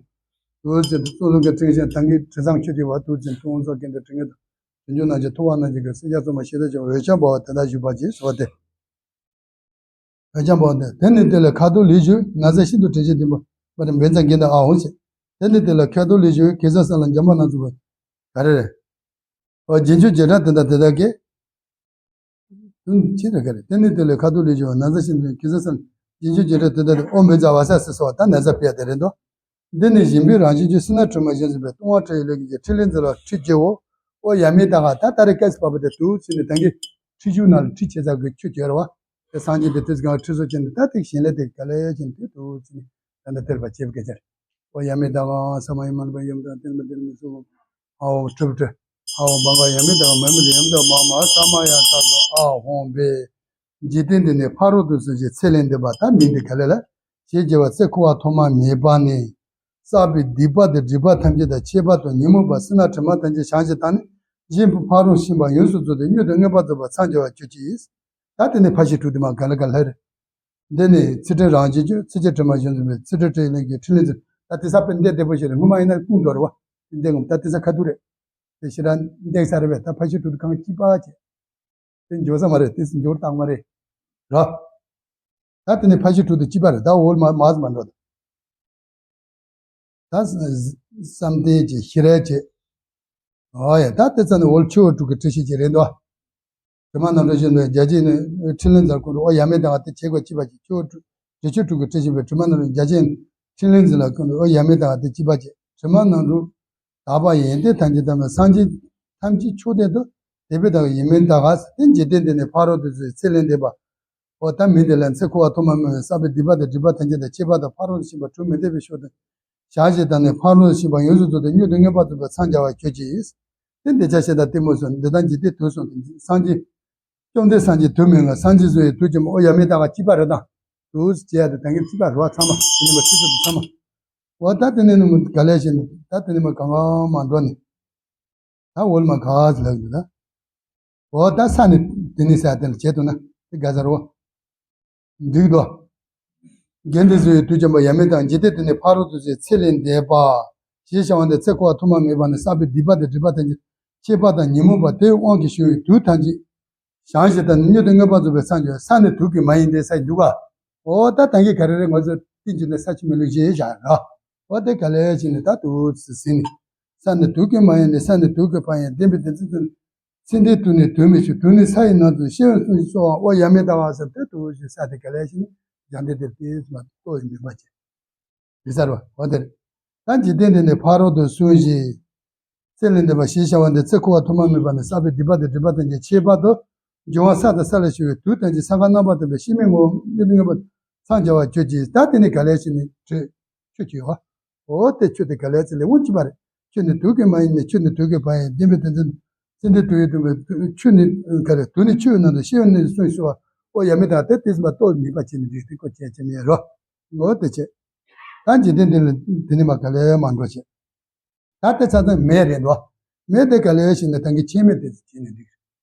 དུ་ཟེར་དུ་སྟོང་གསུམ་སྐད་དྲན་མཁན་ད་གིན་དྲི་བཟང་ཆོས་ཀྱི་བ་དུ་ཟེར་སྟོང་གསུམ་སྐད་དེ་དྲན་མཁན་དང་། དུས་འགྱུར་རྣམས་ཀྱི་ཐུབ་པ་རྣམས་ཀྱི་གི་སེམས་ཅན་སོ་མ་ཞེ་དྲག་ཅིག་འོད་ཆགས་འབར་བ་དེ་དག་བཞུགས་པར་བྱས་ཟེར་བ་སྟེ། འོད་ཆགས་འབར་བ་སྟེ། དེ་ནི་དེ་ལས་ཁ་དོག་ལེགས་བྱུང་ན་བཟའ་ཤིན་ཏུ་དྲི་ཞིམ་ལྡན་པ། མ་དེ་བན་ཙམ་གྱི་འདི་ཨ་འོང་ཞེས། དེ་ནི་དེ་ལས་ཁ་དོག་ལེགས་བྱུང་གེ་སར་ས་ལ་འཇམ་པ་རྣམས་ཚུད་པ། ག་རེ་རེད། འོ་རྗེས་འཇུག་རྗེས་འབྲང་དེ་དག་དེ་དག་གིས། དུ་ཅི་རེད་ག་རེ། དེ་ནི་དེ་ལས་ཁ་དོག་ལེགས་བྱུང་ན་བཟའ་ཤིན་ཏུ་གེ་སར་ས་ལ་རྗེས་འཇུག་རྗེས་འབྲང་དེ་དག་དེ་ཨོཾ་བན་ཙམ་བ་ས་སི་སོ་ད་ན་བཟའ་ཕལ་དེ་རེད་འདུག་འདི་ནི་བཞིན་པའི་རང་བཞིན་གྱི་སུ་ན་དྲི་མ་བཞིན་གཟིགས་པའི་ལྟུང་བ་བྲལ་བའི་ལུས་ཀྱི་ཕྲིན་ལས་འཛིན་ལ་ཁྲིད་བགྱིའོ། ཨོ་ཡ་མེ་ད་ག་ད་ད་རེ་སྐད་སི་པ་པ་དེ་དུ་ཚུད་ནས་ད་གིན་ཁྲིད་ཞུགས་ན་ལ་ཁྲིད་བྱེད་ས་གི་ཁྱོད་བྱོས་ར་བ། དེ་སངས་རྒྱས་དེ་དུས་གང་ཁྲིད་སོ་ཅན་དེ་ད་ཐིག་གཞན་ལས་དེ་ག་ལས་ཅན་དེ་དུ་ཚུད་ནས་ད་ལྟ་དེར་བ་བྱེད་པ་སྐད་ཆ་རེད། ཨོ་ཡ་མེ་ད་ག་ས་མ་ཡི་མ་ན་པ་ཡམ་ད་དེ་མ་དེ་མ་སུ། ཨ་ཧོ་གྲུབ་གྲུབ། ཨ་ཧོ་བང་ག་ཡ་མེ་ད་ག་མ་མི་དེ་ཡམ་ད་མ་མ་ས་མ་ཡ་ས་དོ་ཨ་ཧོ་བེ། འཇིག་རྟེན་འདི་ནི་ཕ་རོལ་ཏུ་སོང་ཞིང་ཚེ་ལས་འདས་པ་ད་མིང་འདི་ག་ལས་ལ། ཞེས་བྱ་བ་ཚེ་འཁོར་བ་ཐོག་མ་མེད་པ་ནས། བསགས་པའི་སྡིག་པ་དང་སྒྲིབ་པ་ཐམས་ཅད་དང་ཁྱད་པར་དུ་ཉོན་མོངས་པ་སེར་སྣ་དྲི་མ་ཐམས་ཅད་བྱང་ཞིང་དག་ནས་གཞན་ཕན་ཕ་རོལ་ཕྱིན་པ་ཡོངས་སུ་རྫོགས་ཏེ་མྱུར་དུ་མངོན་པར་རྫོགས་པར་འཚང་རྒྱ་བར་གྱུར་ཅིག་ད་དེ་ནས་ཕར་ཕྱིན་དྲུག་དེ་མ་ག་ལ་ག་ལ་རེད། འདི་ནི་ཚིག་ཕྲད་རང་བཞིན་གྱི་ཚིགས་བཅད་དྲི་མ་བཞིན་དུ་མེད་ཚིག་ཕྲད་དྲི་ལན་གྱི་ཕྲིན་ལས་འཛིན་ད་དེ་ས་དཔེ་འདི་བདེ་པོ་ཞིག་རེད་སྔོན་མ་ཡིན་ན་ཀུན་འགྲོ་རེད་བ། འདི་ངོམ་ད་དེ་ས་ཁ་ཐུག་རེད། དེ་ཞེ་དྲག་འདེགས་ས་རེད་བས་ད་ཕར་ཕྱིན་དྲུག་དེ་གང་སྐྱིད་པ་བྱེད། དེ་འབྱོར་ས་མ་རེད་དེ་འབྱོར་སྟངས་མ་རེད། ར། ད་དེ་ནས་ཕར་ཕྱིན་དྲུག་དེ་སྐྱིད་པ་རེད་ད་འོལ་མ་མ་ཟ་མ་འགྲོ་ད། ད་བསམ་གཏན་གྱི་ཤེས་རབ་ཀྱི། ཨོ་ཡ་ད་དེ་ཚ་ནི་འོལ་ཆུ་བོ་དྲུག་གི་ཁྲིད་ཤེས་ཀྱི་རེད་འདུག་དྲི་མ་ནང་དུ་བཞིན་དུ་རྒྱ་ཆེན་ནི་ཕྲིན་ལས་འཛིན་ལ་ཀུན་རུ་ཨོ་ཡ་མེ་དང་དེ་བྱེད་དགོས་ཅི་བ་ཅི་ཆུ་བོ་དྲུག་དྲི་ཆུ་དྲུག་གི་ཁྲིད་ཤེས་པའི་དྲི་མ་ནང་དུ་རྒྱ་ཆེན་ཕྲིན་ལས་འཛིན་ལ་ཀུན་རུ་ཨོ་ཡ་མེ་དང་དེ་ཅི་བ་ཅི་དྲི་མ་ནང་དུ། དག་པ་ཡོན་ཏན་ཐམས་ཅད་དམ་པའི་སངས་རྒྱས་ཐམས་ཅད་མཆོག་ལྡན་དུ་དད་པས་དག་ཡིད་སྨོན་དག་ག་ཟེར་ཏེ་འཇིག་རྟེན་འདི་ནས་ཕ་རོལ་ཏུ་ཚེ་ལས་འདས་པ། འོ་ད་མི་འདི་ལ་ཚེ་འཁོར་བ་ཐོག་མ་མེད་པའི་བསགས་པའི་སྡིག་པ་དང་སྒྲིབ་པ་ཐམས་ཅད་དང་ཁྱད་པར་དུ་ཕ་རོལ་ཏུ་ཕྱིན་པ་དྲུག་མི་འདོད་པའི་ཕྱོགས་དང་། བྱང་ཞིང་དག་ནས་ཕ་རོལ་ཏུ་ཕྱིན་པ་ཡོངས་སུ་རྫོགས་ཏེ་མྱུར་དུ་མངོན་པར་རྫོགས་པར་འཚང་རྒྱ་བར་གྱུར་ཅིག་དེ་འདི་ཅག་ཤེས་དང་གཏི་མུག་སོགས་འདི་དག་འཇིག་རྟེན་དུག་གསུམ་དང་སངས་རྒྱས། བཅོམ་ལྡན་སངས་རྒྱས་དུག་མེད་ལ་སངས་རྒྱས་སུ་ཡི་དུག་ཆེན་པོ་ཨོ་ཡ་མེ་ད་ག་གཅིག་པ་རེད་དང་། དུག་ཅེས་ཡ་དེ་ད་གིན་གཅིག་པ་རེད་བ་ཚང་མ་དེ་ནི་མ་ཁྲི་ཚོ་དེ་ཚང་མ། འོ་ད་དེ་ནས་ནི་མི་ག་ལས་བྱས་ནས་ད་དེ་ནས་མི་གང་གང་མ་འགྲོ་ནས། ད་འོལ་མ་ག་ཟེར་ལབ་འདུག་ད། འོ་ད་ས་ནི་དེ་ནི་ས་དེ་ལ་བྱེད་ཐུབ་ན་དེ་ག་ཟེར་རོ། འགྲིག་འདུག་དགེ་འདུན་ཚོའི་དུས་ཀྱང་པ་ཡ་མེད་དང་འཇིག་རྟེན་དེ་ནི་ཕ་རོལ་ཏུ་ཕྱིན་ཚེ་ལས་འདས་པ། ཞེས་བྱ་བ་འདི་ཚེ་འཁོར་བ་ཐོག་མ་མེད་པ་ནས་བསགས་པའི་སྡིག་པ་དང་སྒྲིབ་པ་དང་ཁྱད་པར་དང་ཉོན་མོངས་པ་དེའི་དབང་གིས་བྱུང་བའི་དུག་ཐམས་ཅད། བྱང་ཞིང་དག་ནས་མྱུར་དུ་མངོན་པར་རྫོགས་པར་འཚང་རྒྱ་བ་ས་ནི་དུག་གིས་མ་ཡིན་ཏེ་ས་ཡི་འདུག་ག་འོ་ད་ད་གིན་ག་རེ་རེད་ང་ཚོ་ཏིན་གྱི་ནི་ས་ཆུ་མེ་རླུང་ཞེས་བཞག་ར། འོ་དེ་ག་ལས་བྱས་ནས་ད་དུག་ཟེར་ཟིན་ནས། ས་ནི་དུག་གིས་མ་ཡིན་ནས་ས་ནི་དུག་གི་ཕ་ཡིན་བདེན་པའི་བདེན་ཚིག་ཚུལ། ཚེ་འདིའི་དུག་ནི་དུག་མི་ཆོད་དུག་ནི་ས་ཡི་ནང་དུ་ཤེས་ཡོན་སུན་གསོ་བ་ཨོ་ཡ་མེ་ད་ག་ཟེར་ཏེ་དུག་ཞེས་ས་དེ་ག་ལས་བྱས་ནས་སྦྱང་བདེ་དེ་ལྟས་མ་ལྟོ་ཡི་མེད་པ་བྱས། འདི་ཚར་བ་འོ་དེར། ད་འཇིག་རྟེན་འདི་ནི་ཕ་རོལ་ཏུ་སོང་ཞིང་། ཚེ་ལས་འདས་པ་ཞེས་བྱ་བ་འདི་ཚེ་འཁོར་བ་ཐོག་མ་མེད་པ་ནས་བསགས་པའི་སྡིག་པ་དང་སྒྲིབ་པ་ཐམས་ཅད་ཁྱད་པར་དུ་འབྱུང་བ་ས་དང་ས་ལས་བྱུང་བའི་དུག་ཐམས་ཅད་ས་ག་རྣམ་པར་དག་པའི་ཤིང་མིག་ངོ་མྱུར་དུ་མངོན་པར་འཚང་རྒྱ་བར་གྱུར་ཅིག་ད་དེ་ནི་ག་ལས་བྱས་ནས་བྲོས་ཁྱོད་ཀྱིས་བ། འོ་དེ་ཁྱོད་དེ་ག་ལས་ཚེ་ལས་འོང་ཅི་པ་རེད། ཁྱོད་ནི་དུག་གིས་མ་ཡིན་ནས་ཁྱོད་ནི་དུག་གི་ཕ་ཡིན་བདེན་པའི་བདེན་ཚིག་ཚེ་འདིའི་དུག་ཡིན་དུག་པའི་ཁྱོད་ནི་ག་རེ་དུག་ནི་ཆུ་ཡི་ནང་དུ་ཤེས་ཡོན་ནི་སུན་གསོ་བ་ཨོ་ཡ་མེ་ད་ག་དེ་དེ་ཟིན་པ་ལྟོ་མེད་པ་བྱས་ནས་འདྲིས་ཏེ་ཁོ་བྱས་བྱས་མེད་རོ། འོ་དེ་བྱས། ད་འཇིག་རྟེན་འདི་ལ་དེ་ནི་མ་ག་ལས་མ་འགྲོ་བྱས། ད་དེ་ཚ་ཚ་མེ་རེད་འདུག་མེ་དེ་ག་ལས་ཤིག་ནས་ད་གིན་ཁྱད་མེད་དེ་བྱས་ནས་འདུག་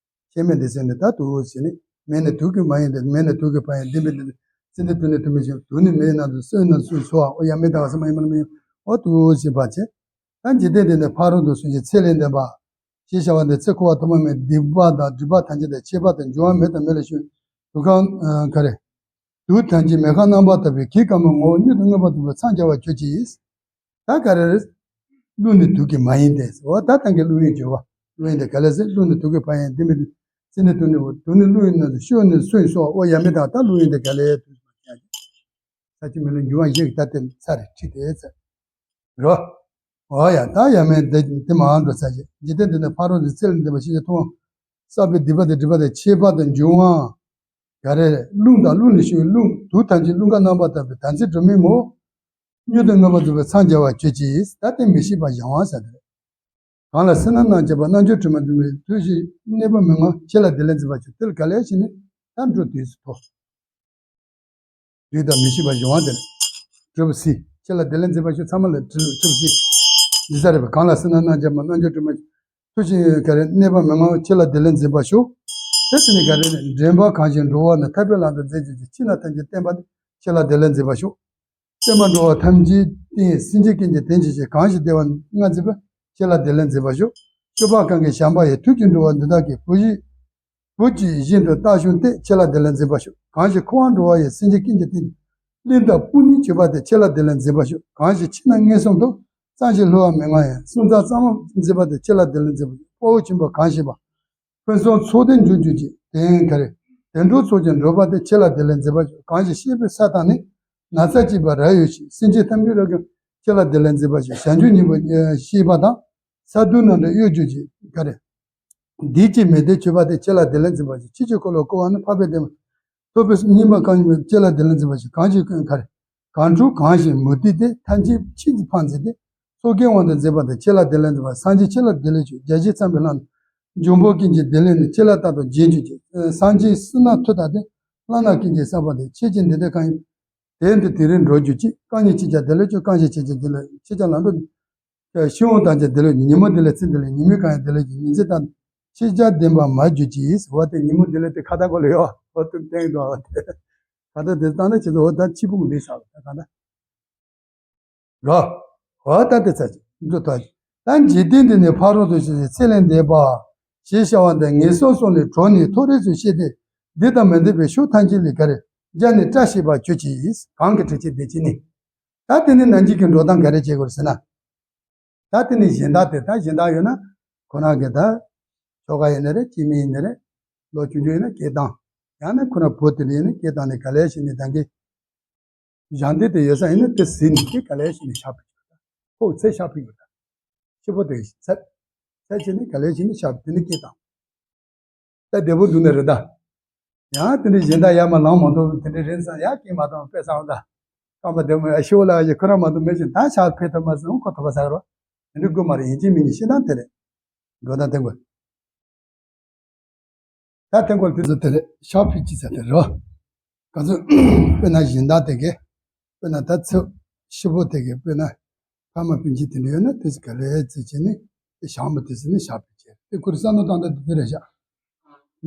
ཁྱད་མེད་དེ་ཟེར་ནས་ད་དུག་ཟེར་ནས་མེ་ནི་དུག་གིས་མ་ཡིན་ཏེ་མེ་ནི་དུག་གི་ཕ་ཡིན་བདེན་པའི་བདེན་ཚིག་ཚེ་འདིའི་དུག་ནི་དུག་མི་ཆོད་དུག་ནི་མེ་ནང་དུ་སོན་ནི་སུན་གསོ་བ་ཨོ་ཡ་མེ་ད་ག་ས་མ་ཡིན་མ་ནི་མ་ཡིན་ཨོ་དུག་ཟེར་བ་བྱས། ད་འཇིག་རྟེན་འདི་ནི་ཕ་རོལ་ཏུ་སོང་ཞིང་ཚེ་ལས་འདས་པ། ཞེས་བྱ་བ་འདི་ཚེ་འཁོར་བ་ཐོག་མ་མེད་སྡིག་པ་དང་སྒྲིབ་པ་ཐམས་ཅད་དང་ཁྱད་པར་དུ་འབྱུང་བ་མེ་དང་མེ་ལས་བྱུང་དུག་ཁང་ག་རེ། དུག་ཐམས་ཅད་མེ་ཁང་རྣམ་པར་དག་པའི་གོས་དཀར་མོའི་ངོ་བོ་མྱུར་དུ་མངོན་པར་རྫོགས་པར་འཚང་རྒྱ་བར་གྱུར་ཅིག་ད་ག་རེ་རེད། རླུང་ནི་དུག་གིས་མ་ཡིན་ཏེ། འོ་ད་ད་གིན་རླུང་ཡིན་བརྗོད་པ། རླུང་ཡིན་ཏེ་ག་ལས་ཟེར་རླུང་ནི་དུག་གི་ཕ་ཡིན་བདེན་པའི་ཚིག་ནི་དུག་ནི་འོ་དུག་ནི་རླུང་ཡིན་ནང་དུ་ཤེས་ཡོན་ནི་སུན་གསོ་བ་ཨོ་ཡ་མེ་ད་ག་ད་རླུང་ཡིན་ཏེ་ག་ལས་དུག་ས་ཆུ་མེ་རླུང་འབྱུང་བ་བཞི་གི་ད་དེ་ཚ་རེ་ཁྲིད་དེ་ཚ། རོ། འོ་ཡ། ད་ཡ་མེད་དེ་དེ་མ་འགྲོ་ས་ཞིག་འཇིག་རྟེན་འདི་ནི་ཕ་རོལ་ཏུ་ཚེ་ལས་འདས་པ་ཞིག་མཐོང་། བསགས་པའི་སྡིག་པ་དང་སྒྲིབ་པ་དང་ཁྱད་པར་དང་འབྱུང་བ། ག་རེ་རླུང་དང་རླུང་ལས་བྱུང་བའི་རླུང་དུག་ཐམས་ཅད་རླུང་ཁ་རྣམ་པར་དག་པའི་དམ་ཚིག་སྒྲིབ་མེད་མོ། མྱུར་དུ་མངོན་པར་རྫོགས་པའི་མཚམས་སྦྱར་བར་གྱུར་ཅིག་ད་དེ་མི་ཤེས་པ་སྦྱང་བ་ཟེར་ཏེ། གང་ལ་སེར་སྣ་རྣམས་སྦྱར་བ་རྣལ་འབྱོར་དྲི་མ་འདི་མོའི་དུས་ཤིག་གནོད་པ་མི་མངའ་ཁྱེད་ལ་བདེ་ལེགས་འཛིན་པར་ཤོག་དེ་ལ་ག་ལས་ཞིག་ནི་ད་འགྲོ་དུས་སུ་ཐོགས། བདུད་དང་མི་ཤེས་པ་གཞོམ་པ་དེར། གྲུབ་སྲིད་ཁྱེད་ལ་བདེ་ལེགས་འཛིན་པར་ཤོག་ཚང་མ་ལ་གྲུབ་སྲིད། འདི་ས་རེད་པ། གང་ལ་སེར་སྣ་རྣམས་སྦྱར་བ་རྣལ་འབྱོར་དྲི་མ་འདི་མོའི་དུས་ཤིག་ག་རེ་གནོད་པ་མི་མངའ་ཁྱེད་ལ་བདེ་ལེགས་འཛིན་པར་ཤོག་དེ་ཚེ་ནི་ག་རེ་ནི་འདྲེན་པ་གང་ཞིག་འགྲོ་བ་ནི་ཐར་པའི་ལམ་དུ་འཛིན་བྱེད་ཀྱི་ཕྱི་ནང་ཐམས་ཅད་བསྟན་པ་ནི་ཁྱེད་ལ་བདེ་ལེགས་འཛིན་པར་ཤོག་བསྟན་པ་འགྲོ་བ་ཐམས་ཅད་བསྟན་སེམས་ཅན་ཀུན་གྱི་དོན་བྱེད་ཅིང་གང་ཞིག་བདེ་བ་ལྔ་འཛིན་པ་ཁྱེད་ལ་བདེ་ལེགས་འཛིན་པར་ཤོག་སྤྱོད་པ་གང་གིས་བྱམས་པ་ཡི་མཐུ་གྱིས་འགྲོ་བ་འདི་དག་གི་བུ་ཡིས། བུ་གཅིག་བཞིན་དུ་རྟ་ཞོན་ཏེ་ཁྱེད་ལ་བདེ་ལེགས་འཛིན་པར་ཤོག་གང་ཞིག་འཁོར་བར་འགྲོ་བ་ཡི་སེམས་ཅན་ཀུན་གྱི་སྟེང་གླིང་དང་དཔུང་གཉེན་གྱུར་པ་དེ་ཁྱེད་ལ་བདེ་ལེགས་འཛིན་པར་ཤོག་གང་ཞིག་ཕྱི་ནང་མངོན་སུམ་དུ་གཙང་ཞིང་ལྷུང་བ་མི་མངའ་ཡང་སུམ་རྟགས་གཙང་མ་འཛིན་པ་དེ་ཁྱེད་ལ་བདེ་ལེགས་འཛིན་པར་ཤོག་དཔའ་བོ་ཆེན་པོ་གང་ཞིག་པ། ཕུན་སུམ་ཚོགས་ལྡན་འབྱུང་གྱུར་ཅིག་དེ་ཡང་ག་རེ། དུད་འགྲོ་ཚོགས་ཀྱང་འགྲོ་བ་དེ་ཁྱེད་ལ་བདེ་ལེགས་འཛིན་པར་ཤོག་གང་ཞིག་གཤེགས་པའི་ས་དང་ནི། ན་བཟའ་གཅིག་པ་རབ་གཡོ་ཞིང་སེམས་ཅན་ཐམས་ཅད་རབ་ཀྱང་ཁྱེད་ལ་བདེ་ལེགས་འཛིན་པར་ཤོག་བྱང་ཆུབ་སྙིང་པོ་ཤེས་པ་དང་། ས་རྡུལ་རྣམས་འདྲ་གཡོ་གྱུར་ཅིག་ག་རེ། བདེ་སྐྱེ་མི་བདེ་གྱུར་པ་དེ་ཁྱེད་ལ་བདེ་ལེགས་འཛིན་པར་ཤོག་ཕྱི་ཆོས་འཁོར་ལོ་བསྐོར་བ་ནི་འཕགས་པའི་བདེན་པ། ཐོབ་པའི་སྙིང་པོ་གང་ཞིག་ཁྱེད་ལ་བདེ་ལེགས་འཛིན་པར་ཤོག་གང་ཞིག་ཀུན་ག་རེ། གང་འཁྲུལ་གང་ཞིག་མུ་སྟེགས་དེ་ཐམས་ཅད་ཕྱིན་ཅི་ཕངས་མཛད་དེ། ཚོགས་ཀྱི་དབང་དུ་མཛད་པ་དེ་ཁྱེད་ལ་བདེ་ལེགས་འཛིན་པར་སངས་རྒྱས་ཁྱེད་ལ་བདེ་ལེགས་ཤོག་རྒྱལ་སྲས་ཚངས་པའི་ལྷ་རྣམས་འབྱུང་པོ་ཀུན་གྱི་བདེ་ལེགས་ནི་ཁྱེད་ལ་རྟག་ཏུ་རྗེས་འཇུག་ཅིག་སངས་རྒྱས་བསོད་ནམས་མཐུ་དང་ལྡན་བླ་ན་ཀུན་གྱིས་བསགས་པ་དེ་ཁྱེད་ཀྱི་འདི་ལྟར་གང་ཡིན། དེ་འདི་དེ་རིང་འགྲོ་གྱུར་ཅིག་རྐང་གཉིས་ཕྱི་རྒྱལ་བདེ་ལེགས་ཤོག་རྐང་བཞི་ཕྱི་རྒྱལ་བདེ་ལེགས་ཕྱི་རྒྱལ་ལམ་འགྲོ། ཤི་འོང་དང་བཅས་བདེ་ལེགས་ཉིན་མོ་བདེ་ལེགས་མཚན་བདེ་ལེགས་ཉི་མའི་གང་ཡང་བདེ་ལེགས་ཀྱི་ཉིན་མཚན་དང་ཕྱི་རྒྱལ་བདེན་པ་མ་གྱུར་ཅིག་འོ་དེ་ཉིན་མོ་བདེ་ལེགས་དེ་ཁ་ཏ་གོ་ལ་ཡོད་འོ་དེ་བསྟན་འགྲོ་བ་དེ་ཁ་ཏ་དེ་བཏང་ན་ཁྱེད་ཚོ་འོ་ད་ཕྱི་ཕུགས་འདི་ས་ད་ག་ད་རོ། འོ་ད་དེ་ཚ་ཅིག་འགྲོ་ཐག་ཅིག་ད་འཇིག་རྟེན་འདི་ནི་ཕ་རོལ་ཏུ་ཕྱིན་ཅིང་ཚེ་ལས་འདས་པ་ཞེས་བྱ་བ་འདི་ངན་སོང་གསུམ་ལས་གྲོལ་ནས་མཐོ་རིས་སུ་གཤེགས་ཏེ་འདི་དང་མི་འདོད་པའི་ཕྱོགས་ཐམས་ཅད་ལས་ག་རེ་བརྒྱལ་ནས་བཀྲ་ཤིས་པར་གྱུར་ཅིག་གང་གི་དྲིན་ཆེན་བདེ་ཆེན་ནི། ད་དེ་ནི་ནང་གཅིག་གི་འགྲོ་སྟངས་ག་རེ་བྱེད་དགོས་ཟེར་ན། ད་དེ་ནི་གཞན་དག་དེ་ད་གཞན་དག་ཡོད་ན། ཁོ་རང་གི་ད། ཆོ་ག་ཡིན་ན་རེད་སྐྱེ་དམན་ཡིན་ན་རེད། ལོ་ཆུང་ཆུང་ཡིན་ན་སྐད་བཏང་། ཡང་ན་ཁོ་རང་བུ་དེ་འདྲ་ཡིན་ན་སྐད་བཏང་ནས་ག་ལེ་ཞིག་ནས་ད་གིན། གཞན་དེ་དེ་ཡོད་ས་ཡིན་ན་དེ་ཟིན་ནས་དེ་ག་ལེ་ཞིག་ནས་ཤག་ཕུད་ཀྱི་ཡོད་ད། ཁོ་ཚེ་ཤག་ཕུད་ཀྱི་ཡོད་ད། སྐྱིད་པོ་དེ་ཚད། ཚད་བྱས་ནས་ག་ལེ་ཞིག་ནས་ཤག་ཕུད་དེ་ནས་སྐད་བཏང་། ད་བདེ་པོ་འདུག་ནི་རེད་ད། ཡང་དེ་འདྲའི་གཞན་དག་ཡར་མར་ལངས་མ་ཐུབ་དེ་འདྲའི་རེད་ཙང་ཡར་སྐྱེས་མ་ཐུབ་དཔེ་བསགས་འོང་ད། རྐང་པ་བདེ་མོ་ཡར་ཤི་བོ་ལ་ཡི་ཁོ་རང་མ་གཏོགས་མེད་ཅིང་ད་ཕྱག་ཕེབས་ཐུབ་མ་སོང་ཁོ་ཐོབ་པ་ཟ་གི་རོ། དེ་འདྲའི་དགོས་མ་རེད་ཡིན་གཅིག་མིན་གཉིས་ཤི་སྟངས་དེ་རེད། འགྲོ་སྟངས་དེ་དགོས། ད་དེ་དགོས་དེ་ཚོ་དེ་རེད་ཤག་ཕུད་ཅི་ཟེར་དེ་རོ། ག་ཚོད། དཔེར་ན་གཞན་དག་དེ་གས། དཔེར་ན་ད་ཚེ་ཤི་བོ་དེ་གས་དཔེར་ན། ཕ་མ་སྤུན་མཆེད་དེ་འདྲ་ཡོད་ན་དེ་ཚོ་ག་ལེ་ཚེ་ཆེ་ནི་དེ་བཞག་མ་དེ་ཚོ་ནི་བཞག་པའི་ཕྱིར་དེ་ཁུར་བསམ་བློ་བཏང་ད་དེ་དེ་རེད་བཞག་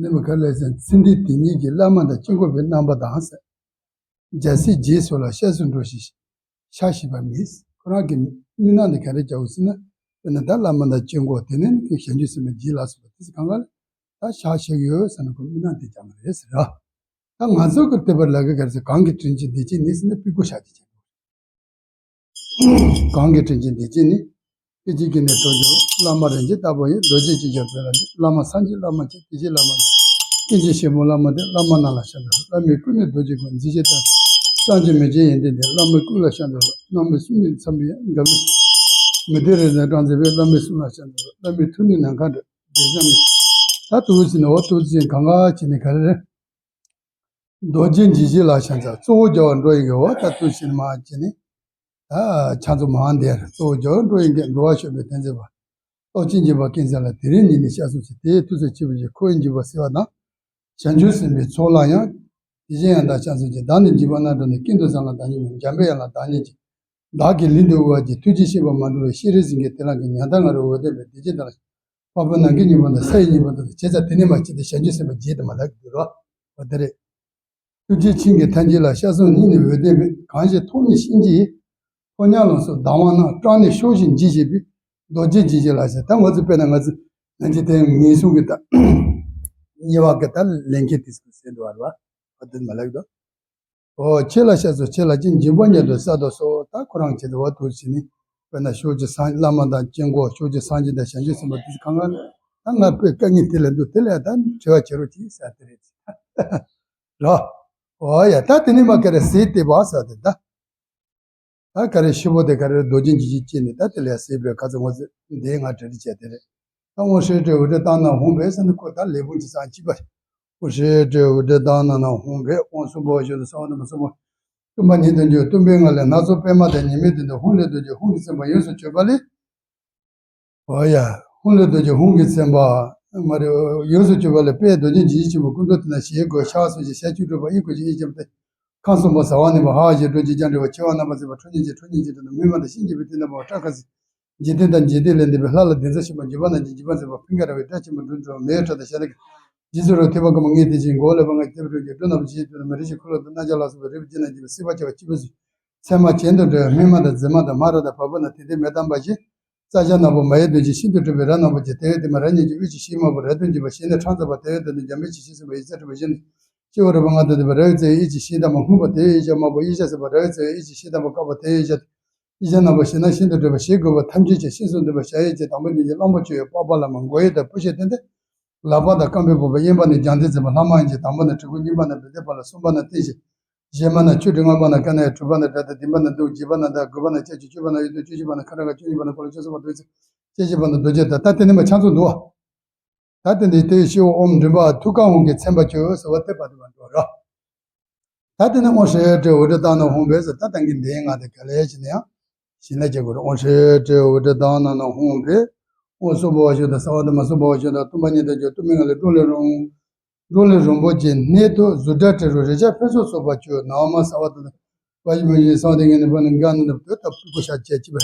ནི་མ་ག་ལེ་ཚེ་ཚེ་འདི་དེ་ཉིད་ཀྱི་བླ་མ་དང་དཀྱིལ་འཁོར་པའི་རྣམ་པ་དང་ཟེར། རྒྱལ་སྲས་རྗེས་སུ་ལ་གཤེགས་སུ་འགྲོ་ཞིང་ཕྱག་བཞེས་པ་མིན། ཁོ་རང་གི་མི་སྣ་འདི་ག་རེ་བྱའོ་ཟེར་ན། དཔེར་ན་ད་བླ་མ་དང་དཀྱིལ་འཁོར་དེ་ནས་ནི་དེ་བྱང་ཆུབ་སེམས་དཔའ་རྗེས་ལ་སོགས་པ་དེ་ཚོ་གང་ག་ལ་ད་ཕྱག་བཞེས་ཡོད་ཟེར་ན་ཁོ་མི་སྣ་དེ་ཀྱང་མ་རེད་ཟེར་ར། ད་ང་ཚོ་གི་ལྟ་བར་ལ་ག་ག་རེ་ཟེར་གང་གི་དྲིན་ཆེན་བདེ་ཆེན་ནི་ཟེར་ན་ཕྲུ་གུ་ཤག་ཅིག་བྱེད་དགོས། གང་གི་དྲིན་ཆེན་བདེ་ཆེན་ནི། སྐད་ཅིག་གིས་ནི་གྲོལ་འགྱུར་བླ་མ་རིན་ཆེན་ལྟ་བུ་ཡིན། རྡོ་རྗེ་ཅིག་ཀྱང་བོད་ལ་འདུད། བླ་མ་སངས་རྒྱས་བླ་མ་ཆེ། དེ་ཕྱིར་བླ་མ་ཡིན། སྐྱེ་འཆི་ཞེན་པ་བླ་མ་འདས། བླ་མ་རྣམས་ལ་ཕྱག་འཚལ་ལོ། བླ་མའི་སྐུ་ནི་རྡོ་རྗེ་སྐུ། མཛེས་བྱེད་དང་། གསང་ཆེན་མི་མཇེད་ཡོན་ཏན་ལྡན། བླ་མའི་སྐུ་ལ་ཕྱག་འཚལ་ལོ། བླ་མའི་གསུང་ནི་མཚམས་མེད་འགལ་མེད། མི་བདེ་རེ་ཟུང་སྐྲག་མཛད་པའི། བླ་མའི་གསུང་ལ་ཕྱག་འཚལ་ལོ། བླ་མའི་ཐུགས་ནི་ནམ་མཁའ་འདྲ། འདྲེ་ཟམ་མི། ད་ཐུགས་ཟིན་འོ་ཐུགས་ཟིན་གང་ག་བྱས་ནས་ག་རེ་རེད། རྡོ་རྗེ་འཇིགས་བྱེད་ལ་ཕྱག་འཚལ། གཙོ་བོ་རྒྱལ་བ་འགྲོ་བའི་གི་འོ་ད་ཐུགས་ཟིན་མ་བྱས་ནས། ད་ཕྱག་མཚོ་མང་འདིར་གཙོ་བོ་རྒྱལ་བ་འགྲོ་བའི་གི་འགྲོ་བ་སྐྱོབ་པའི་དོན་མཛད་པ། སྟོབས་ཆེན་འཇིགས་པ་ཀུན་སེལ་ལ་དེ་རིང་ཉིད་ནས་ཕྱག་འཚལ་ཞིང་དེའི་ཐུགས་སུ་ཆུད་པའི་ཕྱིར་འཁོར་བའི་འཇིགས་པ་སེལ་བ་དང་། བྱང་ཆུབ་སེམས་དཔའི་ཚོགས་ལ་ཡང་། དེ་བཞིན་ཡང་དག་ཕྱག་འཚལ་ཞིང་། བདག་ནི་འཇིགས་པ་རྣམས་བྲལ་ནས། ཀུན་ཏུ་བཟང་ལ་བདག་སྙོམས་ཤིང་། འཇམ་པའི་དབྱངས་ལ་བདག་སྙེམས་ཤིང་། བདག་གིས་ལན་དུ་དབུལ་བར་བགྱི། ཐུགས་རྗེས་གཤེགས་པ་མ་འགྲོ་བའི། ཤྲཱི་ཟིང་གེ་དེ་ལ་མགོན། ཉག་ཕྲ་ང་རོས་འོད་ལྡན་པའི། བདེ་ཆེན་བདག་ལ། འཕགས་པའི་ནམ་མཁའི་སྙིང་པོ་དང་། ས་ཡི་སྙིང་པོ་དང་། བྱས་ཙང་དེ་ནས་མར་ཅི་སྟེ་བྱང་ཆུབ་སེམས་དཔའ་རྗེས་དེ་མ་ལབ་ཀྱི་འདུག་རོ། འོ་དེ་རེད། ཐུགས་རྗེའི་ཆིངས་ཀྱིས་ཐམས་ཅད་ལ། ཤ་ཟུང་གཉིས་ནི་འོད་ལྡན་པའི། གང་ཞིག་མཐོང་ནས་གཤིན་རྗེ་ཡི། ཕོ་ཉ་ལོངས་སུ་ལྡང་བ་རྣམས། སྐྲག་ནས་ཤོག་ཅིག་འཇིགས་བྱེད་པའི། རྡོ་རྗེ་འཇིགས་བྱེད་ལ་ཟེར། ད་ང་ཚོ་དཔེར་ན་ང་ཚོ་ནང་ཆེན་དེ་ངེས་སོང་གི་ད། གཉིས་པ་གི་ད་ལན་ཁྱེར་དེ་ཟེར་འདུག་བ་རེད་བ། འོ་དེ་མ་ལབ་ཀྱི་འདུག་ཨོ་ཁྱེད་ལ་ཤ་ཟུང་ཁྱེད་ལ་ཅི། འཇིགས་པ་ཉིད་དུ་བསལ་དུ་གསོལ། ད་ཁོ་རང་ཁྱེད་དུ་བ་དུ་ཕྱིན་ནི། དཔེར་ན་ཕྱོགས་བཅུའི་སངས་བླ་མ་དང་དཀྱིལ་འཁོར་ཕྱོགས་བཅུའི་སངས་རྒྱས་དང་བྱང་ཆུབ་སེམས་དཔའ་དེ་ཚོ་གང་ག་ནི། ད་ང་དཔེ་དཀའ་ངལ་དེ་ལས་འདུག་དེ་ལས་ད་དྲི་བ་བྱེད་རོགས་གྱིས་ཟེར་དེ་རེད། རོ། ཨོ་ཡ་ད་དེ་ནི་མ་ཀ་རེ་ཟེར་དེ་བ་ཟེར་དེ་ད། ད་ག་རེ་ཤི་བོ་དེ་ག་རེ་རྡོ་རྗེ་འཇིགས་བྱེད་ཅེས་ནས་ད་དེ་ལས་ཟེར་བའི་ཁ་ཚ་ངོ་ཚ་འདིའི་ང་གྲ་སྒྲིག་བྱས་དེ་རེད། ད་དབང་ཧྲལ་སྤྲེའུ་འདྲེ་བཏང་ན་འོང་བས་ཟེར་ན་ཁོ་ད་ལས་ཕུང་གི་སང་གཅིག་པ་རེད། དབང་ཧྲལ་སྤྲེའུ་འདྲེ་བཏང་ན་ན་འོང་བས་དབང་སུ་བོ་ཞོ་དང་ས་བ་དང་མ་སུ་བོ། སྟོན་པ་ཉིད་དུ་འགྱུར། སྟོན་པའི་ངང་ལས་སྣ་ཚོགས་པད་མ་དང་ཉི་མའི་དོན་དུ་ཧཱུྃ་ལས་རྡོ་རྗེ་ཧཱུྃ་གི་མཚན་པ་ཡོངས་སུ་གྱུར་པ་ལས། འོ་ཡ། ཧཱུྃ་ལས་རྡོ་རྗེ་ཧཱུྃ་གི་མཚན་པ། མ་རེད། ཡོངས་སུ་གྱུར་པ་ལས་དཔལ་རྡོ་རྗེ་འཇིགས་བྱེད་ཆེན་པོ་སྐུ་མདོག་དེ་ན་ཞལ་སྒོ་ཕྱག་གསུམ་གྱི་ཞལ་བཅུ་དྲུག་པ་ཨི་ཁུ་ཞིག་ཨི་ཅམ་སྟེ། ཁམས་གསུམ་པ་ཟ་བ་ནི་མ་ཧ་ཞེས་སྒྲོ་འཇིགས་རྒྱང་བྲལ་བ་མཆེ་བ་རྣམ་པར་གཟིགས་པ་ཁྲོ་གཉེར་ཅན་ཁྲོ་གཉེར་ཅན་དྲི་དང་མིག་དམར་དང་ཤིང་རྒྱས་པའི་སྤྲིན་དང་འབར་བ་སྐྲ་དཀར་ཟིལ། འཇིག་རྟེན་དང་འཇིག་རྟེན་ལས་འདས་པའི་ལྷ་ལ་གདུང་སེམས་ཤིང་པ་འཇིགས་པ་ན་འཇིགས་འཇིགས་པ་མཛད་པ་ཕུང་ཁ་རལ་བའི་སྒྲ་ཆེན་པོ་འབྲུག་སྒྲོགས་མེའི་སྒྲ་དང་ཞལ་ལག་གི་རྗེས་སུ་རོ་ཐོས་པ་ཀུན་མ་ངེས་དེ་བཞིན་མགོ་ལས་པ་ང་སྐྱེ་བའི་གྲོགས་ཀྱི་སྒྲུང་རྣམས་ཇི་བཞིན་དུ་མི་རིགས་ཤིང་འཁོར་ལོ་དང་རྣམ་ཅོག་ལ་སོགས་པའི་རིལ་བུ་ཅན་རྣམས་ཀྱིས་སྲིད་པ་སྐྱེ་བ་སྐྱིད་པོ་བཟོས། ཚད་མ་གྱེན་དུ་འགྲོ་བའི་སྨིན་མ་དང་འཛིན་མ་དང་སྨ་ར་དང་བ་སྤུ་ན་དེ་དེ་མེ་དམ་པ་བཞིན། རྩྭ་ཤ་ནག་པོ་མ་ཡི་རྡོ་རྗེ་ཤིན་ཏུ་གྲུབ་པའི་རྭ་ནག་པོ་གྱེན་དེ་བས་དེ་མ་རྭ་སྙིང་གི་དབུས་ཀྱི་ཤིང་དམར་པོ་རྭ་དོན་འཇིགས་པ་ཞི་གནས་ཁྲག་འཛག་པ་དེ་བས་དེ་ནི་འཇམ་དཔལ་གྱི་ཞིང་སྲུང་བའི་ཡིག་ཚད་གྲུབ་པ་བཞིན། སྤྱི་བོ་རུས་པ་ལྔ་དང་ལྡན་པ་རྭ་བས་གཙོས་པའི་དབུས་ཀྱི་ཤིང་དམར་པོ་སྔོན་པོ་དེ་བས་དབུས་ཀྱི་དམར་པོ་དབུས་ཤ་ཟེར་བ་རྭ་བས་གཙོས་པའི་དབུས་ཀྱི་ཤིང་དམར་པོ་དཀར་པོ་དེ་བས་དབུས་ཤ། དབུས་ཤ་ནག་པོ་ཞི་གནས་ཤིན་ཏུ་གྲུབ་པ་ཞི་རྒོད་པོ་ཐམས་ཅད་ཀྱི་ཤིང་སྲུང་འདུས་པ་ཞྭ་ཡི་རྗེ་དང་པོ་ཉིད་ཀྱི་གླང་པོ་ཆེ་ཡི་པགས་པ་ལ་མ་མགོ་ཡི་དང་སྤུ་ཤའི་སྟེང་དེ། ལག་པ་དང་རྐང་པའི་བུམ་པ་གཡོན་པ་ནས་རྒྱང་མཐིང་མཛེས་པ་ལྷ་མ་ཡིན་གྱི་དང་པོ་ནས་གྲི་གུག་གཉིས་པ་ནས་བེ་ཏའི་ཕ་ལ་གསུམ་པ་ནས་ཏིང་ཞེས། བཞི་པ་ནས་ཆུ་དྲི་ལྔ་པ་ནས་ཀ་ནས་དྲུག་པ་ནས་དགྲ་སྟ་བདུན་པ་ནས་གདུགས་བརྒྱད་པ་ནས་ཟླ་དགུ་པ་ནས་སྐྱབས་གཅིག་བཅུ་པ་ནས་གཡུལ་དུ་བཅུ་བཞི་པ་ནས་ཁ་ར་ག་བཅུ་གཉིས་པ་ནས་འཁོར་ལོ་བཅུ་གསུམ་པ་རྡོ་རྗེ་བཅུ་བཞི་པ་ནས་རྡོ་རྗེ་ད་ད་དེ་ནས་མ་ཆ་ཚང་འདུག་བ། ད་དེ་ནས་དེའི་སྤྱི་བོ་ཨོཾ་མགྲིན་པ་ཐུགས་ཀ་ཧཱུྃ་གི་མཚན་པ་ཅོ་ཟེར་བ་དེ་བར་དུ་མ་འགྲོ་ར། ད་དེ་ནས་དབང་ཧྲལ་སྤྲེའུ་འདྲེ་བཏང་ན་འོང་བས་ཟེར་ད་ད་གིན་འདིའི་ངག་དེ་ག་ལས་བྱས་ན་ཡང་ཞིང་ལ་སྐྱེ་དགོས་རེད། དབང་ཧྲལ་སྤྲེའུ་འདྲེ་བཏང་ན་ན་འོང་བས། དབང་སུ་བོ་ཞོ་དང་ས་བ་དང་མ་སུ་བོ་ཞོ་དང་སྟོན་པ་ཉིད་དུ་འགྱུར། སྟོན་པའི་ངང་ལས་སྒྲོ་ལས་རིང་། སྒྲོ་ལས་རིང་པོ་ཅན་སྣོད་དུ་གཟུགས་སྒྲ་དྲི་རོ་རེག་བྱ་ཕུན་སུམ་ཚོགས་པ་སྤྱོད། ནགས་མ་ས་བ་དང་བ་ཡི་མུ་ཡི་ས་བ་དེ་ངན་ནི་བ་ནི་འགའ་ནི་ནི་བ་དོད་ད་ཕུ་གུ་ཤ་བཅད་ཅི་བ།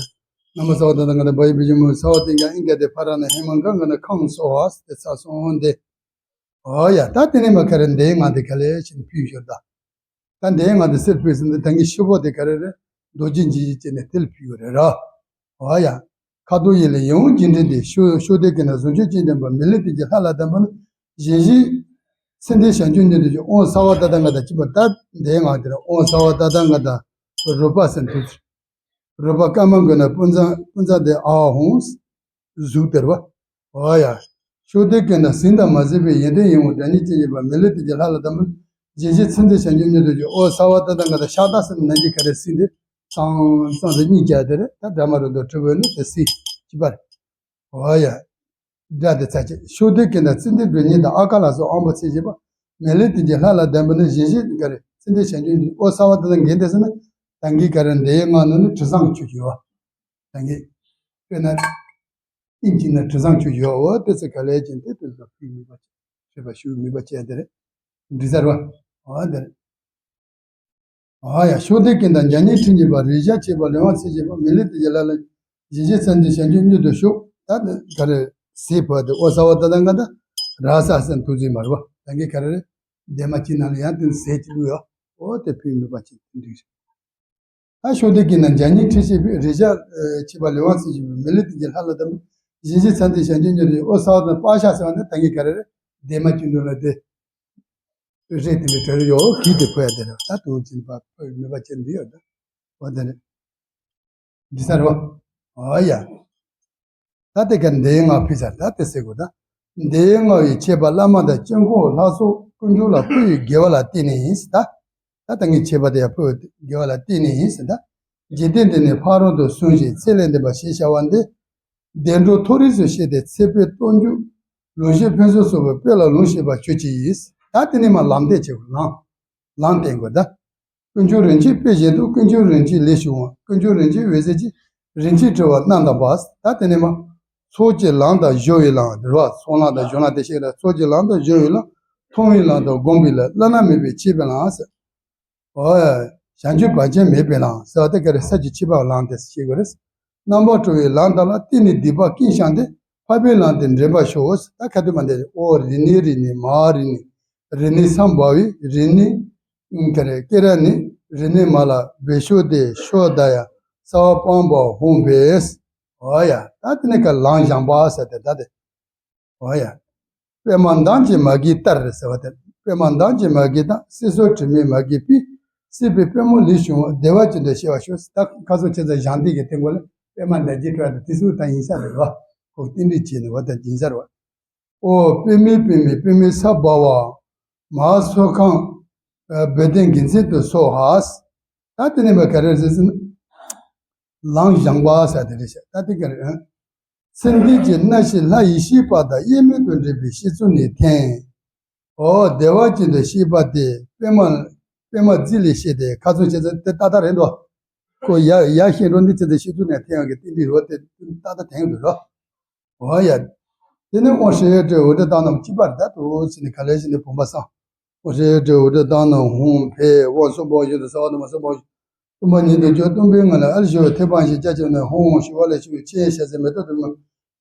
ནགས་མ་ས་བ་དང་ང་དང་བ་ཡི་བི་ཡི་མུ་ས་བ་དེ་འགའ་ཨིན་ག་དེ་ཕ་ར་ན་ཧེ་མ་འགའ་འགའ་ན་ཁམས་སོགས་ཏེ་ཚ་སོང་སྟེ། ཨོ་ཡ། ད་དེ་ནས་མ་ག་རེ་འདིའི་ངག་དེ་ག་ལས་ཕྱིན་ཕུལ་ཞོར་ད། ད་འདིའི་ངག་དེ་སེར་ཕུལ་ཟིན་ད་ད་ངའི་ཤི་བོ་དེ་ག་རེ་རེད། རྡོ་རྗེ་འཇིགས་བྱེད་ཅེས་ནས་དེ་ལ་ཕུལ་ཡོད་རེད་ར། ཨོ་ཡ། ཁ་དོག་ཡིད་ལ་ཡིད་འོང་འཇིགས་བྲལ་འདི། ཕྱོགས་ཕྱོགས་དེ་ཀུན་ན་གཟུགས་མཆོག་ཅན་ལྡན་པ། མི་ལུས་དེ་ཀྱི་ལྷ་ལ་གདམས་པ་ནི། ཞིང་གཤེགས་མཚན་ལྡན་བྱང་ཆུབ་མྱུར་དུ་སྐྱེ། དབང་གསང་བ་ཏ་ཐཱ་ག་ཏ་གཅིག་པ་ད་འདིའི་ངག་དེ་རེད། དབང་གསང་བ་ཏ་ཐཱ་ག་ཏ་རོལ་པ་ཟེར་དུས། རོལ་པ་ཀརྨ་མགོན་ན་དཔེ་མཛངས་དཔེ་མཛངས་དེ་ཨ་ཧོང་གཟུགས་དེར་བ། ཨོ་ཡ། ཕྱོགས་དེ་ཀུན་ན་ཟིན་དང་མ་ཟིན་པའི་ཡོན་ཏན་ཡིད་འོང་སྒྲ་སྙན་ཅན་གྱི་བ། མི་ལུས་དེ་ཀྱི་ལྷ་ལ་གདམས་པ། ཞིང་གཤེགས་མཚན་ལྡན་བྱང་ཆུབ་མྱུར་དུ་སྐྱེ། ཨོ་གསང་བ་ཏ་ཐཱ་ག་ཏ་ཤ་སྟག་ཟེར་ན་ནང་གི་ག་རེ་ཟིན་དེ། གཙང་གཙང་དེ་གཉིས་བརྒྱབ་དེ་རེད། ད་སྒྲ་མ་རུ་དོ་གྲུབ་པོ་ནི་དེ་སྲིད་ཅི་པར། ཨོ་ཡ། སྒྲ་དེ་ཚ་ཆེ་ཕྱོགས་དེ་ཀུན་ན་ཙན་དན་སྒྲོན་གཉེར་དང་ཨ་ཀ་ལ་སོགས་དབང་པོ་ཚད་ཆེ་བ། མི་ལུས་དེ་ཀྱི་ལྷ་ལ་གདམས་པ་ནི་ཞིང་གཤེགས་ག་རེ་ཙན་དན་བྱང་ཆུབ་འདི། ཨོ་གསང་བ་ཏ་ཐཱ་ག་ཏ་འགན་དེ་ཟེར་ན། ད་གིན་ག་རེ་འདིའི་ངག་ནང་ནི་དྲི་བཟང་ཆུ་ཞུ་བ། ད་གིན་དཔེར་ན། ཨིན་ཅི་ན་དྲི་བཟང་ཆུ་ཞུ་བ། ཨོ་དེ་ཚེ་ག་ལས་ཀྱང་དེ་དུས་ལ་ཕུལ་ནུས་པ་ཆེ། ཞེས་པ་ཞུ་ནུས་པ་ཆེ་དེ་རེད། འདི་ཟེར་བ། ཨོ་དེ་རེད། ཨ་ཡ། ཕྱོགས་དེ་ཀུན་ན་བྱང་ཉེས་ཁྲིམས་ཀྱི་བ། རེག་བྱ་ཆེ་བ་ལས་དབང་ཚད་ཆེ་བ། མི་ལུས་དེ་ཀྱི་ལྷ་ལ། ཞིང་གཤེགས་མཚན་ལྡན་བྱང་ཆུབ་མྱུར་དུ་ཤོག་ད་ནི་ག་རེ་ཟེར་བ་དེ། ཨོ་གསང་བ་ཏ་ཐཱ་ག་ཏ་ར་ས་ཟེར་ཐུགས་རྗེ་མ་རེད་བ། ད་གིན་ག་རེ་རེད། འདས་མ་ཅི་ན་ལ་ཡང་དེ་ཟེར་གྱི་འདུག་ཡ། ཨོ་དེ་ཕུལ་ནུས་པ་ཆེ་དེ་འགྲིག་རེད། ད་ཕྱོགས་དེ་ཀུན་ན་བྱང་ཉེས་ཁྲིམས་ཆེ་བའི། རེག་བྱ་ཆེ་བ་ལས་དབང་ཚད་ཆེ་བའི། མི་ལུས་དེ་ཀྱི་ལྷ་ལ་གདམས་པ། ཞིང་གཤེགས་མཚན་ལྡན་བྱང་ཆུབ་མྱུར་དུ། ཨོ་གསང་བ་ཏ་པ་ཤ་ཟེར་བ་ནི་ད་གིན་ག་རེ་རེད། འདས་མ་ཅི་འདུག་ལ་དེ། རེད། དེ་འདྲའི་གྲལ་ཡོད་གིས་དེ་ཕོ་ཡ་དེ་རེད། ད་དུང་ཅིན་པ་ཕོ་ཡི་ནུས་པ་ཅན་འདི་ཡོད་ད། འོ་དེ་རེད། འདི་ས་རེད་བ། ཨ་ཡ། ད་དེ་ག་འདིའི་ངག་ཕུལ་ཚར། ད་དེ་ཟེར་དགོས་ད། འདིའི་ངག་ཡི་མཆོད་པ་བླ་མ་དང་དཀྱིལ་འཁོར་ལྷ་ཚོགས་དཀོན་མཆོག་ལ་ཕུལ་བའི་དགེ་བ་ལ་བརྟེན་ནས་ཡིན་ཟེར་ད། ད་ད་ངའི་མཆོད་པ་དེ་ཡང་ཕུལ་བའི་དགེ་བ་ལ་བརྟེན་ནས་ཡིན་ཟེར་ད། འཇིག་རྟེན་འདི་ནས་ཕ་རོལ་ཏུ་སོན་ཞིང་ཚེ་ལས་འདས་པ་ཞེས་བྱ་བ་འདི། བདེ་འགྲོ་མཐོ་རིས་སུ་གཤེགས་ཏེ་ཚེ་དཔལ་སྟོབས་འབྱོར་ལོངས་སྤྱོད་ཕུན་སུམ་ཚོགས་པའི་དཔལ་ལ་ལོངས་སྤྱོད་པར་གྱུར་ཅིག་ད་དེ་ནས་མར་ལམ་བསྟན་བྱེད་དགོས། ལམ། ལམ་བསྟན་དགོས་ད། དཀོན་མཆོག་རིན་ཆེན་དཔེ་བཞིན་དུ། དཀོན་མཆོག་རིན་ཆེན་ལས་བྱུང་བ། དཀོན་མཆོག་རིན་ཆེན་འོད་ཟེར་གྱིས། རིན་ཆེན་འཕྲོ་བ་རྣམ་དག་པ། ད་དེ་ནས་མར། ཚོགས་ཀྱི་ལམ་དང་སྦྱོར་བའི་ལམ་རེད་བ། ཚོགས་ལམ་དང་སྦྱོར་ལམ་དེ་ཤེས་ད། ཚོགས་ཀྱི་ལམ་དང་སྦྱོར་བའི་ལམ། མཐོང་བའི་ལམ་དང་སྒོམ་པའི་ལམ། བླ་ན་མེད་པའི་མཆོད་པའི་ལམ་ཟེར། ཨོ། བྱང་ཆུབ་བར་ཆད་མེད་པའི་ལམ་ཟེར་བ་དེ་ག་རེ། ས་བཅུ་ཆད་པའི་ལམ་དེ་ཤེས་དགོས་རེད། རྣམ་པར་གྲོལ་བའི་ལམ་དག་ལ། བརྟེན་ནས་སྡིག་པ་ཀུན་བཤགས་ཏེ། འཕགས་པའི་ལམ་དུ་འདྲེན་པར་ཤོག་ད་ཁ་ཐུག་མ་འདི། ཨོ་རིག་ནི་རིག་ནི་མ་རིག་ནི། རིག་ནི་སམ་བྷ་ཝི་རིག་ནི། ག་རེ་ཀེ་ར་ནི། རིག་ནི་མ་ལ་བེ་ཤོ་དེ་ཤོ་ད་ཡ། ས་བ་སྤང་བ་ཧོང་བེས། ཨོ་ཡ། ད་དེ་ནས་ག་ལམ་བཞེངས་པ་ཟེར་ཏེ་ད་དེ། འོ་ཡ། པདྨ་འདམ་གྱི་མ་གིའི་ལྟར་ཟེར་བ་དེ། པདྨ་འདམ་གྱི་མ་གི་དང་། སྲིད་མཚོ་དྲི་མེད་མ་གི་དཔལ། སྲིད་པའི་པད་མོ་ལས་བྱུང་བ། བདེ་བ་ཅན་དུ་གཤེགས་པར་ཤོག་ད་ཁ་སང་ཁྱེད་ཚོ་ཞང་འདི་གི་སྟེང་གོ་ལ་པདྨ་འདམ་གྱི་སྤྲུལ་དེ་དེ་ཚོ་ད་ཡིན་ས་རེད་བ། ཁོ་རྟེན་འབྲེལ་བྱས་ནས་བ་ད་ཡིན་ས་རེད་བ། ཨོ་པདྨའི་པདྨའི་པདྨའི་ས་བྷ་བ། མ་ཧཱ་ཚོགས་ཁང་། བོད་དོན་དགེ་མཚན་དུ་སོགས་ཧ། ད་དེ་ནས་མ་ག་རེ་ཟེར་ཟེར་ན། ལམ་བཞེངས་པ་ཟེར་དེ་རེད་ཤག་ད་དེ་ག་རེད། ཨ། ཚེ་འདས་ཀྱི་སྣང་ཞེན་ལྷ་ཡེ་ཤེས་པ་དང་དབྱེར་མེད་དུ་འདྲེས་པའི་ཤེས་ཚུལ་ནི་འཐེན། འོ་བདེ་བ་ཅན་དུ་སྐྱེས་པ་དེ་པད་མ་པད་མ་རྩིས་ལས་བཤད་དེ་ཁ་ཚོན་བྱེད་ཚེ་དེ་ཏག་ཏག་རེད་འདུག་ཁོ་ཡ་ཡ་ཤེས་འགྲོ་འདི་ཚེ་དེ་ཤེས་ཚུལ་ནི་འཐེན་ཡང་གི་རྟེན་འབྲེལ་རོ་དེ་ཏག་ཏག་འཐེན་འདུག་རོ། འོ་ཡ། དེ་ནས་དབང་ཧྲཱིཿ་ཡེ་ཏྲེ་འུ་ཏྲ་དང་རྣམས་གཅིག་པར་ད་དུ་ཟེར་ནས་ག་ལེ་ཟེར་ནས་བུམ་པ་བསམ། དབང་ཧྲཱིཿ་ཡེ་ཏྲེ་འུ་ཏྲ་དང་རྣམས་ཧཱུྃ་ཕཊ། དབང་གསུམ་པོ་བཞིན་དུ་ས་བ་དང་མ་གསུམ་པོ་བཞིན་དུ་སྟོང་པ་ཉིད་དུ་གྱུར། སྟོང་པའི་ངང་ལས་ཨ་ལས་བྱུང་བའི་ཐེག་པ་བཞི་རྒྱ་ཆེ་བ་ནས་ཧཱུྃ་ཞི་བ་ལས་བྱུང་བའི་ཕྱི་ཡི་ཞལ་ཟས་མེ་ཏོག་དྲི་མ་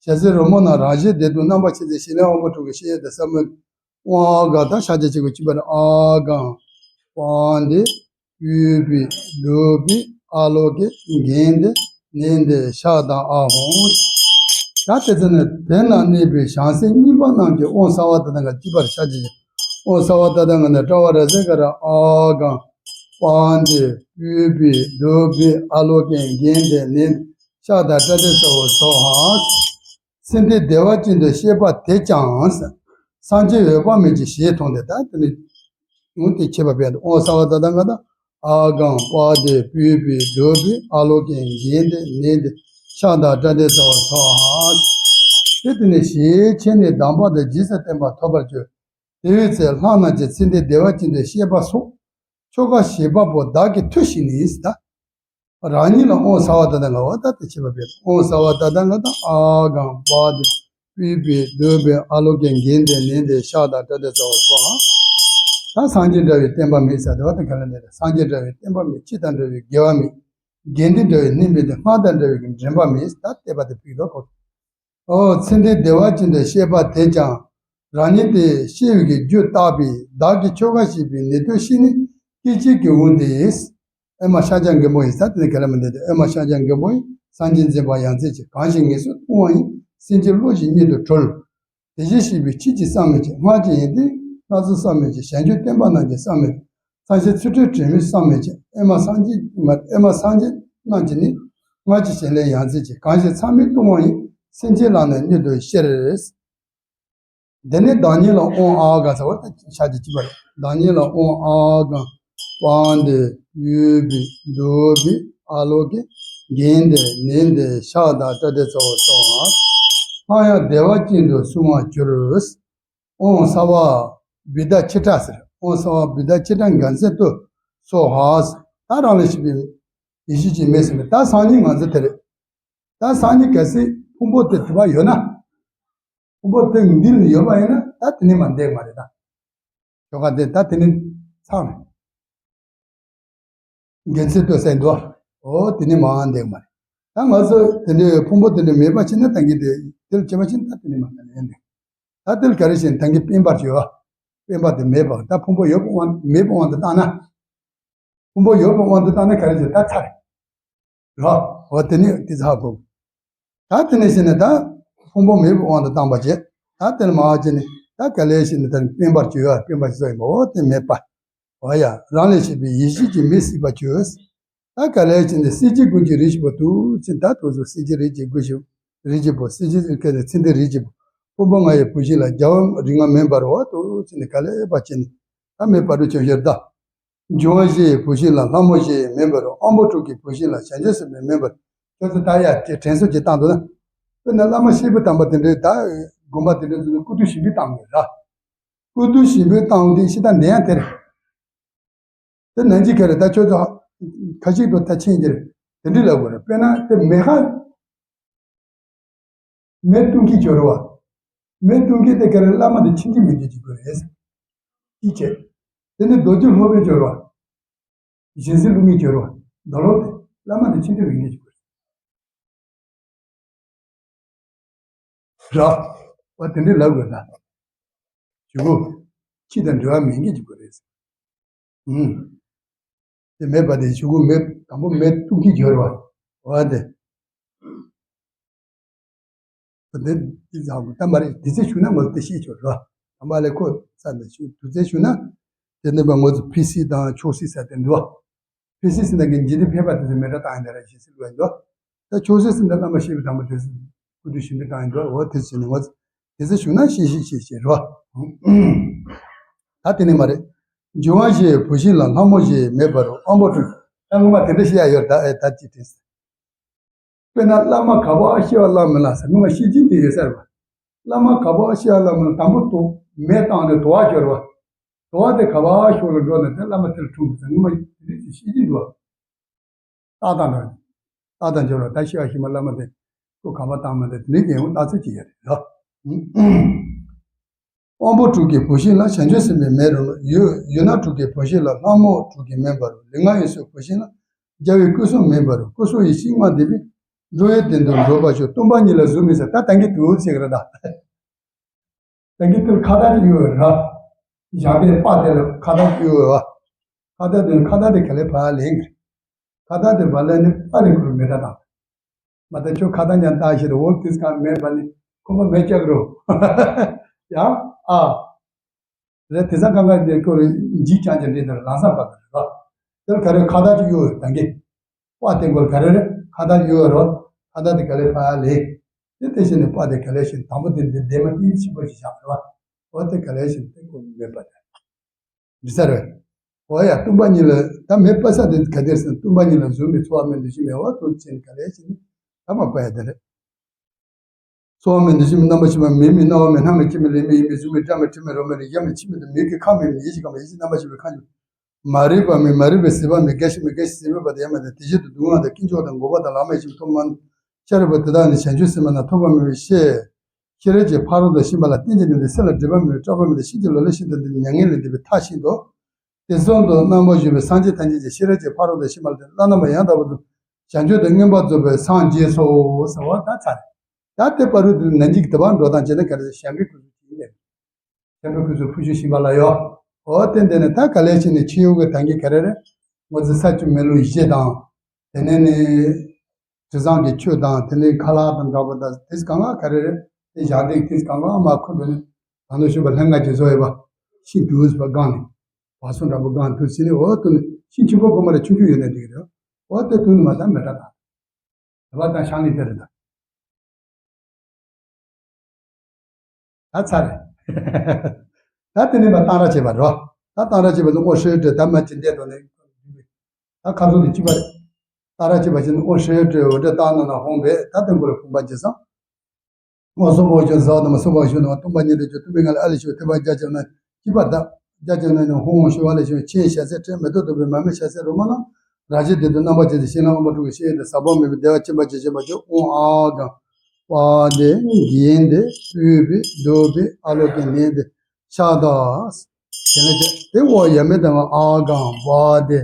ཞལ་ཟས་རོལ་མོ་རྣམས་རང་བཞིན་བདེ་སྟོང་རྣམ་པར་ཕྱེ་ཚེ་ཞི་ལྷའི་དབང་པོ་དྲུག་གི་སྤྱན་དང་ས་བོན། དབང་ཨ་ག་དང་ཕྱག་རྒྱ་ཆེ་གོ་གཅིག་པར་ཨ་ག་པཱདྱ་པུཥྤེ་དྷཱུ་པེ་ཨཱ་ལོ་ཀེ་གནྡྷེ་ནནྡེ་ཤ་དང་ཨཱཿཧཱུྃ། ད་དེ་ཚོ་ནི་དེ་ན་གནས་པའི་བྱང་སེམས་གཉིས་པ་རྣམས་ཀྱི་དབང་གསང་བ་དེ་དག་གི་གཅིག་པར་ཕྱག་རྒྱ་ཆེ། དབང་གསང་བ་དེ་དག་གི་ནི་དཔྲལ་བར་གཟེར་ག་ར་ཨ་ག་པཱདྱ་པུཥྤེ་དྷཱུ་པེ་ཨཱ་ལོ་ཀེ་གནྡྷེ་ནནྡེ་ཤ་དང་པྲ་ཏཱིཙྪ་སོགས་ཧཱུྃ། ཚེ་འདས་བདེ་བ་ཅན་དུ་སྐྱེས་པ་དེས་ཀྱང་། སངས་རྒྱས་འོད་དཔག་མེད་ཀྱི་ཞལ་མཐོང་སྟེ་ད་དེ་ནི་ཡང་དེ་ཁྱད་པར་འཕགས་འདུག་དབང་གསང་བ་ད་ལྟ་ང་དང་ཨ་ག་པཱདྱ་པུཥྤེ་དྷཱུ་པེ་ཨཱ་ལོ་ཀེ་གནྡྷེ་ནནྡེ་ཤ་དང་པྲ་ཏཱིཙྪ་སོགས་ཧཱུྃ། དེ་དེ་ནི་ཞལ་མཁྱེན་ནས་གདམས་པ་དང་རྗེས་སུ་བསྟན་པ་ཐོབ་པར་གྱུར། དེ་བས་ཚེ་ལྷ་རྣམས་ཀྱིས་ཚེ་འདས་བདེ་བ་ཅན་དུ་སྐྱེས་པ་སོགས་ཆོ་ག་བྱེད་པ་པོ་བདག་གིས་ཐོས་ཤིག་ནས་ད། རང་ཉིད་ལ་དབང་གསང་བ་ད་ལྟ་ང་བ་ད་ལྟ་ཁྱད་པར་འཕགས་འདུག་དབང་གསང་བ་ད་ལྟ་ང་དང་ཨ་ག་པཱདྱ་པུཥྤེ་དྷཱུ་པེ་ཨཱ་ལོ་ཀེ་གནྡྷེ་ནནྡེ་ཤ་དང་པྲ་ཏཱིཙྪ་སོགས་ཧཱུྃ། ད་སངས་རྒྱས་འདྲ་བའི་བསྟན་པ་མེད་ཟེར་དེ་བ་དང་ག་ལ་ནས་རེད། སངས་རྒྱས་འདྲ་བའི་བསྟན་པ་མེད། ཅི་དང་འདྲ་བའི་དགེ་བ་མེད། དགེ་འདུན་འདྲ་བའི་ནི་མེད་དེ། སྔགས་དང་འདྲ་བའི་འདྲེན་པ་མེད་ད་བསྟན་པ་དེ་ཕུག་ལོ་ཁོ། ཨོ་ཚེ་འདས་བདེ་བ་ཅན་དུ་སྐྱེས་པ་དེས་ཀྱང་། རང་ཉིད་དེ་སྐྱེ་བའི་རྒྱུ་བརྟགས་པས་བདག་གིས་ཆོ་ག་བྱས་པའི་ནད་གདོན་ཞི་ནས་སྐྱེ་བྱེད་ཀྱི་དབང་དེས། ཨེ་མ་ཤཱཀྱ་མགོན་པོ་ཡིན་ས་དེ་ནི་ག་ལ་མི་འདོད་དེ། ཨེ་མ་ཤཱཀྱ་མགོན་པོ་ཡིན། སངས་རྒྱས་འཛིན་པ་ཡང་རྩེ་གཅིག་གང་ཞིག་ངེས་སུ་མཐོང་བ་ཡིན། སེམས་ཅན་བློ་ཞིག་གཉིད་དུ་གྲོལ། དེ་བཞིན་གཤེགས་པའི་ཆོས་ཀྱི་བསམ་མེད་ཅིང་། སྔགས་ཀྱི་ཡོན་ཏན་སྣ་ཚོགས་བསམ་མེད་ཅིང་། བྱང་ཆུབ་བསྟན་པ་རྣམས་ཀྱི་བསམ་མེད། ཚངས་ཤིང་ཚུལ་ཁྲིམས་དྲི་མེད་བསམ་མེད་ཅིང་། ཨེ་མ་སངས་རྒྱས་མ་ཨེ་མ་སངས་རྒྱས་རྣམས་ཀྱི་ནི། སྔགས་ཀྱི་ཞལ་ལས་ཡང་རྩེ་གཅིག་གང་ཞིག་མཚམས་མེད་ལྟུང་བ་ཡིན། སེམས་ཅན་ལ་ནི་གཉིད་དུ་ཤེར། འདི་ནི་བདག་ཉིད་ལ་དབང་ཨ་ག་ཟེར་བ་དེ་ཕྱག་རྒྱ་གཅིག་པ་རེད། བདག་ཉིད་ལ་དབང་ཨ་ག་པཱདྱ་པུཥྤེ་དྷཱུ་པེ་ཨཱ་ལོ་ཀེ་གནྡྷེ་ནནྡེ་ཤ་དང་པྲ་ཏཱིཙྪ་སོགས་ཧཱུྃ། སླར་ཡང་བདེ་བ་ཅན་དུ་སོང་བར་གྱུར། དབང་གསང་བ་བུདྡྷ་ཁྱི་ཕྲག་ཟེར། དབང་གསང་བ་བུདྡྷ་ཁྱི་ཕྲག་མགོན་ཟེར་དུ་སོགས་ཧཱུྃ། ད་རང་ལས་བྱུང་བའི་ཡེ་ཤེས་ཀྱི་མེ་ཟེར་མེ་ད་སང་ཉིན་ང་ཚོ་དེ་རེད། ད་སང་ཉིན་གལ་སྲིད་ཕུང་པོ་དེ་དུ་བ་ཡོད་ན། ཕུང་པོ་དེ་འདི་ལ་ཡོད་པ་ཡིན་ན་ད་དེ་ནི་མ་འདེགས་མ་རེད་ད། ཆོ་ག་དེ་ད་དེ་ནི་ཚང་མ། འགན་ཚུལ་ལྟོས་ཟེར་འདུག་འོ་དེ་ནི་མ་འདེགས་མ་རེད། ད་ང་ཚོ་དེ་འདྲའི་ཕུང་པོ་དེ་འདྲ་མེད་པ་ཕྱིན་ན་ད་གིན་དེ་དེ་ལ་བྱེད་པ་ཕྱིན་ད་དེ་ནི་མ་འདེགས་ཡིན་ཏེ། ད་དེ་ལ་ག་རེ་བྱས་ན་ད་གིན་དཔེ་འབར་བྱོས་པ། དཔེ་འབར་དེ་མེད་པ་ད་ཕུང་པོ་ཡོད་པ་དབང་མེད་པ་དབང་དུ་བཏང་ན། ཕུང་པོ་ཡོད་པའི་དབང་དུ་བཏང་ན་ག་རེ་བྱེད་ད་ཚར། རོ། འོ་དེ་ནི་དེ་ཚ་གོ། ད་དེ་ནས་བྱས་ནས་ད་ཕུང་པོ་མེད་པའི་དབང་དུ་བཏང་པ་བྱེད། ད་དེ་ལ་མ་བ་བྱས་ནས་ད་ག་ལས་བྱས་ནས་ད་དཔེ་འབར་བྱོས་ཡ་དཔེ་འབར་བྱེད་སོགས་ཡིན་པ་འོ་དེ་མེད་པ། འོ་ཡ་རང་ལས་བྱས་པའི་ཡེ་ཤེས་ཀྱི་མེ་བསྲེགས་པ་བྱོས། ད་ག་ལས་བྱས་ནས་སྲིད་ཞིའི་སྒོ་འབྱེད་རིགས་བཞི་པོ་དུ་ཕྱིན་ད་དུ་སོ་སྲིད་ཞིའི་རིགས་ཀྱི་སྒོ་བཞི་རིགས་བཞི་པོ་སྲིད་ཞིའི་སྐད་ནས་ཚེ་འདས་རིགས་བཞི་པོ་ཕུང་པོ་ལྔ་ཡི་བུད་ཤིང་ལ་རྒྱལ་བ་རིགས་ལྔ་མེ་འབར་བ་དུ་ཕྱིན་ནས་ག་ལས་པ་བྱས་ནས་ད་མེ་སྤར་རུ་བྱོན་ཞོར་ད། འབྱུང་བ་བཞི་ཡི་བུད་ཤིང་ལ་ལྷ་མོ་བཞི་ཡི་མེ་འབར་རོ། དབང་པོ་དྲུག་གི་བུད་ཤིང་ལ་བྱང་ཆུབ་སེམས་དཔའི་མེ་འབར། ཁྱོད་ཚོ་ད་ཡ་དེ་དྲན་གསོ་ཅིག་བཏང་འདུག་ན། དཔེར་ན་བླ་མ་སྐྱེས་བུ་དམ་པ་དེ་འདྲའི་ད་དགོན་པ་དེ་འདྲའི་ཚོ་སྐུ་དུས་ཞིམ་པོའི་བཏང་དགོས་ར། སྐུ་དུས་ཞིམ་པོའི་བཏང་དེ་ཤི་ད་འདི་ཡང་དེ་རེད། དེ་ནང་གི་ག་རེ་ད་ཁྱོད་ཚོ་ཁ་ཅིག་ཏུ་ད་ཕྱིན་གྱི་རེད། དེ་འདྲའི་ལབ་དགོས་རེད། དཔེར་ན་དེ་མེ་ཁ། མེ་གཏོང་གི་སྦྱོར་བ། མེ་གཏོང་གི་དེ་ག་རེ་བླ་མ་དེ་ཕྱིན་ཅི་མི་འགྱུར་གྱི་དགོས་རེད། ཅི་བྱེད། དེ་ནི་རྡོ་རྗེ་སློབ་དཔོན་སྦྱོར་བ། སྦྱིན་སྲེག་བསླུ་མེད་སྦྱོར་བ། རྡོར་སློབ་དེ་བླ་མ་དེ་ཕྱིན་ཅི་མི་འགྱུར་གྱི་དགོས་རེད། ར། བ་དེ་འདྲའི་ལབ་དགོས་ད། ཞུ་གུ། ཁྱི་དང་འབྲེལ་བ་མེད་མཁན་གྱི་དགོས་རེད། ཨུམ། དེ་མེད་པ་དེ་ཞུ་གུ་མེད་དང་པོ་མེད་གཏོང་གི་སྦྱོར་བ། བ་དེ། བ་དེ་དེ་ཚ་གུ་ད་མ་རེད་དེ་ཚེ་ཞུ་ན་ང་ཚོ་དེ་ཤེས་ཆོག་ར། དམ་པ་ལས་ཁོ་ས་འདི་ཞུ་དུ་ཚེ་ཞུ་ན། དེ་ནས་པ་ང་ཚོ་ཕི་སི་དང་ཆོས་སི་ས་དེ་འདུག་ཕི་སི་སི་ན་གི་འཇིག་རྟེན་ཕལ་པ་དེ་ཚོ་མེ་སྲེག་བཏང་ཡིན་ད་ར་ཞེས་སི་ལུས་འདུག་ད་ཆོས་སི་སི་ན་བླ་མ་ཤེས་པའི་དམ་པ་དེ་ཚོ་སྐུ་དུས་ཞིམ་པོ་བཏང་ཡིན་འདུག་འོ་དེ་ཚེ་ནི་ང་ཚོ་དེ་ཚེ་ཞུ་ན་ཤེས་ཤེས་ཤེས་ཤེས་རོ། ད་དེ་ནས་མ་རེད། འབྱུང་བ་བཞི་ཡི་བུད་ཤིང་ལ་ལྷ་མོ་བཞི་ཡི་མེ་འབར་རོ། དབང་པོ་དྲུག་ད་ངོ་མ་དེ་འདྲ་བཤད་ཡ་ཡོད་ད་ཨེ་ད་ཅི་དྲིས། དཔེར་ན་བླ་མ་ག་པར་ཤི་བ་བླ་མ་ལ་ཟེར། སྔོན་མ་ཤེས་ཀྱིན་དེ་ཡོད་ཟེར་བ། བླ་མ་ག་པར་ཤི་བ་བླ་མ་ལ་དང་པོ་དུ་མེ་བཏང་ནས་དུ་བ་སྐྱོར་བ། དུ་བ་དེ་ག་པར་ཤོར་ལ་འགྲོ་ནས་དེ་བླ་མ་དེར་འཁྲུངས་ཟེར། སྔོན་མ་དེ་འདྲ་ཞིག་ཤེས་ཀྱིན་འདུག་བ། རྟགས་དང་འདྲ། རྟགས་དང་འབྱོར་བ་ད་ཤི་བ་ཤི་མ་བླ་མ་དེ་སྐུ་ག་པར་བཏང་མ་དེ་དེ་འདྲའི་གི་ཡང་རྟགས་ཚུལ་ཅིག་ཡོད་རེད་ལ། དབང་པོ་དྲུག་གི་བུད་ཤིང་ལ་བྱང་ཆུབ་སེམས་དཔའི་མེ་རུ་ལ། ཡུལ་ཡུལ་སྣ་དྲུག་གི་བུད་ཤིང་ལ་ལྷ་མོ་དྲུག་གི་མེ་འབར་རོ། ལུས་ངག་ཡིད་གསུམ་བུད་ཤིང་ལ་རྒྱལ་བའི་སྐུ་གསུམ་མེ་འབར་རོ། སྐུ་གསུམ་ཡེ་ཤེས་ལྔ་ལྡན་པའི་འགྲོ་བའི་དོན་དུ་འགྲོ་བར་ཤོག། སྟོང་པ་ཉིད་ལ་གཟུགས་མེད་ཟེར། ད་ད་གིན་དུ་ཟེར་གི་རེད་ད། ད་གིན་དུ་ཁ་བརྡ་ཅིག་ཡོད་རེད་ར། བཞག་པའི་པ་དེ་ལ་ཁ་བརྡ་ཅིག་ཡོད་རེད་བ། ཁ་བརྡ་དེ་ཁ་བརྡ་དེ་ག་ལེ་ཕ་ལེན་གི། ཁ་བརྡ་དེ་བ་ལེན་ནི་པ་ལེན་གི་རུ་མེ་ད་དང་། མ་ད་ཁྱོད་ཁ་བརྡ་ཉན་ལྟ་ཞིག་རེད། འོ་དེ་སྐང་མེད་པ་ནི་ཁོ་པ་མེད་ཀྱག་རོ། ཡ། ཨ། རེད། དེ་ཚང་ཀ་ཀ་དེ་ཁོ་རེ་འཇིག་ཀྱང་ཀྱང་འདྲེ་དེར་ལང་ས་པ་དེར་ར། དེར་ག་རེ་ཁ་བརྡ་ཅིག་ཡོད་ད་གིན། པ་དེ་མགོར་ག་རེ་རེད། ཁ་བརྡ་ཡོད་རོ། ཁ་བརྡ་དེ་ག་ལེ་ཕ་ལེ། དེ་དེ་བཞིན་དུ་པ་དེ་ག་ལེ་བཞིན་དང་པོ་དེ་འདི་ལྡན་མ་དེའི་ཕྱི་པ་ཞིག་བཞག་རེད་བ། འོ་དེ་ག་ལེ་བཞིན་དེ་ཁོ་མེད་པ་དེ། འདི་ས་རེད། འོ་ཡ། སྟོང་པ་ཉིད་ལ་ད་མེ་པ་ས་དེ་ག་དེར་ཟེར། སྟོང་པ་ཉིད་ལ་གཟུགས་མེད་ཚོར་བ་མེད་འདུ་ཤེས་མེད་པ་དེ་བཞིན་ག་ལེ་བཞིན་ད་མ་པ་ཡ་དེ་རེད། ཚོར་བ་མེད་འདུ་ཤེས་མེད་རྣམ་པར་ཤེས་པ་མེད། མིག་རྣ་བ་མེད་སྣ་མེད་མཆི་མེད་ལུས་མེད་ཡིད་མེད་གཟུགས་མེད་སྒྲ་མེད་དྲི་མེད་རོ་མེད་རེག་ཡ་མེད་ཆུ་མེད་དུ་མེད་ཀྱི་ཁམས་མེད་ཡིད་ཀྱི་ཁམས་མེད་ཡིད་ཀྱི་རྣམ་པར་ཤེས་པའི་ཁམས་མེད། མ་རིག་པ་མེད་མ་རིག་པའི་ཟད་པ་མེད། རྒ་ཤི་མེད་རྒ་ཤི་ཟད་པའི་བར་དུ་ཡ་མེད་དེ་དེ་བཞིན་དུ་སྡུག་བསྔལ་དང་ཀུན་འབྱུང་དང་འགོག་པ་དང་ལམ་མེད་ཞིང་ཐོབ་མ་ཤ་རིག་པ་དེ་དག་ནི་བྱང་ཆུབ་སེམས་དཔའ་རྣམས་ཐོབ་པ་མེད་པའི་ཤེས། ཤེས་རབ་ཀྱི་ཕ་རོལ་ཏུ་ཕྱིན་པ་ལ་རྟེན་ཅིང་འབྲེལ་ཏེ་སེམས་ལ་སྒྲིབ་པ་མེད་པའི་སྐྲག་པ་མེད་དེ་ཤེས་ཀྱི་ལོ་ལེགས་ཤིན་ཏུ་འདི་ནི་མྱ་ངན་ལས་འདས་པའི་མཐའ་ཤིན་ཏུ། དེ་གསུམ་དུ་རྣམ་པར་བཞུགས་པའི་སངས་རྒྱས་ཐམས་ཅད་ཀྱི་ཤེས་རབ་ཀྱི་ཕ་རོལ་ཏུ་ཕྱིན་པ་ལ་བརྟེན་བླ་ན་མེད་པ་ཡང་དག་པར་རྫོགས་པའི་བྱང་ཆུབ་ཏུ་མངོན་པར་རྫོགས་པའི་སངས་རྒྱས་སོ་ཟེར་བ་ད་ཚར། ད་དེ་བར་དུ་ནན་གྱིས་དེ་བར་འགྲོ་སྟངས་བྱས་ན་ག་རེ་ཞབས་འདྲེན་སྐུ་གཟུགས་ཀྱི་ཡིན་ལས། ཞབས་འདྲེན་སྐུ་གཟུགས་ཕུལ་ཆོག་ཤིང་པ་ལ་ཡོ། འོ་དེ་འདི་ནི་ད་ག་ལེ་ཞིག་ནི་ཕྱི་ཡུལ་གྱི་ད་གིན་ག་རེ་རེད། ངོ་ཚ་ས་བཅུ་མི་ལོ་བཞི་དང་། དེ་ནས་ནི། དྲི་བཟང་གི་ཆོས་དང་དེ་ནས་ཁ་ལག་དང་འདྲ་པོ་དང་དེ་གང་ག་ག་རེ་རེད། དེ་བཞག་སྟེ་དེ་གང་ག་མ་ཁུར་བས་ནི། ད་ནི་ཞུས་པ་ལྷན་ཁ་ཅིག་བཟོ་ཡོད་པ། ཤིང་དུས་པ་སྒང་ནས། བ་སོ་འདྲ་པོ་སྒང་དུ་ཕྱིན་ནས་འོ་དུ་ནི་ཤིང་ཆེན་པོ་གོ་མ་རེ་ཆུང་ཆུང་ཡོད་ནས་འགྲིག་གི་རེད། འོ་དེ་དུ་ནི་མ་ད་མེ་དྲ་དང་། དེ་བ་དང་ཤང་ནི་དེ་རེད་ད། ད་ཚར་རེད། ད་དེ་ནས་མ་གཏང་རག་བྱེད་པ་རོ། ད་གཏང་རག་བྱེད་པ་ནི་ཨོ་ཧྲེ་ཏྲེ་ད་མ་ཅི་འདས་དོ་ནས། ད་ཁ་སོ་ནས་ཅི་པ་རེད། གཏང་རག་བྱེད་པ་ཅི་ནི་ཨོ་ཧྲེ་ཏྲེ་འོ་ཏྲེ་ད་ན་ན་ཧོང་བས་ད་དེ་མགོ་ལ་ཕུང་པ་ཅི་སང་། ཨོ་སོ་པོ་ཅི་ཟ་དམ་སོ་པ་ཞུ་ན་སྟོང་པ་ཉིད་དུ་གྱུར་སྟོང་པའི་ངང་ལས་ཨ་ལས་ཞུ་ཐེག་པ་རྒྱ་ཆེ་ན་ཅི་པ་ད། རྒྱ་ཆེ་ན་ནི་ཧོང་ཞུ་བ་ལས་ཞུ་ཆེན་ཞལ་ཟས་ཁྲེལ་མེ་ཏོག་བདུག་པའི་མར་མེ་ཞལ་ཟས་རོལ་མོ་རྣམས། རང་བཞིན་དེ་དུ་རྣམ་པར་བཅད་དེ་ཤིང་ལ་དབང་པོ་དྲུག་གི་ཤེས་ཡོན་དེ་ཟབ་པོ་མེད་པའི་བདེ་བ་ཅན་པ་ཇི་བཞིན་པ་ཇི་ཨོང་ཨ་གང་། པ་དེ་གིན་དེ་པུས་པའི་གདོག་པའི་ཨ་ལོ་ཀེ་ལེན་དེ་ཤ་དག་དེ་ལ་དེ་འོ་ཡ་མེ་དང་ཨ་གང་པ་དེ་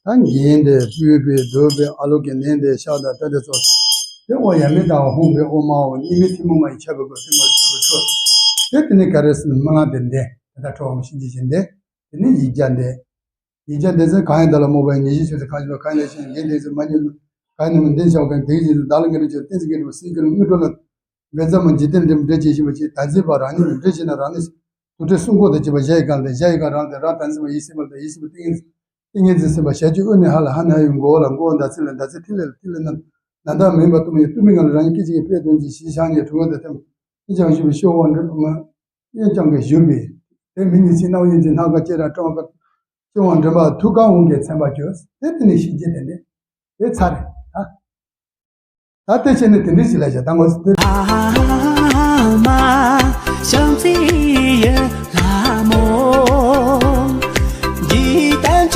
ད་གིན་དེ་པུས་པའི་གདོག་པའི་ཨ་ལོ་ཀེ་ལེན་དེ་ཤ་དག་ད་དེ་ཚོ་དེ་འོ་ཡ་མེ་དང་ཧོང་པའི་ཨོ་མ་འོ་གཉིས་མེ་ཐིམ་མོ་མ་ཡི་ཆ་བའི་གོ་དེ་ངོ་ཆུ་བ་ཆུ་དེ་དེ་ནི་ག་རེ་སྲིད་མ་ལ་དེ་འདས་དེ་ད་ཁྲོ་བ་མ་ཤིན་ཅི་བཞིན་དེ་དེ་ནི་ཡིག་བརྒྱ་འདས། ཡིག་བརྒྱ་འདས་ཚེ་གང་ཡིན་བདག་ལ་སྨོད་པ་ཡིན། ཉེར་ཞི་ཆོས་ཅན་གང་ཞིག་པ་གང་ཡིན་ལས་ཤེས་ཡིན། འདི་ཚེ་མ་ཉིད་གང་ཡིན་ནམ་འདི་བྱ་བ་གང་དེ་ཡིན་བདག་ལ་ངེས་འབྲེལ་ཆོས་བསྟན་ཚིག་གི་འབྲས་བུ་སྲིད་ཀྱི་ལུགས་དངོས་གྲུབ་ལ། བས་ཙམ་འཇིག་རྟེན་འདྲེན་འབྲེལ་བྱེད་བཞིན་པ་ཅིག་ད་མཛེས་པ་རང་ཉིད་ནི་འབྲེལ་བྱེད་ན་རང་ནི། དུ་བྲལ་གསུམ་ཀོ་དང་བཅས་པ་གཞལ་ཡས་ཁང་དང་གཞལ་ཡས་ཁང་རང་དང་རང་དང་འཛིན་པ་ཡིད་སེམས་པ་དང་ཡིད་སེམས་པ་ཏིང་ངེ་འཛིན་སེམས་པ་ཞལ་བཅུ་དབུ་ནས་ཧ་ལ་ཧ་ནས་ཧ་ཡི་མགོ་བོ་ལ་མགོ་བོ་ཟླ་ཚེས་ལ་ཟླ་ཚེས་ཐིག་ལེ་ལ་ཐིག་ལེ་རྣམས་ན་ད་མིན་པ་སྟོང་ཉིད་སྟོང་པའི་ངང་ལ་རང་ཉིད་སྐད་ཅིག་གིས་དཔེ་དོན་གྱི་གཞི་བཞག་ནས་གྲུབ་པ་དང་ཐིམ། ཨེ་ཅང་ཞུ་བའི་ཤོག་འོང་འདྲ་མ། ཨེ་ཅང་གི་ཞུ་བའི། དེ་མི་ཉིད་ཚེ་སྣང་བ་ཡིན་ཚེ་སྣང་ག་ཅེ་ར་ཀྲང་ག་ཤོག་འོང་འདྲ་མ་ཐུགས་ཀ་འོང་གི་མཚན་པ་བརྗོད། དེ་དེ་ནི་ཤེས་བྱེད་དེ་འདྲ། དེ་ཚར་རེད་ད། ད་ལྟ་བྱས་ནས་དེ་འདྲ་ཞིག་ལ་བྱ་ད་ངོ་ཚ་དེ། ཨ་མ་བྱམས་བརྩེ་ཡོད་